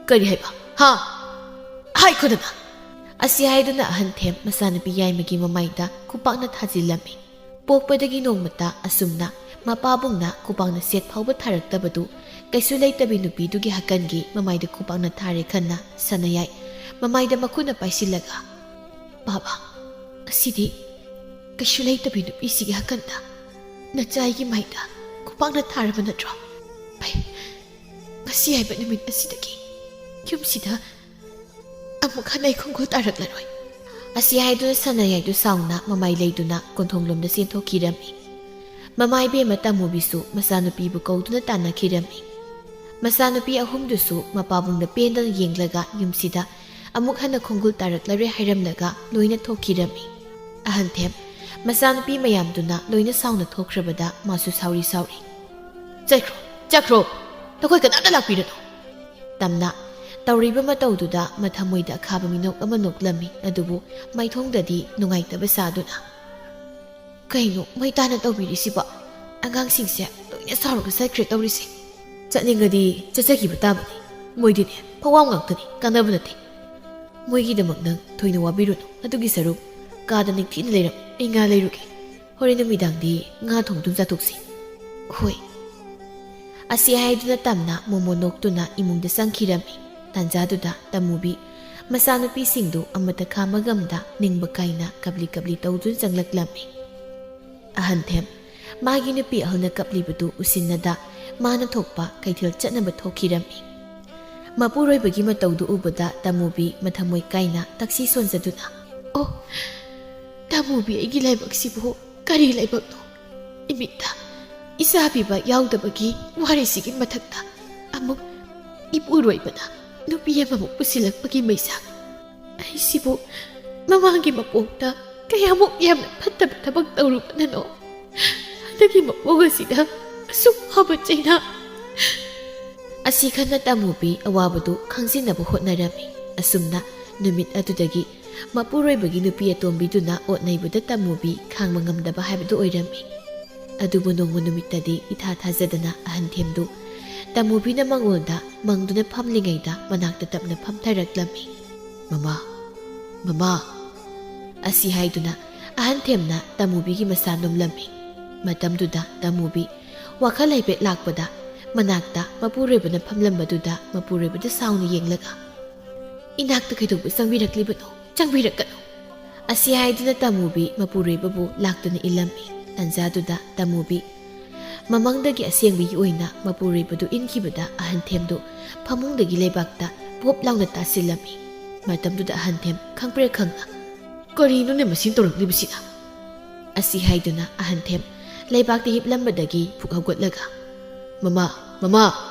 "ꯀꯔꯤ ꯍꯥꯏꯕ? ꯍꯥ? ꯍꯥꯏꯈꯣꯗꯅ!" ꯑꯁꯤ ꯍꯥꯏꯗꯨꯅ ꯑꯍꯟ ꯊꯦꯝ ꯃꯆꯥꯅꯨꯄꯤ ꯌꯥꯏꯃꯒꯤ ꯃꯃꯥꯏꯗ ꯈꯨꯄꯥꯛꯅ ꯊꯥꯖꯤꯜꯂꯝꯃꯤ꯫ ꯄꯣꯛꯄꯗꯒꯤ ꯅꯣꯡꯃꯇ ꯑꯁꯨꯝꯅ ꯃꯄꯥꯕꯨꯡꯅ ꯈꯨꯄꯥꯛꯅ ꯁꯦꯠ ꯐꯥꯎꯕ ꯊꯥꯔꯛꯇꯕꯗꯨ ꯀꯩꯁꯨ ꯂꯩꯇꯕꯤ ꯅꯨꯄꯤꯗꯨꯒꯤ ꯍꯀꯟꯒꯤ ꯃꯃꯥꯏꯗ ꯈꯨꯄꯥꯛꯅ ꯊꯥꯔꯦ ꯈꯟꯅ ꯁꯅꯥꯌꯥꯏ ꯃꯃꯥꯏꯗ ꯃꯈꯨꯠꯅ ꯄꯥꯏꯁꯤꯜꯂꯒ, "ꯕꯥꯕꯥ, ꯑꯁꯤꯗꯤ ꯀꯩꯁꯨ ꯂꯩꯇꯕꯤ ꯅꯨꯄꯤꯁꯤꯒꯤ ꯍꯀꯟꯗ ꯅꯆꯥꯏꯒꯤ ꯃꯥꯏꯗ ꯈꯨꯄꯥꯛꯅ ꯊꯥꯔꯕ ꯅꯠꯇ꯭ꯔꯣ? ꯑꯩ ꯉꯁꯤ ꯍꯥꯏꯕ ꯅꯨꯃꯤꯠ ꯑꯁꯤꯗꯒꯤ ꯌꯨꯝꯁꯤꯗ ꯑꯃꯨꯛ ꯍꯟꯅ ꯑꯩ ꯈꯣꯡꯒꯨꯜ ꯇꯥꯔꯛꯂꯔꯣꯏ꯫" ꯑꯁꯤ ꯍꯥꯏꯗꯨꯅ ꯁꯅꯥꯌꯥꯏꯗꯨ ꯁꯥꯎꯅ ꯃꯃꯥꯏ ꯂꯩꯗꯨꯅ ꯀꯣꯟꯊꯣꯡꯂꯣꯝꯗ ꯆꯦꯟꯊꯣꯛꯈꯤꯔꯝꯃꯤ꯫ ꯃꯃꯥ ꯏꯕꯦꯝꯃ ꯇꯝꯃꯨꯕꯤꯁꯨ ꯃꯆꯥꯅꯨꯄꯤꯕꯨ ꯀꯧꯗꯨꯅ ꯇꯥꯟꯅꯈꯤꯔꯝꯃꯤ꯫ ꯃꯆꯥꯅꯨꯄꯤ ꯑꯍꯨꯝꯗꯨꯁꯨ ꯃꯄꯥꯕꯨꯡꯗ ꯄꯦꯟꯗꯅ ꯌꯦꯡꯂꯒ ꯌꯨꯝꯁꯤꯗ ꯑꯃꯨꯛ ꯍꯟꯅ ꯈꯣꯡꯒꯨꯜ ꯇꯥꯔꯛꯂꯔꯣꯏ ꯍꯥꯏꯔꯝꯂꯒ ꯂꯣꯏꯅ ꯊꯣꯛꯈꯤꯔꯝꯃꯤ꯫ ꯑꯍꯟ ꯊꯦꯝ ꯃꯆꯥꯅꯨꯄꯤ ꯃꯌꯥꯝꯗꯨꯅ ꯂꯣꯏꯅ ꯁꯥꯎꯅ ꯊꯣꯛꯈ꯭ꯔꯕꯗ ꯃꯥꯁꯨ ꯁꯥꯎꯔꯤ ꯁꯥꯎꯔꯤ, "ꯆꯠꯈ꯭ꯔꯣ, ꯆꯠꯈ꯭ꯔꯣ, ꯅꯈꯣꯏ ꯀꯅꯥꯝꯇ ꯂꯥꯛꯄꯤꯔꯅꯨ!" ꯇꯝꯅ ꯇꯧꯔꯤꯕ ꯃꯇꯧꯗꯨꯗ ꯃꯊꯃꯣꯏꯗ ꯑꯈꯥꯕ ꯃꯤꯅꯣꯛ ꯑꯃ ꯅꯣꯛꯂꯝꯃꯤ, ꯑꯗꯨꯕꯨ ꯃꯥꯏꯊꯣꯡꯗꯗꯤ ꯅꯨꯡꯉꯥꯏꯇꯕ ꯁꯥꯗꯨꯅ, "ꯀꯩꯅꯣ ꯃꯣꯏ ꯇꯥꯅ ꯇꯧꯕꯤꯔꯤꯁꯤꯕꯣ? ꯑꯉꯥꯡꯁꯤꯡꯁꯦ ꯂꯣꯏꯅ ꯁꯥꯎꯔꯒ ꯆꯠꯈ꯭ꯔꯦ ꯇꯧꯔꯤꯁꯦ꯫" "ꯆꯠꯅꯤꯡꯉꯗꯤ ꯆꯠꯆꯈꯤꯕ ꯇꯥꯕꯅꯤ꯫ ꯃꯣꯏꯗꯤꯅꯦ ꯐꯋꯥꯝ ꯉꯥꯛꯇꯅꯤ, ꯀꯥꯟꯅꯕ ꯅꯠꯇꯦ꯫ ꯃꯣꯏꯒꯤꯗꯃꯛ ꯅꯪ ꯊꯣꯏꯅ ꯋꯥꯕꯤꯔꯨꯅꯨ꯫ ꯑꯗꯨꯒꯤ ꯁꯔꯨꯛ ꯀꯥꯗ ꯅꯤꯡꯊꯤꯅ ꯂꯩꯔꯝꯃꯨ, ꯑꯩ ꯉꯥ ꯂꯩꯔꯨꯒꯦ꯫ ꯍꯣꯔꯦꯟ ꯅꯨꯃꯤꯗꯥꯡꯗꯤ ꯉꯥ ꯊꯣꯡꯗꯨꯝ ꯆꯥꯊꯣꯛꯁꯤ꯫" "ꯍꯣꯏ꯫" ꯑꯁꯤ ꯍꯥꯏꯗꯨꯅ ꯇꯝꯅ ꯃꯣꯃꯣ ꯅꯣꯛꯇꯨꯅ ꯏꯃꯨꯡꯗ ꯆꯪꯈꯤꯔꯝꯃꯤ꯫ ꯇꯥꯟꯖꯥꯗꯨꯗ ꯇꯝꯃꯨꯕꯤ ꯃꯆꯥꯅꯨꯄꯤꯁꯤꯡꯗꯨ ꯑꯃꯠꯇ ꯈꯥꯝꯃꯒ ꯑꯃꯗ ꯅꯤꯡꯕ ꯀꯥꯏꯅ ꯀꯞꯂꯤ ꯀꯞꯂꯤ ꯇꯧꯗꯨꯅ ꯆꯪꯂꯛꯂꯝꯃꯤ꯫ ꯑꯍꯟꯊꯦꯝ ꯃꯥꯒꯤ ꯅꯨꯄꯤ ꯑꯍꯜꯅ ꯀꯞꯂꯤꯕꯗꯨ ꯎꯁꯤꯟꯅꯗ ꯃꯥꯅ ꯊꯣꯛꯄ ꯀꯩꯊꯦꯜ ꯆꯠꯅꯕ ꯊꯣꯛꯈꯤꯔꯝꯃꯤ꯫ ꯃꯄꯨꯔꯣꯏꯕꯒꯤ ꯃꯇꯧꯗꯨ ꯎꯕꯗ ꯇꯃꯨꯕꯤ ꯃꯊꯃꯣꯏ ꯀꯥꯏꯅ ꯇꯛꯁꯤ ꯁꯣꯟꯖꯗꯨꯅ, "ꯑꯣ, ꯇꯃꯨꯕꯤ, ꯑꯩꯒꯤ ꯂꯥꯏꯕꯛꯁꯤꯕꯨ ꯀꯔꯤ ꯂꯥꯏꯕꯛꯅꯣ? ꯏꯃꯤꯠꯇ ꯏꯆꯥ ꯄꯤꯕ ꯌꯥꯎꯗꯕꯒꯤ ꯋꯥꯔꯤꯁꯤꯒꯤ ꯃꯊꯛꯇ ꯑꯃꯨꯛ ꯏꯄꯨꯔꯣꯏꯕꯅ ꯅꯨꯄꯤ ꯑꯃꯃꯨꯛ ꯄꯨꯁꯤꯜꯂꯛꯄꯒꯤ ꯃꯩꯁꯥ꯫ ꯑꯩꯁꯤꯕꯨ ꯃꯃꯥꯡꯒꯤ ꯃꯄꯣꯛꯇ ꯀꯌꯥꯃꯨꯛ ꯌꯥꯝꯅ ꯐꯠꯇꯕ ꯊꯕꯛ ꯇꯧꯔꯨꯕꯅꯅꯣ? ꯍꯟꯗꯛꯀꯤ ꯃꯄꯣꯛ ꯑꯁꯤꯗ ꯑꯁꯨꯛ ꯋꯥꯕ ꯆꯩꯅꯥ!" ꯑꯁꯤ ꯈꯟꯅ ꯇꯃꯨꯕꯤ ꯑꯋꯥꯕꯗꯨ ꯈꯪꯖꯤꯟꯅꯕ ꯍꯣꯠꯅꯔꯝꯃꯤ꯫ ꯑꯁꯨꯝꯅ ꯅꯨꯃꯤꯠ ꯑꯗꯨꯗꯒꯤ ꯃꯄꯨꯔꯣꯏꯕꯒꯤ ꯅꯨꯄꯤ ꯑꯇꯣꯝꯕꯤꯗꯨꯅ ꯑꯣꯠ ꯅꯩꯕꯗ ꯇꯃꯨꯕꯤ ꯈꯥꯡꯕ ꯉꯝꯗꯕ ꯍꯥꯏꯕꯗꯨ ꯑꯣꯏꯔꯝꯃꯤ꯫ ꯑꯗꯨꯕꯨ ꯅꯣꯡꯃ ꯅꯨꯃꯤꯠꯇꯗꯤ ꯏꯊꯥ ꯊꯥꯖꯗꯅ ꯑꯍꯟꯊꯦꯝꯗꯨ ꯇꯃꯨꯕꯤꯅ ꯃꯉꯣꯟꯗ ꯃꯪꯗꯨꯅ ꯐꯝꯂꯤꯉꯩꯗ ꯃꯅꯥꯛꯇ ꯇꯞꯅ ꯐꯝꯊꯔꯛꯂꯝꯃꯤ꯫ "ꯃꯃꯥ, ꯃꯃꯥ!" ꯑꯁꯤ ꯍꯥꯏꯗꯨꯅ ꯑꯍꯟꯊꯦꯝꯅ ꯇꯃꯨꯕꯤꯒꯤ ꯃꯁꯥ ꯅꯣꯝꯂꯝꯃꯤ꯫ ꯃꯇꯝꯗꯨꯗ ꯇꯃꯨꯕꯤ ꯋꯥꯈꯜ ꯍꯥꯏꯐꯦꯠ ꯂꯥꯛꯄꯗ ꯃꯅꯥꯛꯇ ꯃꯄꯨꯔꯣꯏꯕꯅ ꯐꯝꯂꯝꯕꯗꯨꯗ ꯃꯄꯨꯔꯣꯏꯕꯗ ꯁꯥꯎꯅ ꯌꯦꯡꯂꯒ, "ꯏꯅꯥꯛꯇ ꯀꯩꯗꯧꯕ ꯆꯪꯕꯤꯔꯛꯂꯤꯕꯅꯣ? ꯆꯪꯕꯤꯔꯛꯀꯅꯨ!" ꯑꯁꯤ ꯍꯥꯏꯗꯨꯅ ꯇꯃꯨꯕꯤ ꯃꯄꯨꯔꯣꯏꯕꯕꯨ ꯂꯥꯛꯇꯨꯅ ꯏꯜꯂꯝꯃꯤ꯫ ꯇꯟꯖꯥꯗꯨꯗ ꯇꯃꯨꯕꯤ ꯃꯃꯪꯗꯒꯤ ꯑꯁꯦꯡꯕꯒꯤ ꯑꯣꯏꯅ ꯃꯄꯨꯔꯣꯏꯕꯗꯨ ꯏꯟꯈꯤꯕꯗ ꯑꯍꯟꯊꯦꯝꯗꯨ ꯐꯃꯨꯡꯗꯒꯤ ꯂꯩꯕꯥꯛꯇ ꯄꯣꯞ ꯂꯥꯎꯅ ꯇꯥꯁꯤꯜꯂꯝꯃꯤ꯫ ꯃꯇꯝꯗꯨꯗ ꯑꯍꯟꯊꯦꯝ ꯈꯪꯄ꯭ꯔꯦꯛ ꯈꯪꯅ, "ꯀꯔꯤꯅꯣꯅꯦ ꯃꯁꯤꯅ ꯇꯧꯔꯛꯂꯤꯕꯁꯤꯅ?" ꯑꯁꯤ ꯍꯥꯏꯗꯨꯅ ꯑꯍꯟꯊꯦꯝ ꯂꯩꯕꯥꯛꯇ ꯍꯤꯞꯂꯝꯕꯗꯒꯤ ꯐꯨꯛ ꯍꯧꯒꯠꯂꯒ, "ꯃꯃꯥ, ꯃꯃꯥ,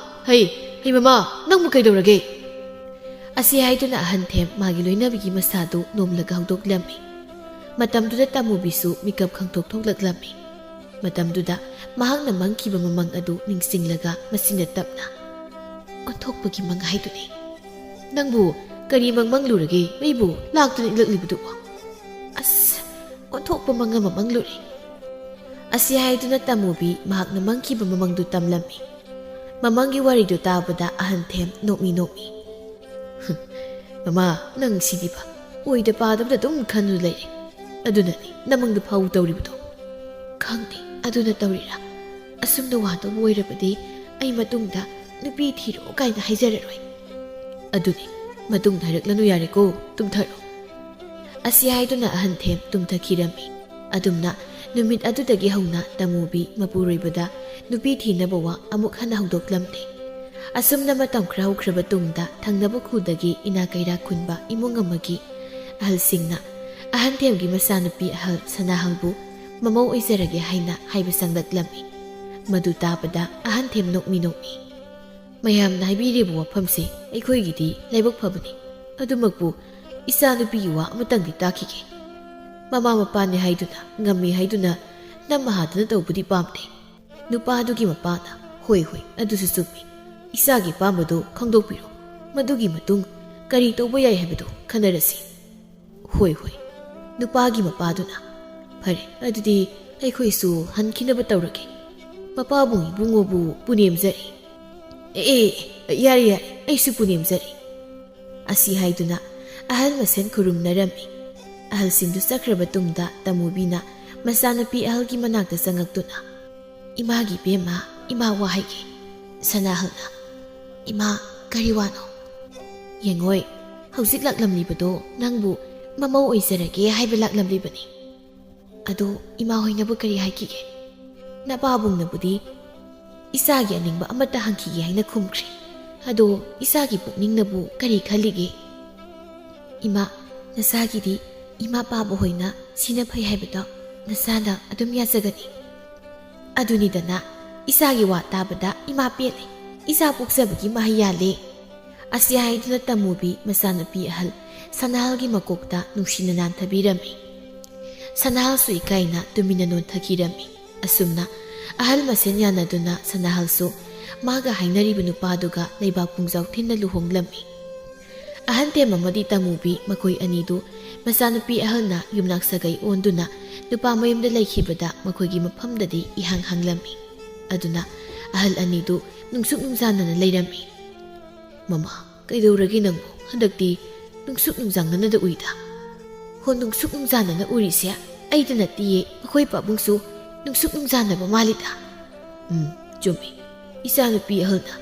ꯍꯩ, ꯍꯩ ꯃꯃꯥ, ꯅꯪꯕꯨ ꯀꯩꯗꯧꯔꯒꯦ?" ꯑꯁꯤ ꯍꯥꯏꯗꯨꯅ ꯑꯍꯟꯊꯦꯝ ꯃꯥꯒꯤ ꯂꯣꯏꯅꯕꯤꯒꯤ ꯃꯁꯥꯗꯨ ꯅꯣꯝꯂꯒ ꯍꯧꯗꯣꯛꯂꯝꯃꯤ꯫ ꯃꯇꯝꯗꯨꯗ ꯇꯃꯨꯕꯤꯁꯨ ꯃꯤꯀꯞ ꯈꯪꯊꯣꯛ ꯊꯣꯛꯂꯛꯂꯝꯃꯤ꯫ ꯃꯇꯝꯗꯨꯗ ꯃꯍꯥꯛꯅ ꯃꯪꯈꯤꯕ ꯃꯃꯪ ꯑꯗꯨ ꯅꯤꯡꯁꯤꯡꯂꯒ ꯃꯁꯤꯅ ꯇꯞꯅ, "ꯑꯣꯟꯊꯣꯛꯄꯒꯤ ꯃꯪ ꯍꯥꯏꯗꯨꯅꯤ꯫ ꯅꯪꯕꯨ ꯀꯔꯤ ꯃꯪ ꯃꯪꯂꯨꯔꯒꯦ? ꯃꯩꯕꯨ ꯂꯥꯛꯇꯨꯅ ꯏꯜꯂꯛꯂꯤꯕꯗꯨꯕꯨ? ꯑꯁ, ꯑꯣꯟꯊꯣꯛꯄ ꯃꯪ ꯑꯃ ꯃꯪꯂꯨꯔꯦ!" ꯑꯁꯤ ꯍꯥꯏꯗꯨꯅ ꯇꯃꯨꯕꯤ ꯃꯍꯥꯛꯅ ꯃꯪꯈꯤꯕ ꯃꯃꯪꯗꯨ ꯇꯝꯂꯝꯃꯤ꯫ ꯃꯃꯪꯒꯤ ꯋꯥꯔꯤꯗꯨ ꯇꯥꯕꯗ ꯑꯍꯟꯊꯦꯝ ꯅꯣꯛꯃꯤ ꯅꯣꯛꯃꯤ, "ꯃꯃꯥ, ꯅꯪ ꯁꯤꯗꯤꯕ ꯑꯣꯏꯗ ꯄꯥꯗꯕꯗ ꯑꯗꯨꯝ ꯈꯟꯗꯨꯅ ꯂꯩꯔꯦ꯫ ꯑꯗꯨꯅꯅꯤ ꯅꯃꯪꯗ ꯐꯥꯎ ꯇꯧꯔꯤꯕꯗꯣ꯫ ꯈꯪꯗꯦ, ꯑꯗꯨꯅ ꯇꯧꯔꯤꯔꯥ? ꯑꯁꯨꯝꯅ ꯋꯥꯗꯧꯕ ꯑꯣꯏꯔꯕꯗꯤ ꯑꯩ ꯃꯇꯨꯡꯗ ꯅꯨꯄꯤ ꯊꯤꯔꯣ ꯀꯥꯏꯅ ꯍꯥꯏꯖꯔꯔꯣꯏ꯫ ꯑꯗꯨꯅꯤ, "ꯃꯇꯨꯡꯗ ꯍꯥꯏꯔꯛꯂꯅꯨ, ꯌꯥꯔꯦꯀꯣ, ꯇꯨꯝꯊꯔꯣ"꯫ ꯑꯁꯤ ꯍꯥꯏꯗꯨꯅ ꯑꯍꯟ ꯊꯦꯝ ꯇꯨꯝꯊꯈꯤꯔꯝꯃꯤ꯫ ꯑꯗꯨꯝꯅ ꯅꯨꯃꯤꯠ ꯑꯗꯨꯗꯒꯤ ꯍꯧꯅ ꯇꯃꯨꯕꯤ ꯃꯄꯨꯔꯣꯏꯕꯗ ꯅꯨꯄꯤ ꯊꯤꯅꯕ ꯋꯥ ꯑꯃꯨꯛ ꯍꯟꯅ ꯍꯧꯗꯣꯛꯂꯝꯗꯦ꯫ ꯑꯁꯨꯝꯅ ꯃꯇꯝ ꯈꯔ ꯍꯧꯈ꯭ꯔꯕ ꯇꯨꯡꯗ, ꯊꯪꯅꯕ ꯈꯨꯜꯗꯒꯤ ꯏꯅꯥ ꯀꯩꯔꯥꯛ ꯈꯨꯟꯕ ꯏꯃꯨꯡ ꯑꯃꯒꯤ ꯑꯍꯜꯁꯤꯡꯅ ꯑꯍꯟ ꯊꯦꯝꯒꯤ ꯃꯆꯥꯅꯨꯄꯤ ꯑꯍꯜ ꯁꯅꯥꯍꯜꯕꯨ ꯃꯃꯧ ꯑꯣꯏꯖꯔꯒꯦ ꯍꯥꯏꯅ ꯍꯥꯏꯕ ꯆꯪꯂꯛꯂꯝꯃꯤ꯫ ꯃꯗꯨ ꯇꯥꯕꯗ ꯑꯍꯟ ꯊꯦꯝ ꯅꯣꯛꯃꯤ ꯅꯣꯛꯃꯤ, "ꯃꯌꯥꯝꯅ ꯍꯥꯏꯕꯤꯔꯤꯕ ꯋꯥꯐꯝꯁꯦ ꯑꯩꯈꯣꯏꯒꯤꯗꯤ ꯂꯥꯏꯕꯛ ꯐꯕꯅꯤ꯫ ꯑꯗꯨꯃꯛꯄꯨ ꯏꯆꯥꯅꯨꯄꯤꯒꯤ ꯋꯥ ꯑꯃꯇꯪꯗꯤ ꯇꯥꯈꯤꯒꯦ꯫ ꯃꯃꯥ ꯃꯄꯥꯅꯤ ꯍꯥꯏꯗꯨꯅ, ꯉꯝꯃꯤ ꯍꯥꯏꯗꯨꯅ ꯅꯝꯃ ꯍꯥꯗꯅ ꯇꯧꯕꯗꯤ ꯄꯥꯝꯗꯦ"꯫ ꯅꯨꯄꯥꯗꯨꯒꯤ ꯃꯄꯥꯅ, "ꯍꯣꯏ, ꯍꯣꯏ, ꯑꯗꯨꯁꯨ ꯆꯨꯝꯃꯤ꯫ ꯏꯆꯥꯒꯤ ꯑꯄꯥꯝꯕꯗꯨ ꯈꯪꯗꯣꯛꯄꯤꯔꯣ꯫ ꯃꯗꯨꯒꯤ ꯃꯇꯨꯡ ꯀꯔꯤ ꯇꯧꯕ ꯌꯥꯏ ꯍꯥꯏꯕꯗꯨ ꯈꯟꯅꯔꯁꯤ"꯫ "ꯍꯣꯏ, ꯍꯣꯏ"꯫ ꯅꯨꯄꯥꯒꯤ ꯃꯄꯥꯗꯨꯅ, "ꯐꯔꯦ, ꯑꯗꯨꯗꯤ ꯑꯩꯈꯣꯏꯁꯨ ꯍꯟꯈꯤꯅꯕ ꯇꯧꯔꯒꯦ꯫ ꯃꯄꯥꯕꯨꯡ ꯏꯕꯨꯡꯉꯣꯕꯨ ꯄꯨꯅꯦꯝꯖꯔꯤ"꯫ "ꯑꯦ, ꯑꯦ, ꯑꯦ, ꯌꯥꯔꯦ, ꯌꯥꯔꯦ, ꯑꯩꯁꯨ ꯄꯨꯅꯦꯝꯖꯔꯤ"꯫ ꯑꯁꯤ ꯍꯥꯏꯗꯨꯅ ꯑꯍꯜ ꯃꯁꯦꯟ ꯈꯨꯔꯨꯝꯅꯔꯝꯃꯤ꯫ ꯑꯍꯜꯁꯤꯡꯗꯨ ꯆꯠꯈ꯭ꯔꯕ ꯇꯨꯡꯗ ꯇꯃꯨꯕꯤꯅ ꯃꯆꯥꯅꯨꯄꯤ ꯑꯍꯜꯒꯤ ꯃꯅꯥꯛꯇ ꯆꯪꯉꯛꯇꯨꯅ, "ꯏꯃꯥꯒꯤ ꯏꯕꯦꯝꯃ, ꯏꯃꯥ ꯋꯥ ꯍꯥꯏꯒꯦ"꯫ ꯁꯅꯥꯍꯜꯅ, "ꯏꯃꯥ, ꯀꯔꯤ ꯋꯥꯅꯣ?" "ꯌꯦꯡꯉꯣꯏ, ꯍꯧꯖꯤꯛ ꯂꯥꯛꯂꯝꯂꯤꯕꯗꯣ ꯅꯪꯕꯨ ꯃꯃꯧ ꯑꯣꯏꯖꯔꯒꯦ ꯍꯥꯏꯕ ꯂꯥꯛꯂꯝꯂꯤꯕꯅꯤ꯫ ꯑꯗꯣ ꯏꯃꯥ ꯍꯣꯏꯅꯕꯨ ꯀꯔꯤ ꯍꯥꯏꯈꯤꯒꯦ?" "ꯅꯄꯥꯕꯨꯡꯅꯕꯨꯗꯤ ꯏꯆꯥꯒꯤ ꯑꯅꯤꯡꯕ ꯑꯃꯠꯇ ꯍꯪꯈꯤꯒꯦ ꯍꯥꯏꯅ ꯈꯨꯝꯈ꯭ꯔꯦ꯫ ꯑꯗꯣ ꯏꯆꯥꯒꯤ ꯄꯨꯛꯅꯤꯡꯅꯕꯨ ꯀꯔꯤ ꯈꯜꯂꯤꯒꯦ?" "ꯏꯃꯥ, ꯅꯆꯥꯒꯤꯗꯤ ꯏꯃꯥ ꯄꯥꯕ ꯍꯣꯏꯅ ꯁꯤꯅ ꯐꯩ ꯍꯥꯏꯕꯗꯣ ꯅꯆꯥꯅ ꯑꯗꯨꯝ ꯌꯥꯖꯒꯅꯤ"꯫ "ꯑꯗꯨꯅꯤꯗꯅ, ꯏꯆꯥꯒꯤ ꯋꯥ ꯇꯥꯕꯗ ꯏꯃꯥ ꯄꯦꯜꯂꯦ꯫ ꯏꯆꯥ ꯄꯣꯛꯆꯕꯒꯤ ꯃꯍꯩ ꯌꯥꯜꯂꯦ"꯫ ꯑꯁꯤ ꯍꯥꯏꯗꯨꯅ ꯇꯃꯨꯕꯤ ꯃꯆꯥꯅꯨꯄꯤ ꯑꯍꯜ ꯁꯅꯥꯍꯜꯒꯤ ꯃꯀꯣꯛꯇ ꯅꯨꯡꯁꯤꯅ ꯅꯥꯟꯊꯕꯤꯔꯝꯃꯤ꯫ ꯁꯅꯥꯍꯜꯁꯨ ꯏꯀꯥꯏꯅ ꯇꯨꯃꯤꯟꯅ ꯅꯣꯟꯊꯈꯤꯔꯝꯃꯤ꯫ ꯑꯁꯨꯝꯅ ꯑꯍꯜ ꯃꯁꯦꯟ ꯌꯥꯅꯗꯨꯅ ꯁꯅꯥꯍꯜꯁꯨ ꯃꯥꯒ ꯍꯥꯏꯅꯔꯤꯕ ꯅꯨꯄꯥꯗꯨꯒ ꯂꯩꯕꯥꯛ ꯄꯨꯡꯖꯥꯎ ꯊꯤꯟꯅ ꯂꯨꯍꯣꯡꯂꯝꯃꯤ꯫ ꯑꯍꯟ ꯊꯦꯝ ꯑꯃꯗꯤ ꯇꯃꯨꯕꯤ ꯃꯈꯣꯏ ꯑꯅꯤꯗꯨ ꯃꯆꯥꯅꯨꯄꯤ ꯑꯍꯜꯅ ꯌꯨꯝꯅꯥꯛ ꯁꯥꯒꯩ ꯑꯣꯟꯗꯨꯅ ꯅꯨꯄꯥ ꯃꯌꯨꯝꯗ ꯂꯩꯈꯤꯕꯗ ꯃꯈꯣꯏꯒꯤ ꯃꯐꯝꯗꯗꯤ ꯏꯍꯥꯡ ꯍꯥꯡꯂꯝꯃꯤ꯫ ꯑꯗꯨꯅ ꯑꯍꯜ ꯑꯅꯤꯗꯨ ꯅꯨꯡꯁꯨꯛ ꯅꯨꯡꯖꯥꯅꯅ ꯂꯩꯔꯝꯃꯤ꯫ "ꯃꯃꯥ, ꯀꯩꯗꯧꯔꯒꯦ ꯅꯪꯕꯨ? ꯍꯟꯗꯛꯇꯤ ꯅꯨꯡꯁꯨꯛ ꯅꯨꯡꯖꯥꯅꯅꯗ ꯎꯏꯗ"꯫ "ꯍꯣ, ꯅꯨꯡꯁꯨꯛ ꯅꯨꯡꯖꯥꯅꯅ ꯎꯔꯤꯁꯦ ꯑꯩꯗ ꯅꯠꯇꯤꯌꯦ, ꯑꯩꯈꯣꯏ ꯄꯥꯕꯨꯡꯁꯨ ꯅꯨꯡꯁꯨꯛ ꯅꯨꯡꯖꯥꯅꯕ ꯃꯥꯜꯂꯤꯗ"꯫ "ꯎꯝ, ꯆꯨꯝꯃꯤ꯫ ꯏꯆꯥꯅꯨꯄꯤ ꯑꯍꯜꯅ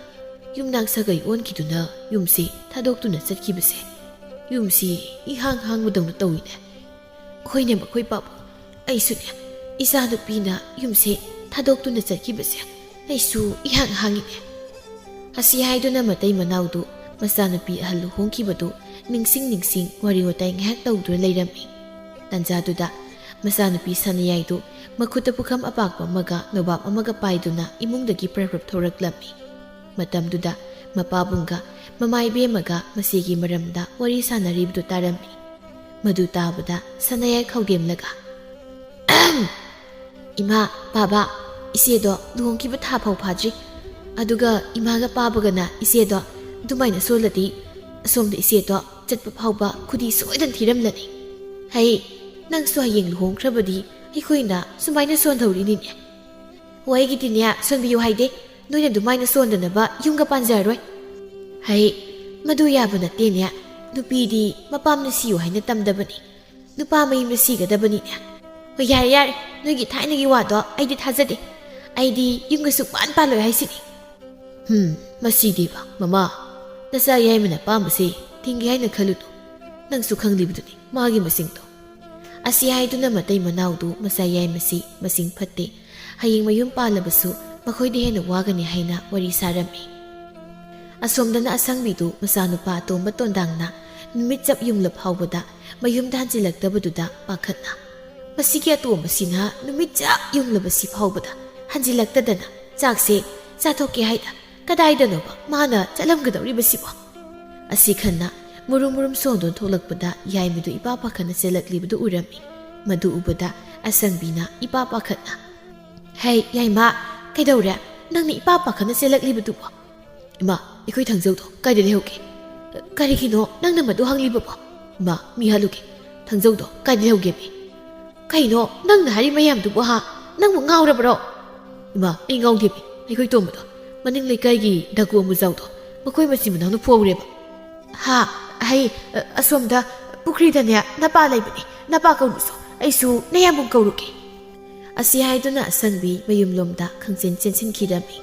ꯌꯨꯝꯅꯥꯛ ꯁꯥꯒꯩ ꯑꯣꯟꯈꯤꯗꯨꯅ ꯌꯨꯝꯁꯤ ꯊꯥꯗꯣꯛꯇꯨꯅ ꯆꯠꯈꯤꯕꯁꯦ ꯌꯨꯝꯁꯤ ꯏꯍꯥꯡ ꯍꯥꯡꯕꯗꯧꯅ ꯇꯧꯏꯅꯦ꯫ ꯍꯣꯏꯅꯦ ꯃꯈꯣꯏ ꯄꯥꯕꯨꯡ, ꯑꯩꯁꯨꯅꯦ ꯏꯆꯥꯅꯨꯄꯤꯅ ꯌꯨꯝꯁꯦ ꯊꯥꯗꯣꯛꯇꯨꯅ ꯆꯠꯈꯤꯕꯁꯦ ꯑꯩꯁꯨ ꯏꯍꯥꯡ ꯍꯥꯡꯉꯤꯅꯦ꯫ ꯑꯁꯤ ꯍꯥꯏꯗꯨꯅ ꯃꯇꯩ ꯃꯅꯥꯎꯗꯨ ꯃꯆꯥꯅꯨꯄꯤ ꯑꯍꯜ ꯂꯨꯍꯣꯡꯈꯤꯕꯗꯨ ꯅꯤꯡꯁꯤꯡ ꯅꯤꯡꯁꯤꯡ ꯋꯥꯔꯤ ꯋꯥꯇꯥꯏ ꯉꯥꯏꯍꯥꯛ ꯇꯧꯗꯨꯅ ꯂꯩꯔꯝꯃꯤ꯫ ꯇꯟꯖꯥꯗꯨꯗ ꯃꯆꯥꯅꯨꯄꯤ ꯁꯅꯥꯌꯥꯏꯗꯨ ꯃꯈꯨꯠꯇ ꯄꯨꯈꯝ ꯑꯄꯥꯛꯄ ꯑꯃꯒ ꯅꯣꯕꯥꯞ ꯑꯃꯒ ꯄꯥꯏꯗꯨꯅ ꯏꯃꯨꯡꯗꯒꯤ ꯄ꯭ꯔꯞ ꯄ꯭ꯔꯞ ꯊꯣꯔꯛꯂꯝꯃꯤ꯫ ꯃꯇꯝꯗꯨꯗ ꯃꯄꯥꯕꯨꯡꯒ ꯃꯃꯥ ꯏꯕꯦꯝꯃꯒ ꯃꯁꯤꯒꯤ ꯃꯔꯝꯗ ꯋꯥꯔꯤ ꯁꯥꯟꯅꯔꯤꯕꯗꯨ ꯇꯥꯔꯝꯃꯤ꯫ ꯃꯗꯨ ꯇꯥꯕꯗ ꯁꯅꯥꯌꯥꯏ ꯈꯧꯗꯦꯝꯂꯒ, "ꯑꯍꯝ! ꯏꯃꯥ, ꯄꯥꯕ, ꯏꯆꯦꯗꯣ ꯂꯨꯍꯣꯡꯈꯤꯕ ꯊꯥ ꯐꯥꯎ ꯐꯥꯗ꯭ꯔꯤ꯫ ꯑꯗꯨꯒ ꯏꯃꯥꯒ ꯄꯥꯕꯒꯅ ꯏꯆꯦꯗꯣ ꯑꯗꯨꯃꯥꯏꯅ ꯁꯣꯜꯂꯗꯤ ꯑꯁꯣꯝꯗ ꯏꯆꯦꯗꯣ ꯆꯠꯄ ꯐꯥꯎꯕ ꯈꯨꯗꯤ ꯁꯣꯏꯗꯅ ꯊꯤꯔꯝꯂꯅꯤ꯫ ꯍꯩ, ꯅꯪꯁꯨ ꯍꯌꯦꯡ ꯂꯨꯍꯣꯡꯈ꯭ꯔꯕꯗꯤ ꯑꯩꯈꯣꯏꯅ ꯁꯨꯃꯥꯏꯅ ꯁꯣꯟꯗꯧꯔꯤꯅꯤꯅꯦ꯫ ꯋꯥꯏꯒꯤꯗꯤꯅꯦ ꯁꯣꯟꯕꯤꯌꯨ ꯍꯥꯏꯗꯦ, ꯅꯣꯏꯅ ꯑꯗꯨꯃꯥꯏꯅ ꯁꯣꯟꯗꯅꯕ ꯌꯨꯝꯒ ꯄꯥꯟꯖꯔꯣꯏ꯫ ꯍꯩ, ꯃꯗꯨ ꯌꯥꯕ ꯅꯠꯇꯦꯅꯦ꯫ ꯅꯨꯄꯤꯗꯤ ꯃꯄꯥꯝꯅ ꯁꯤꯌꯨ ꯍꯥꯏꯅ ꯇꯝꯗꯕꯅꯤ꯫ ꯅꯨꯄꯥ ꯃꯌꯨꯝꯗ ꯁꯤꯒꯗꯕꯅꯤꯅꯦ꯫ ꯍꯣꯏ, ꯌꯥꯔꯦ, ꯌꯥꯔꯦ, ꯅꯣꯏꯒꯤ ꯊꯥꯏꯅꯒꯤ ꯋꯥꯗꯣ ꯑꯩꯗꯤ ꯊꯥꯖꯗꯦ꯫ ꯑꯩꯗꯤ ꯌꯨꯝꯒ ꯁꯨꯛꯄꯥꯟ ꯄꯥꯜꯂꯣꯏ ꯍꯥꯏꯁꯤꯅꯤ꯫ ꯍꯨꯝ, ꯃꯁꯤꯗꯤꯕ, ꯃꯃꯥ, ꯅꯆꯥ ꯌꯥꯏꯃꯅ ꯑꯄꯥꯝꯕꯁꯦ ꯊꯤꯡꯒꯦ ꯍꯥꯏꯅ ꯈꯜꯂꯨꯅꯨ꯫ ꯅꯪꯁꯨ ꯈꯪꯂꯤꯕꯗꯨꯅꯤ ꯃꯥꯒꯤ ꯃꯁꯤꯡꯗꯣ꯫ ꯑꯁꯤ ꯍꯥꯏꯗꯨꯅ ꯃꯇꯩ ꯃꯅꯥꯎꯗꯨ ꯃꯆꯥ ꯌꯥꯏꯃꯁꯤ ꯃꯁꯤꯡ ꯐꯠꯇꯦ, ꯍꯌꯦꯡ ꯃꯌꯨꯝ ꯄꯥꯜꯂꯕꯁꯨ ꯃꯈꯣꯏꯗ ꯍꯦꯟꯅ ꯋꯥꯒꯅꯤ ꯍꯥꯏꯅ ꯋꯥꯔꯤ ꯁꯥꯔꯝꯃꯤ꯫ ꯑꯁꯣꯝꯗꯅ ꯑꯁꯪꯕꯤꯗꯨ ꯃꯆꯥꯅꯨꯄꯥ ꯑꯇꯣꯝꯕ ꯇꯣꯟꯗꯥꯡꯅ ꯅꯨꯃꯤꯠ ꯆꯞ ꯌꯨꯡꯂ ꯐꯥꯎꯕꯗ ꯃꯌꯨꯝꯗ ꯍꯟꯖꯤꯜꯂꯛꯇꯕꯗꯨꯗ ꯄꯥꯈꯠꯅ, "ꯃꯁꯤꯒꯤ ꯑꯇꯣꯝꯕꯁꯤꯅ ꯅꯨꯃꯤꯠ ꯆꯞ ꯌꯨꯡꯂꯕꯁꯤ ꯐꯥꯎꯕꯗ ꯍꯟꯖꯤꯜꯂꯛꯇꯗꯅ ꯆꯥꯛꯁꯦ ꯆꯥꯊꯣꯛꯀꯦ ꯍꯥꯏꯅ ꯀꯗꯥꯏꯗꯅꯣꯕ ꯃꯥꯅ ꯆꯠꯂꯝꯒꯗꯧꯔꯤꯕꯁꯤꯕꯣ?" ꯑꯁꯤ ꯈꯟꯅ ꯃꯨꯔꯨꯝ ꯃꯨꯔꯨꯝ ꯁꯣꯟꯗꯨꯅ ꯊꯣꯛꯂꯛꯄꯗ ꯌꯥꯏꯃꯗꯨ ꯏꯄꯥ ꯄꯥꯈꯠꯅ ꯆꯦꯜꯂꯛꯂꯤꯕꯗꯨ ꯎꯔꯝꯃꯤ꯫ ꯃꯗꯨ ꯎꯕꯗ ꯑꯁꯪꯕꯤꯅ ꯏꯄꯥ ꯄꯥꯈꯠꯅ, "ꯍꯩ, ꯌꯥꯏꯃ, ꯀꯩꯗꯧꯔꯦ? ꯅꯪꯅ ꯏꯄꯥ ꯄꯥꯈꯠꯅ ꯆꯦꯜꯂꯛꯂꯤꯕꯗꯨꯕꯣ?" "ꯏꯃꯥ, ꯑꯩꯈꯣꯏ ꯊꯥꯡꯖꯧꯗꯣ ꯀꯥꯏꯗ ꯂꯩꯍꯧꯒꯦ?" "ꯀꯔꯤꯒꯤꯅꯣ ꯅꯪꯅ ꯃꯗꯨ ꯍꯪꯂꯤꯕꯕꯣ?" "ꯏꯃꯥ, ꯃꯤ ꯍꯥꯠꯂꯨꯒꯦ꯫ ꯊꯥꯡꯖꯧꯗꯣ ꯀꯥꯏꯗ ꯂꯩꯍꯧꯒꯦꯃꯤ?" "ꯀꯩꯅꯣ ꯅꯪꯅ ꯍꯥꯏꯔꯤ ꯃꯌꯥꯝꯗꯨꯕꯨ ꯍꯥ? ꯅꯪꯕꯨ ꯉꯥꯎꯔꯕ꯭ꯔꯣ?" "ꯏꯃꯥ, ꯑꯩ ꯉꯥꯎꯗꯦꯃꯤ꯫ ꯑꯩꯈꯣꯏ ꯇꯣꯝꯕꯗꯣ ꯃꯅꯤꯡ ꯂꯩꯀꯥꯏꯒꯤ ꯗꯥꯀꯨ ꯑꯃꯨꯖꯥꯎꯗꯣ ꯃꯈꯣꯏ ꯃꯆꯤꯟ ꯃꯅꯥꯎꯅ ꯐꯨꯍꯧꯔꯦꯕ꯫" "ꯍꯥ? ꯍꯩ, ꯑ, ꯑꯁꯣꯝꯗ ꯄꯨꯈ꯭ꯔꯤꯗꯅꯦ ꯅꯄꯥ ꯂꯩꯕꯅꯦ꯫ ꯅꯄꯥ ꯀꯧꯔꯨꯁꯣ꯫ ꯑꯩꯁꯨ ꯅꯌꯥꯝꯕꯨꯡ ꯀꯧꯔꯨꯒꯦ꯫" ꯑꯁꯤ ꯍꯥꯏꯗꯨꯅ ꯑꯁꯪꯕꯤ ꯃꯌꯨꯝꯂꯣꯝꯗ ꯈꯪꯆꯦꯟ ꯆꯦꯟꯁꯤꯟꯈꯤꯔꯝꯃꯤ꯫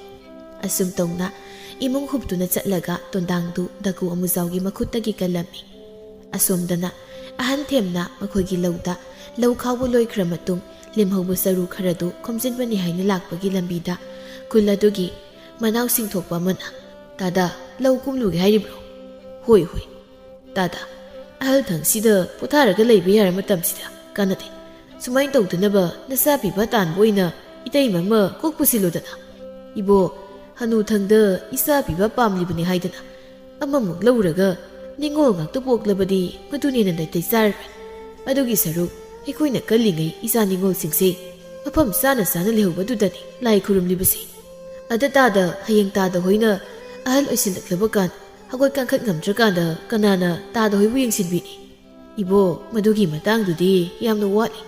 ꯑꯁꯨꯝ ꯇꯧꯅ ꯏꯃꯨꯡ ꯍꯨꯞꯇꯨꯅ ꯆꯠꯂꯒ ꯇꯣꯟꯗꯥꯡꯗꯨ ꯗꯥꯀꯨ ꯑꯃꯨꯖꯥꯎꯒꯤ ꯃꯈꯨꯠꯇꯒꯤ ꯀꯜꯂꯝꯃꯤ꯫ ꯑꯁꯣꯝꯗꯅ ꯑꯍꯟ ꯊꯦꯝꯅ ꯃꯈꯣꯏꯒꯤ ꯂꯧꯗ ꯂꯧ ꯈꯥꯎꯕ ꯂꯣꯏꯈ꯭ꯔ ꯃꯇꯨꯡ ꯂꯦꯝꯍꯧꯕ ꯆꯔꯨ ꯈꯔꯗꯨ ꯈꯣꯝꯖꯤꯟꯕꯅꯤ ꯍꯥꯏꯅ ꯂꯥꯛꯄꯒꯤ ꯂꯝꯕꯤꯗ ꯈꯨꯜ ꯑꯗꯨꯒꯤ ꯃꯅꯥꯎ ꯁꯤꯡꯊꯣꯛꯄ ꯑꯃꯅ, "ꯇꯥꯗ, ꯂꯧ ꯀꯨꯝꯂꯨꯒꯦ ꯍꯥꯏꯔꯤꯕ꯭ꯔꯣ?" "ꯍꯣꯏ, ꯍꯣꯏ꯫ ꯇꯥꯗ, ꯑꯍꯜ ꯊꯪꯁꯤꯗ ꯄꯣꯊꯥꯔꯒ ꯂꯩꯕ ꯌꯥꯔ ꯃꯇꯝꯁꯤꯗ ꯀꯥꯟꯅꯗꯦ꯫ ꯁꯨꯃꯥꯏꯅ ꯇꯧꯗꯅꯕ ꯅꯆꯥ ꯄꯤꯕ ꯇꯥꯟꯕ ꯑꯣꯏꯅ ꯏꯇꯩꯃ ꯑꯃ ꯀꯣꯛ ꯄꯨꯁꯤꯜꯂꯨꯗꯅ꯫ ꯏꯕꯣ, ꯍꯅꯨ ꯊꯪꯗ ꯏꯆꯥ ꯄꯤꯕ ꯄꯥꯝꯂꯤꯕꯅꯤ ꯍꯥꯏꯗꯅ ꯑꯃꯃꯨꯛ ꯂꯧꯔꯒ ꯅꯤꯡꯉꯣꯜ ꯉꯥꯛꯇ ꯄꯣꯛꯂꯕꯗꯤ ꯃꯗꯨꯅ ꯍꯦꯟꯅ ꯅꯥꯇꯩ ꯆꯥꯔꯔꯣꯏ꯫ ꯑꯗꯨꯒꯤ ꯁꯔꯨꯛ ꯑꯩꯈꯣꯏꯅ ꯀꯜꯂꯤꯉꯩ ꯏꯆꯥ ꯅꯤꯡꯉꯣꯜꯁꯤꯡꯁꯦ ꯃꯐꯝ ꯆꯥꯅ ꯆꯥꯅ ꯂꯩꯍꯧꯕꯗꯨꯗꯅꯤ ꯂꯥꯏ ꯈꯨꯔꯨꯝꯂꯤꯕꯁꯦ꯫ ꯑꯗ ꯇꯥꯗ ꯍꯌꯦꯡ ꯇꯥꯗ ꯍꯣꯏꯅ ꯑꯍꯜ ꯑꯣꯏꯁꯤꯜꯂꯛꯂꯕ ꯀꯥꯟ ꯍꯧꯒꯠ ꯀꯥꯡꯈꯠ ꯉꯝꯗ꯭ꯔꯀꯥꯟꯗ ꯀꯅꯥꯅ ꯇꯥꯗ ꯍꯣꯏꯕꯨ ꯌꯦꯡꯁꯤꯟꯕꯤꯅꯤ?" "ꯏꯕꯣ, ꯃꯗꯨꯒꯤ ꯃꯇꯥꯡꯗꯨꯗꯤ ꯌꯥꯝꯅ ꯋꯥꯠꯂꯤ꯫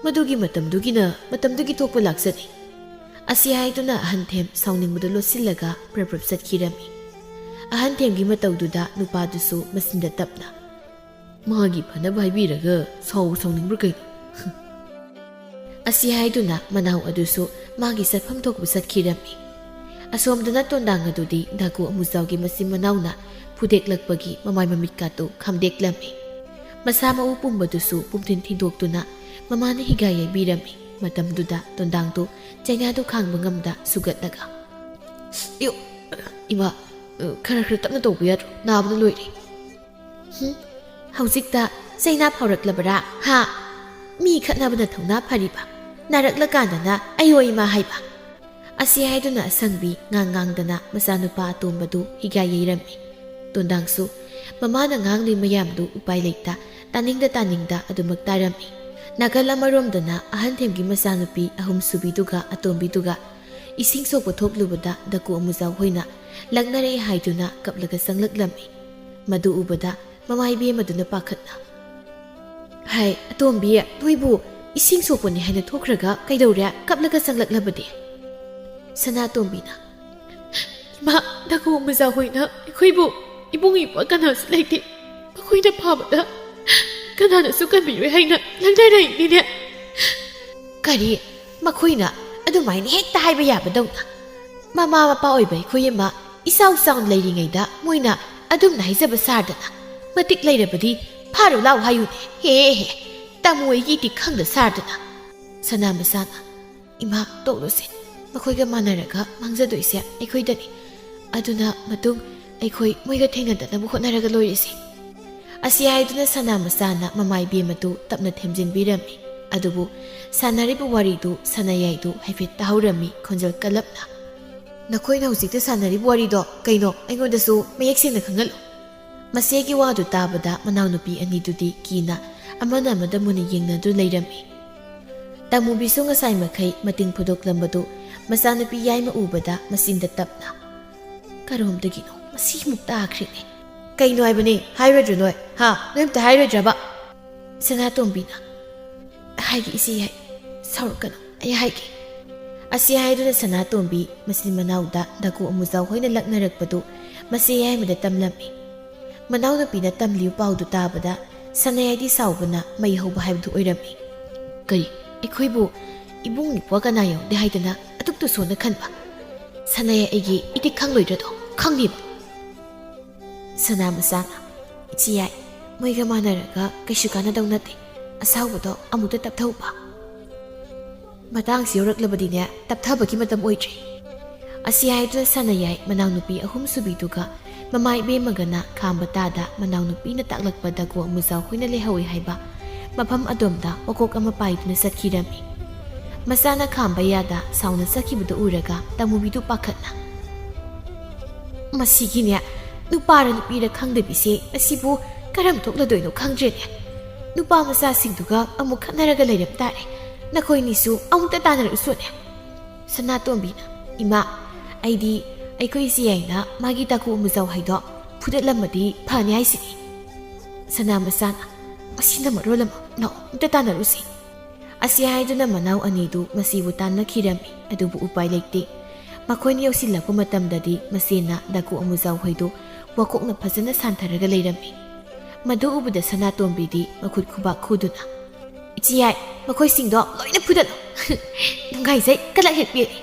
ꯃꯗꯨꯒꯤ ꯃꯇꯝꯗꯨꯒꯤꯅ ꯃꯇꯝꯗꯨꯒꯤ ꯊꯣꯛꯄ ꯂꯥꯛꯆꯅꯤ"꯫ ꯑꯁꯤ ꯍꯥꯏꯗꯨꯅ ꯑꯍꯟ ꯊꯦꯝ ꯁꯥꯎꯅꯤꯡꯕꯗꯨ ꯂꯣꯠꯁꯤꯜꯂꯒ ꯄ꯭ꯔꯞ ꯄ꯭ꯔꯞ ꯆꯠꯈꯤꯔꯝꯃꯤ꯫ ꯑꯍꯟ ꯊꯦꯝꯒꯤ ꯃꯇꯧꯗꯨꯗ ꯅꯨꯄꯥꯗꯨꯁꯨ ꯃꯆꯤꯟꯗ ꯇꯞꯅ, "ꯃꯥꯒꯤ ꯐꯅꯕ ꯍꯥꯏꯕꯤꯔꯒ ꯁꯥꯎꯕ ꯁꯥꯎꯅꯤꯡꯕ꯭ꯔꯥ ꯀꯩꯅꯣ?" ꯑꯁꯤ ꯍꯥꯏꯗꯨꯅ ꯃꯅꯥꯎ ꯑꯗꯨꯁꯨ ꯃꯥꯒꯤ ꯆꯠꯐꯝ ꯊꯣꯛꯄ ꯆꯠꯈꯤꯔꯝꯃꯤ꯫ ꯑꯁꯣꯝꯗꯅ ꯇꯣꯟꯗꯥꯡ ꯑꯗꯨꯗꯤ ꯗꯥꯀꯨ ꯑꯃꯨꯖꯥꯎꯒꯤ ꯃꯆꯤꯟ ꯃꯅꯥꯎꯅ ꯐꯨꯗꯦꯛꯂꯛꯄꯒꯤ ꯃꯃꯥꯏ ꯃꯃꯤꯠꯀꯥꯇꯨ ꯈꯥꯝꯗꯦꯛꯂꯝꯃꯤ꯫ ꯃꯁꯥ ꯃꯎ ꯄꯨꯝꯕꯗꯨꯁꯨ ꯄꯨꯝꯊꯤꯟ ꯊꯤꯟꯗꯣꯛꯇꯨꯅ ꯃꯃꯥꯅ ꯍꯤꯒꯥꯏ ꯌꯩꯕꯤꯔꯝꯃꯤ꯫ ꯃꯇꯝꯗꯨꯗ ꯇꯣꯟꯗꯥꯡꯗꯨ ꯆꯩꯅꯥꯗꯨ ꯈꯥꯡꯕ ꯉꯝꯗ ꯁꯨꯒꯠꯂꯒ, "ꯏꯌꯣ, ꯏꯃꯥ, ꯈꯔ ꯈꯔ ꯇꯞꯅ ꯇꯧꯕ ꯌꯥꯗ꯭ꯔꯣ? ꯅꯥꯕꯅ ꯂꯣꯏꯔꯦ"꯫ "ꯍꯨꯝ, ꯍꯧꯖꯤꯛꯇ ꯆꯩꯅꯥ ꯐꯥꯎꯔꯛꯂꯕꯔꯥ? ꯍꯥ? ꯃꯤ ꯈꯠꯅꯕꯅ ꯊꯧꯅꯥ ꯐꯔꯤꯕ, ꯅꯥꯔꯛꯂꯀꯥꯟꯗꯅ ꯑꯌꯣ ꯏꯃꯥ ꯍꯥꯏꯕ"꯫ ꯑꯁꯤ ꯍꯥꯏꯗꯨꯅ ꯑꯁꯪꯕꯤ ꯉꯥꯡ ꯉꯥꯡꯗꯅ ꯃꯆꯥꯅꯨꯄꯥ ꯑꯇꯣꯝꯕꯗꯨ ꯍꯤꯒꯥꯏ ꯌꯩꯔꯝꯃꯤ꯫ ꯇꯣꯟꯗꯥꯡꯁꯨ ꯃꯃꯥꯅ ꯉꯥꯡꯂꯤ ꯃꯌꯥꯝꯗꯨ ꯎꯄꯥꯏ ꯂꯩꯇ ꯇꯥꯅꯤꯡꯗ ꯇꯥꯅꯤꯡꯗ ꯑꯗꯨꯃꯛ ꯇꯥꯔꯝꯃꯤ꯫ ꯅꯥꯀꯜ ꯑꯃꯔꯣꯝꯗꯅ ꯑꯍꯟ ꯊꯦꯝꯒꯤ ꯃꯆꯥꯅꯨꯄꯤ ꯑꯍꯨꯝꯁꯨꯕꯤꯗꯨꯒ ꯑꯇꯣꯝꯕꯤꯗꯨꯒ ꯏꯁꯤꯡ ꯁꯣꯛꯄ ꯊꯣꯛꯂꯨꯕꯗ ꯗꯀꯨ ꯑꯃꯨꯖꯥꯎ ꯍꯣꯏꯅ ꯂꯛꯅꯔꯛꯏ ꯍꯥꯏꯗꯨꯅ ꯀꯞꯂꯒ ꯆꯪꯂꯛꯂꯝꯃꯤ꯫ ꯃꯗꯨ ꯎꯕꯗ ꯃꯃꯥ ꯏꯕꯦꯝꯃꯗꯨꯅ ꯄꯥꯈꯠꯅ, "ꯍꯥꯏ, ꯑꯇꯣꯝꯕꯤ, ꯅꯣꯏꯕꯨ ꯏꯁꯤꯡ ꯁꯣꯛꯄꯅꯤ ꯍꯥꯏꯅ ꯊꯣꯛꯈ꯭ꯔꯒ ꯀꯩꯗꯧꯔꯦ ꯀꯞꯂꯒ ꯆꯪꯂꯛꯂꯕꯗꯤ?" ꯁꯅꯥꯇꯣꯝꯕꯤꯅ, "ꯏꯃꯥ, ꯗꯀꯨ ꯑꯃꯨꯖꯥꯎ ꯍꯣꯏꯅ ꯑꯩꯈꯣꯏꯕꯨ ꯏꯕꯨꯡ ꯏꯄ꯭ꯋꯥ ꯀꯅꯥꯁꯨ ꯂꯩꯇꯦ, ꯃꯈꯣꯏꯅ ꯐꯥꯕꯗ ꯀꯅꯥꯅꯁꯨ ꯀꯟꯕꯤꯔꯣꯏ ꯍꯥꯏꯅ ꯂꯛꯅꯔꯛꯏꯅꯤꯅꯦ"꯫ "ꯀꯔꯤ? ꯃꯈꯣꯏꯅ ꯑꯗꯨꯃꯥꯏꯅ ꯍꯦꯛꯇ ꯍꯥꯏꯕ ꯌꯥꯕꯗꯧꯅ? ꯃꯃꯥ ꯃꯄꯥ ꯑꯣꯏꯕ ꯑꯩꯈꯣꯏ ꯑꯃ ꯏꯆꯥꯎ ꯆꯥꯎꯅ ꯂꯩꯔꯤꯉꯩꯗ ꯃꯣꯏꯅ ꯑꯗꯨꯝꯅ ꯍꯥꯏꯖꯕ ꯁꯥꯔꯗꯅ, ꯃꯇꯤꯛ ꯂꯩꯔꯕꯗꯤ ꯐꯥꯔꯨ ꯂꯥꯎ ꯍꯥꯏꯌꯨꯅꯦ꯫ ꯍꯦ ꯍꯦ, ꯇꯥꯃꯣ ꯑꯩꯒꯤ ꯏꯇꯤꯛ ꯈꯪꯗ ꯁꯥꯔꯗꯅ꯫ ꯁꯅꯥ ꯃꯆꯥꯅ, "ꯏꯃꯥ, ꯇꯣꯛꯂꯨꯁꯦ꯫ ꯃꯈꯣꯏꯒ ꯃꯥꯟꯅꯔꯒ ꯃꯥꯡꯖꯗꯣꯏꯁꯦ ꯑꯩꯈꯣꯏꯗꯅꯤ꯫ ꯑꯗꯨꯅ ꯃꯇꯨꯡ ꯑꯩꯈꯣꯏ ꯃꯣꯏꯒ ꯊꯦꯡꯅꯗꯅꯕ ꯍꯣꯠꯅꯔꯒ ꯂꯣꯏꯔꯦꯁꯦ"꯫ ꯑꯁꯤ ꯍꯥꯏꯗꯨꯅ ꯁꯅꯥ ꯃꯆꯥꯅ ꯃꯃꯥ ꯏꯕꯦꯝ ꯑꯗꯨ ꯇꯞꯅ ꯊꯦꯝꯖꯤꯟꯕꯤꯔꯝꯃꯤ꯫ ꯑꯗꯨꯕꯨ ꯁꯥꯟꯅꯔꯤꯕ ꯋꯥꯔꯤꯗꯨ ꯁꯅꯥꯌꯥꯏꯗꯨ ꯍꯥꯏꯐꯦꯠ ꯇꯥꯍꯧꯔꯝꯃꯤ, ꯈꯣꯟꯖꯦꯜ ꯀꯜꯂꯞꯅ꯫ "ꯅꯈꯣꯏꯅ ꯍꯧꯖꯤꯛꯇ ꯁꯥꯟꯅꯔꯤꯕ ꯋꯥꯔꯤꯗꯣ ꯀꯩꯅꯣ? ꯑꯩꯉꯣꯟꯗꯁꯨ ꯃꯌꯦꯛ ꯁꯦꯡꯅ ꯈꯪꯍꯜꯂꯨ"꯫ ꯃꯆꯦꯒꯤ ꯋꯥꯗꯨ ꯇꯥꯕꯗ ꯃꯅꯥꯎꯅꯨꯄꯤ ꯑꯅꯤꯗꯨꯗꯤ ꯀꯤꯅ ꯑꯃꯅ ꯑꯃꯗ ꯃꯨꯟꯅ ꯌꯦꯡꯅꯗꯨꯅ ꯂꯩꯔꯝꯃꯤ꯫ ꯇꯥꯃꯨꯕꯤꯁꯨ ꯉꯁꯥꯏ ꯃꯈꯩ ꯃꯇꯤꯡ ꯐꯨꯗꯣꯛꯂꯝꯕꯗꯨ ꯃꯆꯥꯅꯨꯄꯤ ꯌꯥꯏꯃ ꯎꯕꯗ ꯃꯆꯤꯟꯗ ꯇꯞꯅ, "ꯀꯔꯣꯝꯗꯒꯤꯅꯣ ꯃꯁꯤꯃꯨꯛ ꯇꯥꯈ꯭ꯔꯦꯅꯦ?" "ꯀꯩꯅꯣ ꯍꯥꯏꯕꯅꯦ? ꯍꯥꯏꯔꯣꯏꯗ꯭ꯔꯣ ꯅꯣꯏ? ꯍꯥ? ꯅꯣꯏ ꯑꯝꯇ ꯍꯥꯏꯔꯣꯏꯗ꯭ꯔꯕ?" ꯁꯅꯥꯇꯣꯝꯕꯤꯅ, "ꯍꯥꯏꯒꯦ ꯏꯆꯦ ꯌꯥꯏ, ꯁꯥꯎꯔꯛꯀꯅꯨ, ꯑꯩ ꯍꯥꯏꯒꯦ"꯫ ꯑꯁꯤ ꯍꯥꯏꯗꯨꯅ ꯁꯅꯥꯇꯣꯝꯕꯤ ꯃꯆꯤꯟ ꯃꯅꯥꯎꯗ ꯗꯥꯀꯨ ꯑꯃꯨꯖꯥꯎ ꯍꯣꯏꯅ ꯂꯛꯅꯔꯛꯄꯗꯨ ꯃꯆꯦ ꯌꯥꯏꯃꯗ ꯇꯝꯂꯝꯃꯤ꯫ ꯃꯅꯥꯎꯅꯨꯄꯤꯅ ꯇꯝꯂꯤꯕ ꯄꯥꯎꯗꯨ ꯇꯥꯕꯗ ꯁꯅꯥꯌꯥꯏꯗꯤ ꯁꯥꯎꯕꯅ ꯃꯩ ꯍꯧꯕ ꯍꯥꯏꯕꯗꯨ ꯑꯣꯏꯔꯝꯃꯤ꯫ "ꯀꯔꯤ? ꯑꯩꯈꯣꯏꯕꯨ ꯏꯕꯨꯡ ꯏꯄ꯭ꯋꯥ ꯀꯅꯥ ꯌꯥꯎꯗꯦ ꯍꯥꯏꯗꯅ ꯑꯗꯨꯛꯇ ꯁꯣꯟꯅ ꯈꯟꯕ? ꯁꯅꯥꯌꯥꯏ ꯑꯩꯒꯤ ꯏꯇꯤꯛ ꯈꯪꯂꯣꯏꯗ꯭ꯔꯗꯣ? ꯈꯪꯅꯤꯕ"꯫ ꯁꯅꯥ ꯃꯆꯥꯅ, "ꯏꯆꯦ ꯌꯥꯏ, ꯃꯣꯏꯒ ꯃꯥꯟꯅꯔꯒ ꯀꯩꯁꯨ ꯀꯥꯟꯅꯗꯧ ꯅꯠꯇꯦ꯫ ꯑꯁꯥꯎꯕꯗꯣ ꯑꯃꯨꯛꯇ ꯇꯞꯊꯧꯕ"꯫ "ꯃꯇꯥꯡꯁꯤ ꯌꯧꯔꯛꯂꯕꯗꯤꯅꯦ, ꯇꯞꯊꯕꯒꯤ ꯃꯇꯝ ꯑꯣꯏꯗ꯭ꯔꯦ"꯫ ꯑꯁꯤ ꯍꯥꯏꯗꯨꯅ ꯁꯅꯥꯌꯥꯏ ꯃꯅꯥꯎꯅꯨꯄꯤ ꯑꯍꯨꯝꯁꯨꯕꯤꯗꯨꯒ ꯃꯃꯥ ꯏꯕꯦꯝꯃꯒꯅ ꯈꯥꯝꯕ ꯇꯥꯗ ꯃꯅꯥꯎꯅꯨꯄꯤꯅ ꯇꯥꯛꯂꯛꯄ ꯗꯥꯀꯨ ꯑꯃꯨꯖꯥꯎ ꯍꯣꯏꯅ ꯂꯩꯍꯧꯏ ꯍꯥꯏꯕ ꯃꯐꯝ ꯑꯗꯣꯝꯗ ꯃꯀꯣꯛ ꯑꯃ ꯄꯥꯏꯗꯨꯅ ꯆꯠꯈꯤꯔꯝꯃꯤ꯫ ꯃꯆꯥꯅ ꯈꯥꯝꯕ ꯌꯥꯗ ꯁꯥꯎꯅ ꯆꯠꯈꯤꯕꯗꯨ ꯎꯔꯒ ꯇꯥꯃꯨꯕꯤꯗꯨ ꯄꯥꯈꯠꯅ, "ꯃꯁꯤꯒꯤꯅꯦ, ꯅꯨꯄꯥꯔ ꯅꯨꯄꯤꯔ ꯈꯪꯗꯕꯤꯁꯦ ꯑꯁꯤꯕꯨ ꯀꯔꯝ ꯊꯣꯛꯂꯗꯣꯏꯅꯣ ꯈꯪꯗ꯭ꯔꯦꯅꯦ꯫ ꯅꯨꯄꯥ ꯃꯆꯥꯁꯤꯡꯗꯨꯒ ꯑꯃꯨꯛ ꯈꯠꯅꯔꯒ ꯂꯩꯔꯝ ꯇꯥꯔꯦ꯫ ꯅꯈꯣꯏꯅꯤꯁꯨ ꯑꯃꯨꯛꯇ ꯇꯥꯟꯅꯔꯛꯎꯁꯣꯅꯦ"꯫ ꯁꯅꯥꯇꯣꯝꯕꯤꯅ, "ꯏꯃꯥ, ꯑꯩꯗꯤ ꯑꯩꯈꯣꯏ ꯏꯆꯦ ꯌꯥꯏꯅ ꯃꯥꯒꯤ ꯗꯥꯀꯨ ꯑꯃꯨꯖꯥꯎ ꯍꯥꯏꯗꯣ ꯐꯨꯗꯠꯂꯝꯃꯗꯤ ꯐꯅꯤ ꯍꯥꯏꯁꯤꯅꯤ"꯫ ꯁꯅꯥ ꯃꯆꯥꯅ, "ꯑꯁꯤꯅ ꯃꯔꯣꯜ ꯑꯃ, ꯂꯥꯛꯑꯣ, ꯑꯝꯇ ꯇꯥꯟꯅꯔꯨꯁꯤ"꯫ ꯑꯁꯤ ꯍꯥꯏꯗꯨꯅ ꯃꯅꯥꯎ ꯑꯅꯤꯗꯨ ꯃꯁꯤꯕꯨ ꯇꯥꯟꯅꯈꯤꯔꯝꯃꯤ, ꯑꯗꯨꯕꯨ ꯎꯄꯥꯏ ꯂꯩꯇꯦ꯫ ꯃꯈꯣꯏꯅ ꯌꯧꯁꯤꯜꯂꯛꯄ ꯃꯇꯝꯗꯗꯤ ꯃꯆꯦꯅ ꯗꯥꯀꯨ ꯑꯃꯨꯖꯥꯎ ꯍꯣꯏꯗꯨ ꯋꯥꯀꯣꯛꯅ ꯐꯖꯅ ꯁꯥꯟꯊꯔꯒ ꯂꯩꯔꯝꯃꯤ꯫ ꯃꯗꯨ ꯎꯕꯗ ꯁꯅꯥꯇꯣꯝꯕꯤꯗꯤ ꯃꯈꯨꯠ ꯈꯨꯕꯥꯛ ꯈꯨꯗꯨꯅ, "ꯏꯆꯦ ꯌꯥꯏ, ꯃꯈꯣꯏꯁꯤꯡꯗꯣ ꯂꯣꯏꯅ ꯐꯨꯗꯠꯂꯣ꯫ ꯅꯨꯡꯉꯥꯏꯖꯩ, ꯀꯂꯛ ꯍꯦꯛ ꯄꯦꯜꯂꯤ"꯫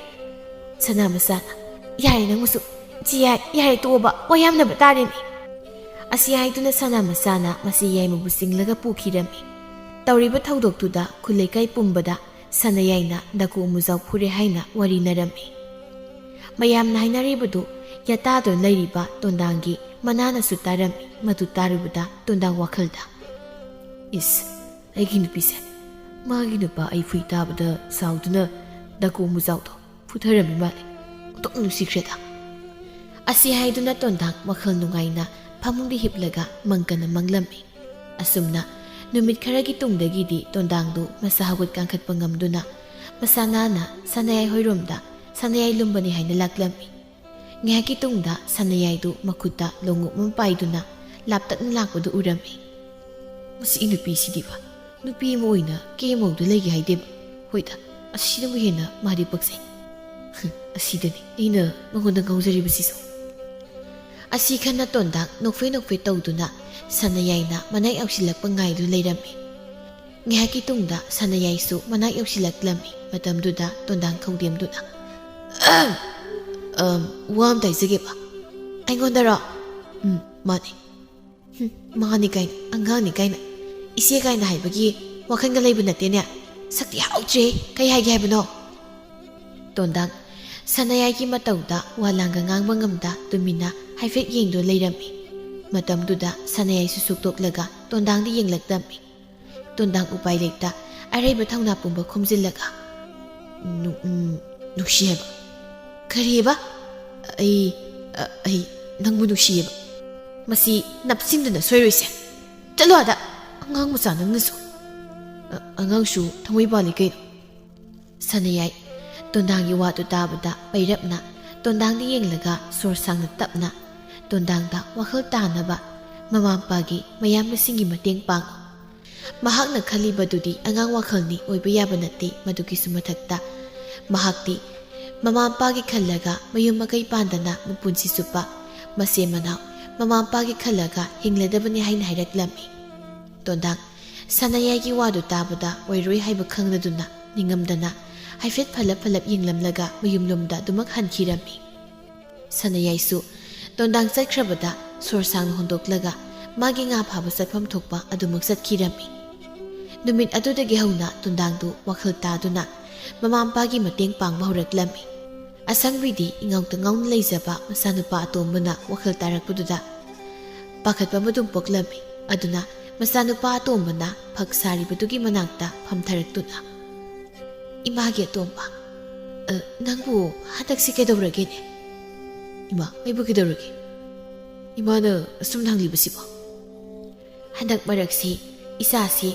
ꯁꯅꯥ ꯃꯆꯥꯅ, "ꯌꯥꯔꯦ, ꯅꯪꯕꯨꯁꯨ, "ꯆꯦ ꯌꯥꯏ, ꯌꯥꯔꯦ ꯇꯣꯛꯑꯣꯕ, ꯋꯥ ꯌꯥꯝꯅꯕ ꯇꯥꯔꯦꯅꯦ"꯫ ꯑꯁꯤ ꯍꯥꯏꯗꯨꯅ ꯁꯅꯥ ꯃꯆꯥꯅ ꯃꯆꯦ ꯌꯥꯏꯃꯕꯨ ꯆꯤꯡꯂꯒ ꯄꯨꯈꯤꯔꯝꯃꯤ꯫ ꯇꯧꯔꯤꯕ ꯊꯧꯗꯣꯛꯇꯨꯗ ꯈꯨꯜ ꯂꯩꯀꯥꯏ ꯄꯨꯝꯕꯗ ꯁꯅꯥ ꯌꯥꯏꯅ ꯗꯥꯀꯨ ꯑꯃꯨꯖꯥꯎ ꯐꯨꯔꯦ ꯍꯥꯏꯅ ꯋꯥꯔꯤꯅꯔꯝꯃꯤ꯫ ꯃꯌꯥꯝꯅ ꯍꯥꯏꯅꯔꯤꯕꯗꯨ ꯌꯥꯇꯥꯗꯨꯅ ꯂꯩꯔꯤꯕ ꯇꯣꯟꯗꯥꯡꯒꯤ ꯃꯅꯥꯅꯁꯨ ꯇꯥꯔꯝꯃꯤ꯫ ꯃꯗꯨ ꯇꯥꯔꯨꯕꯗ ꯇꯣꯟꯗꯥꯡ ꯋꯥꯈꯜꯗ, "ꯏꯁ, ꯑꯩꯒꯤ ꯅꯨꯄꯤꯁꯦ, ꯃꯥꯒꯤ ꯅꯨꯄꯥ ꯑꯩ ꯐꯨꯏ ꯇꯥꯕꯗ ꯁꯥꯎꯗꯨꯅ ꯗꯥꯀꯨ ꯑꯃꯨꯖꯥꯎꯗꯣ ꯐꯨꯊꯔꯝꯃꯤ ꯃꯥꯜꯂꯦ꯫ ꯑꯣꯟꯊꯣꯛꯅ ꯅꯨꯡꯁꯤꯈ꯭ꯔꯦꯗ"꯫ ꯑꯁꯤ ꯍꯥꯏꯗꯨꯅ ꯇꯣꯟꯗꯥꯡ ꯋꯥꯈꯜ ꯅꯨꯡꯉꯥꯏꯅ ꯐꯃꯨꯡꯗ ꯍꯤꯞꯂꯒ ꯃꯪꯀꯅ ꯃꯪꯂꯝꯃꯤ꯫ ꯑꯁꯨꯝꯅ ꯅꯨꯃꯤꯠ ꯈꯔꯒꯤ ꯇꯨꯡꯗꯒꯤꯗꯤ ꯇꯣꯟꯗꯥꯡꯗꯨ ꯃꯁꯥ ꯍꯧꯒꯠ ꯀꯥꯡꯈꯠꯄ ꯉꯝꯗꯨꯅ ꯃꯁꯥ ꯅꯥꯟꯅ ꯁꯅꯥꯌꯥꯏ ꯍꯣꯏꯔꯣꯝꯗ ꯁꯅꯥꯌꯥꯏ ꯂꯨꯝꯕꯅꯤ ꯍꯥꯏꯅ ꯂꯥꯛꯂꯝꯃꯤ꯫ ꯉꯥꯏꯍꯥꯛꯀꯤ ꯇꯨꯡꯗ ꯁꯅꯥꯌꯥꯏꯗꯨ ꯃꯈꯨꯠꯇ ꯂꯣꯡꯎꯞ ꯑꯃ ꯄꯥꯏꯗꯨꯅ ꯂꯥꯞꯇꯛꯅ ꯂꯥꯛꯄꯗꯨ ꯎꯔꯝꯃꯤ꯫ "ꯃꯁꯤ ꯅꯨꯄꯤꯁꯤꯗꯤꯕ, ꯅꯨꯄꯤ ꯑꯃ ꯑꯣꯏꯅ ꯀꯦ ꯃꯧꯗ ꯂꯩꯒꯦ ꯍꯥꯏꯗꯦꯕ꯫ ꯍꯣꯏꯗ, ꯑꯁꯤꯅꯕꯨ ꯍꯦꯟꯅ ꯃꯥꯗꯤ ꯄꯛꯆꯩ꯫ ꯑꯁꯤꯗꯅꯤ ꯑꯩꯅ ꯃꯉꯣꯟꯗ ꯉꯥꯎꯖꯔꯤꯕꯁꯤꯁꯨ"꯫ ꯑꯁꯤ ꯈꯟꯅ ꯇꯣꯟꯗꯥꯡ ꯅꯣꯛꯐꯦ ꯅꯣꯛꯐꯦ ꯇꯧꯗꯨꯅ ꯁꯅꯥꯌꯥꯏꯅ ꯃꯅꯥꯛ ꯌꯧꯁꯤꯜꯂꯛꯄ ꯉꯥꯏꯗꯨ ꯂꯩꯔꯝꯃꯤ꯫ ꯉꯥꯏꯍꯥꯛꯀꯤ ꯇꯨꯡꯗ ꯁꯅꯥꯌꯥꯏꯁꯨ ꯃꯅꯥꯛ ꯌꯧꯁꯤꯜꯂꯛꯂꯝꯃꯤ꯫ ꯃꯇꯝꯗꯨꯗ ꯇꯣꯟꯗꯥꯡ ꯈꯧꯗꯦꯝꯗꯨꯅ, "ꯑꯝ, ꯋꯥ ꯑꯝꯇ ꯍꯥꯏꯖꯒꯦꯕ"꯫ "ꯑꯩꯉꯣꯟꯗꯔꯣ?" "ꯎꯝ, ꯃꯥꯅꯤ"꯫ "ꯍꯨꯝ, ꯃꯥꯅꯤ ꯀꯥꯏꯅ, ꯑꯉꯥꯡꯅꯤ ꯀꯥꯏꯅ, ꯏꯆꯦ ꯀꯥꯏꯅ ꯍꯥꯏꯕꯒꯤ ꯋꯥꯈꯜꯒ ꯂꯩꯕ ꯅꯠꯇꯦꯅꯦ꯫ ꯁꯛꯇꯤ ꯍꯥꯎꯗ꯭ꯔꯦ, ꯀꯩ ꯍꯥꯏꯒꯦ ꯍꯥꯏꯕꯅꯣ?" ꯇꯣꯟꯗꯥꯡ ꯁꯅꯥꯌꯥꯏꯒꯤ ꯃꯇꯧꯗ ꯋꯥ ꯂꯥꯡꯒ ꯉꯥꯡꯕ ꯉꯝꯗ ꯇꯨꯃꯤꯟꯅ ꯍꯥꯏꯐꯦꯠ ꯌꯦꯡꯗꯨꯅ ꯂꯩꯔꯝꯃꯤ꯫ ꯃꯇꯝꯗꯨꯗ ꯁꯅꯥꯌꯥꯏꯁꯨ ꯁꯨꯛꯇꯣꯛꯂꯒ ꯇꯣꯟꯗꯥꯡꯗ ꯌꯦꯡꯂꯛꯂꯝꯃꯤ꯫ ꯇꯣꯟꯗꯥꯡ ꯎꯄꯥꯏ ꯂꯩꯇ ꯑꯔꯩꯕ ꯊꯧꯅꯥ ꯄꯨꯝꯕ ꯈꯣꯝꯖꯤꯜꯂꯒ, "ꯅꯨ-, ꯎꯝ, ꯅꯨꯡꯁꯤ ꯍꯥꯏꯕ"꯫ "ꯀꯔꯤꯑꯕ?" "ꯑꯩ, ꯑ, ꯑꯩ ꯅꯪꯕꯨ ꯅꯨꯡꯁꯤꯌꯦꯕ"꯫ "ꯃꯁꯤ ꯅꯞꯁꯤꯟꯗꯅ ꯁꯣꯏꯔꯣꯏꯁꯦ꯫ ꯆꯠꯂꯣ ꯑꯥꯗ, ꯑꯉꯥꯡ ꯃꯆꯥ ꯅꯪꯅꯁꯨ"꯫ "ꯑ-, ꯑꯉꯥꯡꯁꯨ ꯊꯃꯣꯏ ꯄꯥꯜꯂꯤ ꯀꯩꯅꯣ"꯫ ꯁꯅꯥꯌꯥꯏ ꯇꯣꯟꯗꯥꯡꯒꯤ ꯋꯥꯗꯨ ꯇꯥꯕꯗ ꯄꯩꯔꯞꯅ ꯇꯣꯟꯗꯥꯡꯗ ꯌꯦꯡꯂꯒ ꯁꯣꯔ ꯁꯥꯡꯅ ꯇꯞꯅ, "ꯇꯣꯟꯗꯥꯡꯗ ꯋꯥꯈꯜ ꯇꯥꯅꯕ ꯃꯃꯥ ꯃꯄꯥꯒꯤ ꯃꯌꯥꯝꯕꯁꯤꯡꯒꯤ ꯃꯇꯦꯡ ꯄꯥꯡꯉꯨ꯫ ꯃꯍꯥꯛꯅ ꯈꯜꯂꯤꯕꯗꯨꯗꯤ ꯑꯉꯥꯡ ꯋꯥꯈꯜꯅꯤ, ꯑꯣꯏꯕ ꯌꯥꯕ ꯅꯠꯇꯦ꯫ ꯃꯗꯨꯒꯤꯁꯨ ꯃꯊꯛꯇ ꯃꯍꯥꯛꯇꯤ ꯃꯃꯥ ꯃꯄꯥꯒꯤ ꯈꯜꯂꯒ ꯃꯌꯨꯝ ꯃꯀꯩ ꯄꯥꯟꯗꯅ ꯃꯄꯨꯟꯁꯤ ꯆꯨꯞꯄ ꯃꯆꯤꯟ ꯃꯅꯥꯎ ꯃꯃꯥ ꯃꯄꯥꯒꯤ ꯈꯜꯂꯒ ꯍꯤꯡꯂꯗꯕꯅꯤ" ꯍꯥꯏꯅ ꯍꯥꯏꯔꯛꯂꯝꯃꯤ꯫ ꯇꯣꯟꯗꯥꯡ ꯁꯅꯥꯌꯥꯏꯒꯤ ꯋꯥꯗꯨ ꯇꯥꯕꯗ ꯑꯣꯏꯔꯣꯏ ꯍꯥꯏꯕ ꯈꯪꯂꯗꯨꯅ ꯅꯤꯡꯉꯝꯗꯅ ꯍꯥꯏꯐꯦꯠ ꯐꯂꯞ ꯐꯂꯞ ꯌꯦꯡꯂꯝꯂꯒ ꯃꯌꯨꯝꯂꯣꯝꯗ ꯑꯗꯨꯃꯛ ꯍꯟꯈꯤꯔꯝꯃꯤ꯫ ꯁꯅꯥꯌꯥꯏꯁꯨ ꯇꯣꯟꯗꯥꯡ ꯆꯠꯈ꯭ꯔꯕꯗ ꯁꯣꯔ ꯁꯥꯡꯅ ꯍꯣꯟꯗꯣꯛꯂꯒ ꯃꯥꯒꯤ ꯉꯥ ꯐꯥꯕ ꯆꯠꯐꯝ ꯊꯣꯛꯄ ꯑꯗꯨꯃꯛ ꯆꯠꯈꯤꯔꯝꯃꯤ꯫ ꯅꯨꯃꯤꯠ ꯑꯗꯨꯗꯒꯤ ꯍꯧꯅ ꯇꯣꯟꯗꯥꯡꯗꯨ ꯋꯥꯈꯜ ꯇꯥꯗꯨꯅ ꯃꯃꯥ ꯃꯄꯥꯒꯤ ꯃꯇꯦꯡ ꯄꯥꯡꯕ ꯍꯧꯔꯛꯂꯝꯃꯤ꯫ ꯑꯁꯪꯕꯤꯗꯤ ꯏꯉꯥꯎꯇ ꯉꯥꯎꯅ ꯂꯩꯖꯕ ꯃꯆꯥꯅꯨꯄꯥ ꯑꯇꯣꯝꯕꯅ ꯋꯥꯈꯜ ꯇꯥꯔꯛꯄꯗꯨꯗ ꯄꯥꯈꯠꯄ ꯑꯃ ꯑꯗꯨꯝ ꯄꯣꯛꯂꯝꯃꯤ꯫ ꯑꯗꯨꯅ ꯃꯆꯥꯅꯨꯄꯥ ꯑꯇꯣꯝꯕꯅ ꯐꯛ ꯁꯥꯔꯤꯕꯗꯨꯒꯤ ꯃꯅꯥꯛꯇ ꯐꯝꯊꯔꯛꯇꯨꯅ, "ꯏꯃꯥꯒꯤ ꯑꯇꯣꯝꯕ, ꯑ, ꯅꯪꯕꯨ ꯍꯟꯗꯛꯁꯤ ꯀꯩꯗꯧꯔꯒꯦꯅꯦ?" "ꯏꯃꯥ, ꯑꯩꯕꯨ ꯀꯩꯗꯧꯔꯒꯦ? ꯏꯃꯥꯅ ꯑꯁꯨꯝ ꯂꯥꯡꯂꯤꯕꯁꯤꯕꯣ?" "ꯍꯟꯗꯛ ꯃꯔꯛꯁꯤ ꯏꯆꯥꯁꯤ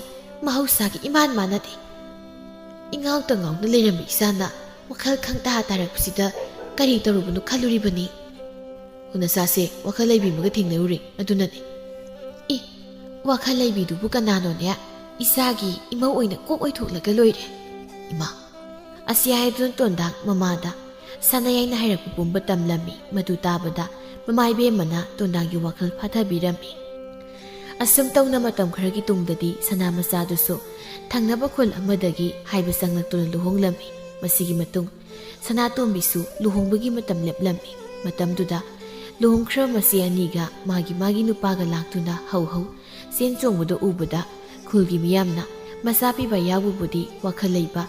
ꯃꯍꯧꯁꯥꯒꯤ ꯏꯃꯥꯟ ꯃꯥꯟꯅꯗꯦ꯫ ꯏꯉꯥꯎꯇ ꯉꯥꯎꯅ ꯂꯩꯔꯝꯕ ꯏꯆꯥꯅ ꯋꯥꯈꯜ ꯈꯪꯇꯥ ꯇꯥꯔꯛꯄꯁꯤꯗ ꯀꯔꯤ ꯇꯧꯔꯨꯕꯅꯣ ꯈꯜꯂꯨꯔꯤꯕꯅꯤ꯫ ꯍꯣ, ꯅꯆꯥꯁꯦ ꯋꯥꯈꯜ ꯂꯩꯕꯤ ꯑꯃꯒ ꯊꯦꯡꯅꯔꯨꯔꯦ, ꯑꯗꯨꯅꯅꯦ꯫" "ꯏ, ꯋꯥꯈꯜ ꯂꯩꯕꯤꯗꯨꯕꯨ ꯀꯅꯥꯅꯣꯅꯦ? ꯏꯆꯥꯒꯤ ꯏꯃꯧ ꯑꯣꯏꯅ ꯀꯣꯛ ꯑꯣꯏꯊꯣꯛꯂꯒ ꯂꯣꯏꯔꯦ, ꯏꯃꯥ꯫" ꯑꯁꯤ ꯍꯥꯏꯗꯨꯅ ꯇꯣꯟꯗꯥꯡ ꯃꯃꯥꯗ ꯁꯅꯥꯌꯥꯏꯅ ꯍꯥꯏꯔꯛꯄ ꯄꯨꯝꯕ ꯇꯝꯂꯝꯃꯤ꯫ ꯃꯗꯨ ꯇꯥꯕꯗ ꯃꯃꯥ ꯏꯕꯦꯝꯃꯅ ꯇꯣꯟꯗꯥꯡꯒꯤ ꯋꯥꯈꯜ ꯐꯥꯊꯕꯤꯔꯝꯃꯤ꯫ ꯑꯁꯨꯝ ꯇꯧꯅ ꯃꯇꯝ ꯈꯔꯒꯤ ꯇꯨꯡꯗꯗꯤ ꯁꯅꯥ ꯃꯆꯥꯗꯨꯁꯨ ꯊꯪꯅꯕ ꯈꯨꯜ ꯑꯃꯗꯒꯤ ꯍꯥꯏꯕ ꯆꯪꯂꯛꯇꯨꯅ ꯂꯨꯍꯣꯡꯂꯝꯃꯤ꯫ ꯃꯁꯤꯒꯤ ꯃꯇꯨꯡ ꯁꯅꯥꯇꯣꯝꯕꯤꯁꯨ ꯂꯨꯍꯣꯡꯕꯒꯤ ꯃꯇꯝ ꯂꯦꯞꯂꯝꯃꯤ꯫ ꯃꯇꯝꯗꯨꯗ ꯂꯨꯍꯣꯡꯈ꯭ꯔꯕ ꯃꯆꯦ ꯑꯅꯤꯒ ꯃꯥꯒꯤ ꯃꯥꯒꯤ ꯅꯨꯄꯥꯒ ꯂꯥꯛꯇꯨꯅ ꯍꯧ ꯍꯧ ꯆꯦꯟ ꯆꯣꯡꯕꯗꯨ ꯎꯕꯗ ꯈꯨꯜꯒꯤ ꯃꯤꯌꯥꯝꯅ ꯃꯆꯥ ꯄꯤꯕ ꯌꯥꯎꯕꯕꯨꯗꯤ ꯋꯥꯈꯜ ꯂꯩꯕ,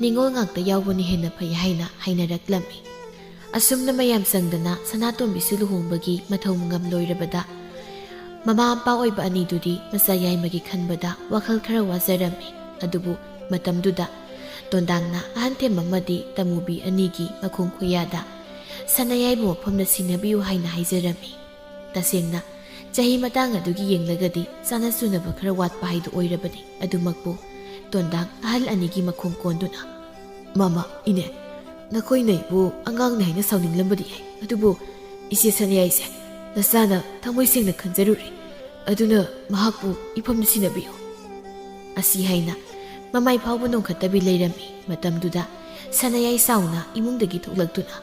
ꯅꯤꯉꯣꯜ ꯉꯥꯛꯇ ꯌꯥꯎꯕꯅ ꯍꯦꯟꯅ ꯐꯩ ꯍꯥꯏꯅ ꯍꯥꯏꯅꯔꯛꯂꯝꯃꯤ꯫ ꯑꯁꯨꯝꯅ ꯃꯌꯥꯝ ꯆꯪꯗꯅ ꯁꯅꯥꯇꯣꯝꯕꯤꯁꯨ ꯂꯨꯍꯣꯡꯕꯒꯤ ꯃꯊꯧ ꯃꯉꯝ ꯂꯣꯏꯔꯕꯗ, ꯃꯃꯥ ꯃꯄꯥ ꯑꯣꯏꯕ ꯑꯅꯤꯗꯨꯗꯤ ꯃꯆꯥ ꯌꯥꯏꯃꯒꯤ ꯈꯟꯕꯗ ꯋꯥꯈꯜ ꯈꯔ ꯋꯥꯖꯔꯝꯃꯤ꯫ ꯑꯗꯨꯕꯨ ꯃꯇꯝꯗꯨꯗ ꯇꯣꯟꯗꯥꯡꯅ ꯑꯍꯟ ꯊꯦꯝ ꯑꯃꯗꯤ ꯇꯃꯨꯕꯤ ꯑꯅꯤꯒꯤ ꯃꯈꯣꯡ ꯈꯨꯌꯥꯗ ꯁꯅꯥꯌꯥꯏꯕꯨ ꯃꯐꯝꯗ ꯁꯤꯟꯅꯕꯤꯌꯨ ꯍꯥꯏꯅ ꯍꯥꯏꯖꯔꯝꯃꯤ꯫ ꯇꯁꯦꯡꯅ ꯆꯍꯤ ꯃꯇꯥꯡ ꯑꯗꯨꯒꯤ ꯌꯦꯡꯂꯒꯗꯤ ꯆꯥꯅ ꯆꯨꯅꯕ ꯈꯔ ꯋꯥꯠꯄ ꯍꯥꯏꯗꯨ ꯑꯣꯏꯔꯕꯅꯤ꯫ ꯑꯗꯨꯃꯛꯄꯨ ꯇꯣꯟꯗꯥꯡ ꯑꯍꯜ ꯑꯅꯤꯒꯤ ꯃꯈꯣꯡ ꯀꯣꯟꯗꯨꯅ, "ꯃꯃꯥ, ꯏꯅꯦ, ꯅꯈꯣꯏꯅ ꯑꯩꯕꯨ ꯑꯉꯥꯡꯅꯤ ꯍꯥꯏꯅ ꯁꯥꯎꯅꯤꯡꯂꯝꯕꯗꯤ ꯌꯥꯏ, ꯑꯗꯨꯕꯨ ꯏꯆꯦ ꯁꯅꯥꯌꯥꯏꯁꯦ ꯅꯆꯥꯅ ꯊꯃꯣꯏ ꯁꯦꯡꯅ ꯈꯟꯖꯔꯨꯔꯦ꯫ ꯑꯗꯨꯅ ꯃꯍꯥꯛꯄꯨ ꯏꯐꯝꯗ ꯁꯤꯟꯅꯕꯤꯌꯨ꯫" ꯑꯁꯤ ꯍꯥꯏꯅ ꯃꯃꯥꯏ ꯐꯥꯎꯕ ꯅꯣꯡꯈꯠꯇꯕꯤ ꯂꯩꯔꯝꯃꯤ꯫ ꯃꯇꯝꯗꯨꯗ ꯁꯅꯥꯌꯥꯏ ꯁꯥꯎꯅ ꯏꯃꯨꯡꯗꯒꯤ ꯊꯣꯛꯂꯛꯇꯨꯅ,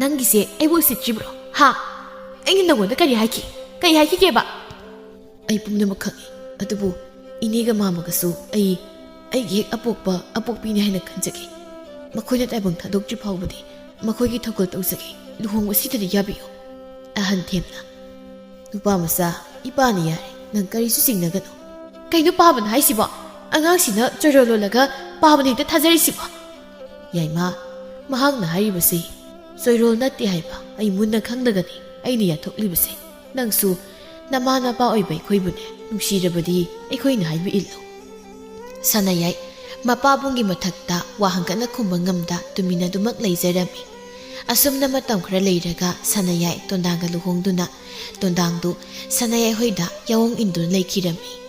"ꯅꯪꯒꯤꯁꯦ ꯑꯩꯕꯨ ꯎꯁꯤꯠꯇ꯭ꯔꯤꯕ꯭ꯔꯣ? ꯍꯥ? ꯑꯩꯅ ꯅꯪꯉꯣꯟꯗ ꯀꯔꯤ ꯍꯥꯏꯈꯤ? ꯀꯔꯤ ꯍꯥꯏꯈꯤꯒꯦꯕ?" "ꯑꯩ ꯄꯨꯝꯅꯃꯛ ꯈꯪꯏ, ꯑꯗꯨꯕꯨ ꯏꯅꯦꯒ ꯃꯥꯃꯒꯁꯨ ꯑꯩ ꯑꯩꯒꯤ ꯍꯦꯛ ꯑꯄꯣꯛꯄ ꯑꯄꯣꯛꯄꯤꯅꯤ ꯍꯥꯏꯅ ꯈꯟꯖꯈꯤ꯫ ꯃꯈꯣꯏꯅ ꯇꯥꯏꯕꯪ ꯊꯥꯗꯣꯛꯇ꯭ꯔꯤ ꯐꯥꯎꯕꯗꯤ ꯃꯈꯣꯏꯒꯤ ꯊꯧꯒꯜ ꯇꯧꯖꯒꯦ꯫ ꯂꯨꯍꯣꯡꯕꯁꯤꯗꯗꯤ ꯌꯥꯕꯤꯌꯨ꯫ ꯑꯍꯟ ꯊꯦꯝꯅ, "ꯅꯨꯄꯥ ꯃꯆꯥ, ꯏꯄꯥꯅ ꯌꯥꯔꯦ, ꯅꯪ ꯀꯔꯤꯁꯨ ꯆꯤꯡꯅꯒꯅꯨ꯫ ꯀꯩꯅꯣ ꯄꯥꯕꯅ ꯍꯥꯏꯁꯤꯕꯣ? ꯑꯉꯥꯡꯁꯤꯅ ꯆꯣꯏꯔꯣꯜ ꯂꯣꯜꯂꯒ ꯄꯥꯕꯅ ꯍꯦꯛꯇ ꯊꯥꯖꯔꯤꯁꯤꯕꯣ?" "ꯌꯥꯏꯃ, ꯃꯍꯥꯛꯅ ꯍꯥꯏꯔꯤꯕꯁꯤ ꯆꯣꯏꯔꯣꯜ ꯅꯠꯇꯦ ꯍꯥꯏꯕ ꯑꯩ ꯃꯨꯟꯅ ꯈꯪꯂꯒꯅꯤ ꯑꯩꯅ ꯌꯥꯊꯣꯛꯂꯤꯕꯁꯦ꯫ ꯅꯪꯁꯨ ꯅꯃꯥ ꯅꯄꯥ ꯑꯣꯏꯕ ꯑꯩꯈꯣꯏꯕꯨꯅꯦ ꯅꯨꯡꯁꯤꯔꯕꯗꯤ ꯑꯩꯈꯣꯏꯅ ꯍꯥꯏꯕ ꯏꯜꯂꯨ꯫" ꯁꯅꯥꯌꯥꯏ ꯃꯄꯥꯕꯨꯡꯒꯤ ꯃꯊꯛꯇ ꯋꯥ ꯍꯪꯒꯠꯅ ꯈꯨꯝꯕ ꯉꯝꯗ ꯇꯨꯃꯤꯟꯅꯗꯨꯃꯛ ꯂꯩꯖꯔꯝꯃꯤ꯫ ꯑꯁꯨꯝꯅ ꯃꯇꯝ ꯈꯔ ꯂꯩꯔꯒ ꯁꯅꯥꯌꯥꯏ ꯇꯣꯟꯗꯥꯡꯒ ꯂꯨꯍꯣꯡꯗꯨꯅ ꯇꯣꯟꯗꯥꯡꯗꯨ ꯁꯅꯥꯌꯥꯏ ꯍꯣꯏꯗ ꯌꯥꯑꯣꯡ ꯏꯟꯗꯨꯅ ꯂꯩꯈꯤꯔꯝꯃꯤ꯫